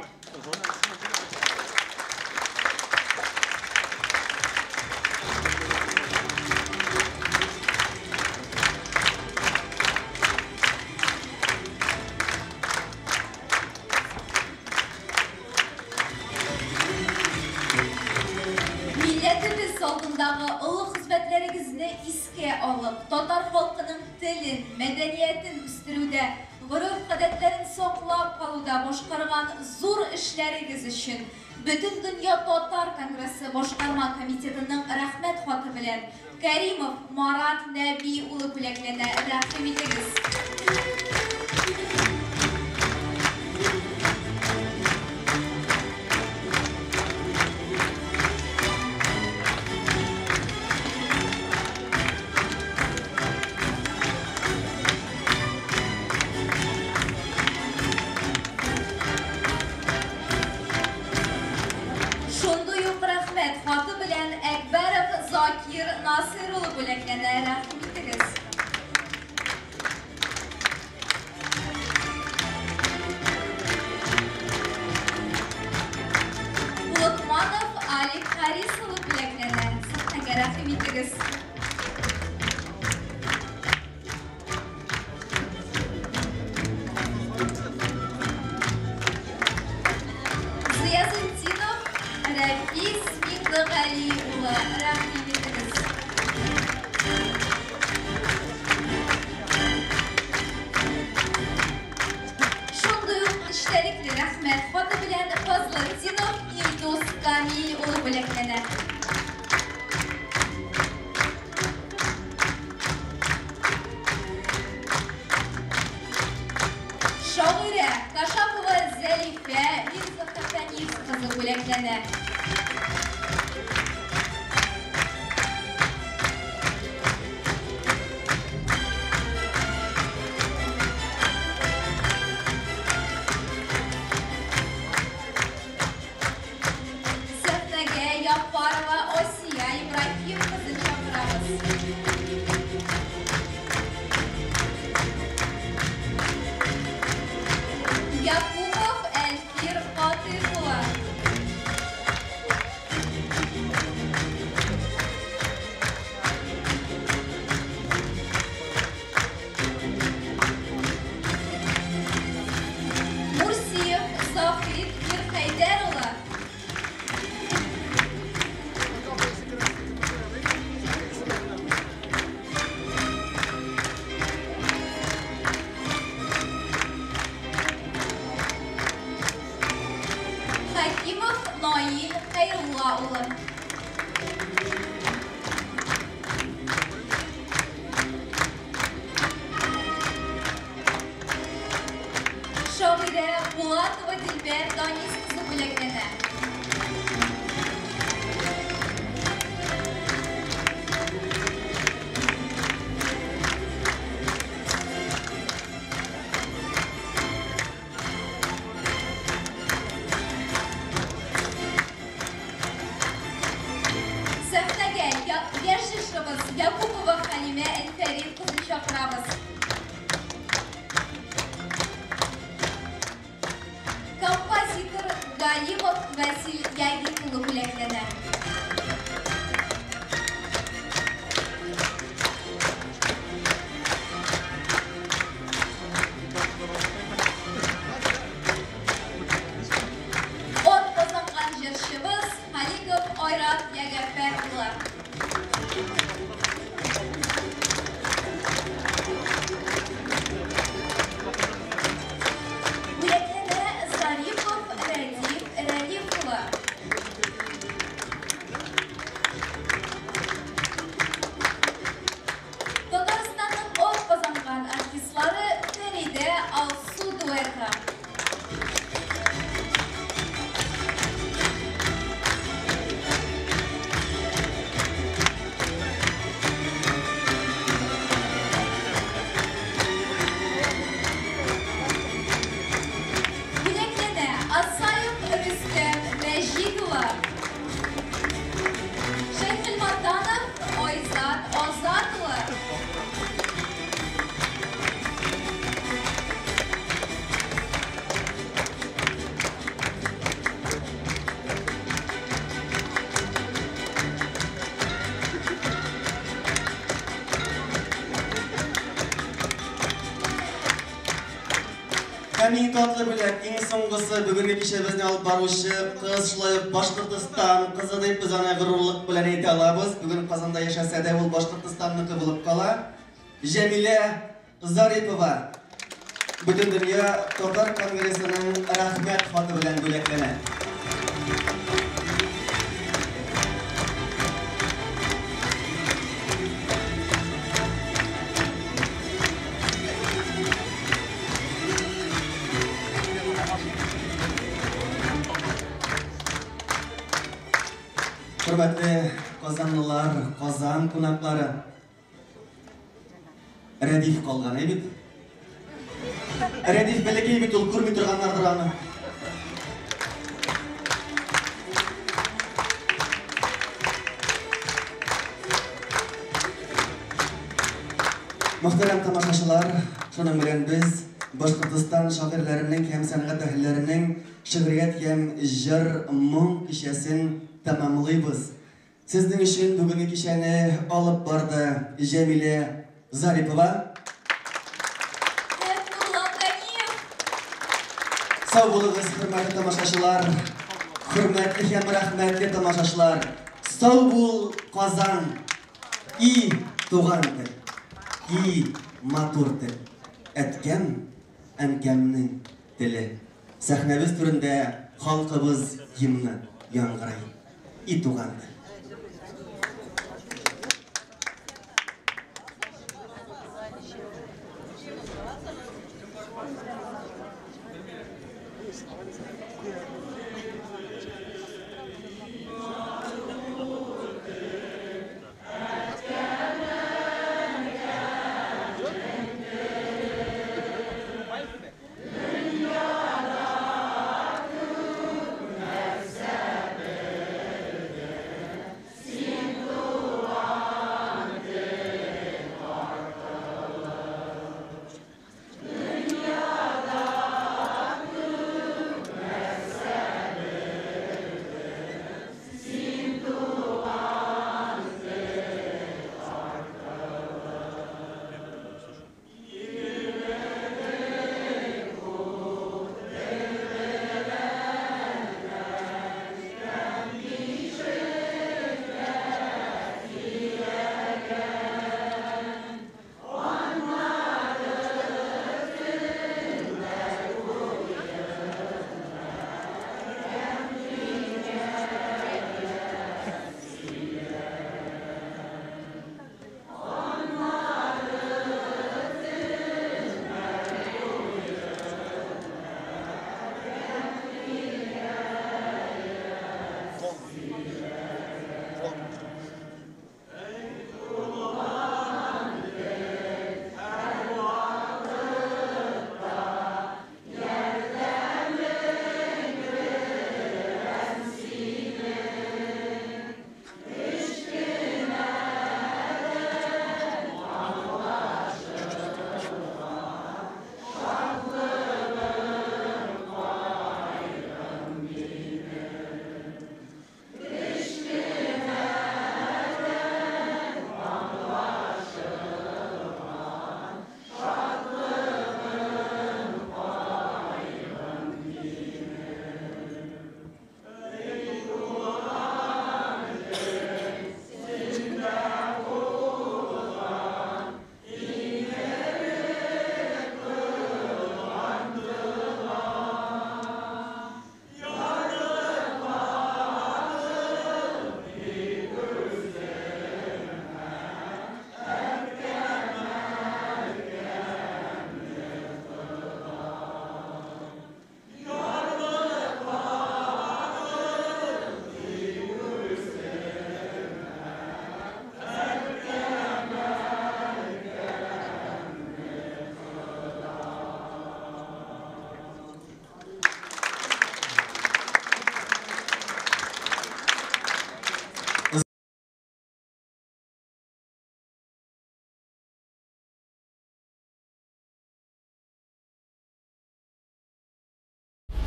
Милләтебез алдындагы олы хезмәтләрегезне искә алып, татар халкының телен, мәдәниятен үстерүдә, гореф-гадәтләрен саклап калуда башкарган зур эшләрегез өчен Бөтендөнья татар конгрессы башкарма комитетының Рәхмәт хаты белән Кәримов Марат Нәби улы бүләкләнә. Рәхим итегез. Шундый ук рәхмәт хаты белән Әкбәров Закир Насыйр улы бүләкләнә. Рәхим итегез. Локманов Алик Харис улы бүләкләнә. Сәхнәгә рәхим итегез. Зыязетдинов Рәфис Миңлегали улы, рәхим итегез. Шундый ук эчтәлекле рәхмәт хаты белән Фазлытдинов Илдус Камил улы бүләкләнә. Шагыйрә Кашапова Зәлифә Мирзахәфәнис кызы бүләкләнә. Сәхнәгә Яппарова Асия Ибраһим кызын чакырабыз. Якупов Әлфир Фатыйх улы. Мурсиев Заһид Мирхәйдәр улы. Хәкимов Наил Хәйрулла улы. Шагыйрә Булатова Дилбәр Данис кызы бүләкләнә. алкышлатабыз. Композитор Галимов Васил Ягит улы бүләкләнә. От казанган җырчыбыз Халиков Айрат Ягәфәр улы. Бүләкләнә Зарипов Рәдиф Рәлиф улы. Татарстанның от казанган артистлары Фәридә Алсу дуэты. Бүләкләнә Асаев Рөстәм Мәҗит улы. Шәйхелмарданов Айзат Азат улы. Һәм иң татлы бүләк, иң соңгысы бүгенге кичәбезне алып баручы кыз, шулай ук Башкортостан кызы дип без аны горурлык белән әйтә алабыз. Бүген Казанда яшәсә дә ул Башкортостанныкы булып кала. Җәмилә Зарипова Бөтендөнья татар конгрессының рәхмәт хаты белән бүләкләнә. Хөрмәтле казанлылар, Казан кунаклары. Рәдиф калган, әй бит. Рәдиф бәләкәй бит ул, күрми торганнардыр аны. Мөхтәрәм тамашачылар, шуның белән без Башкортостан шагыйрьләренең һәм сәнгать әһелләренең шигърият һәм җыр моң кичәсен тәмамлыйбыз. Сезнең өчен бүгенге кичәне алып барды Җәмилә Зарипова. Һәм Нурлан Ганиев. Сау булыгыз, хөрмәтле тамашачылар, хөрмәтле һәм рәхмәтле тамашачылар. Сау бул, Казан! И туган тел, и матур тел. Әткәм, әнкәмнең теле. Сәхнәбез түрендә халкыбыз гимны яңгырай. И туган тел.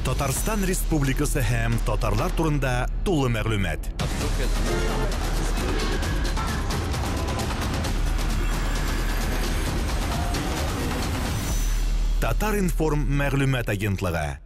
Татарстан Республикасы һәм татарлар турында тулы мәгълүмат. Татар-информ мәгълүмат агентлыгы.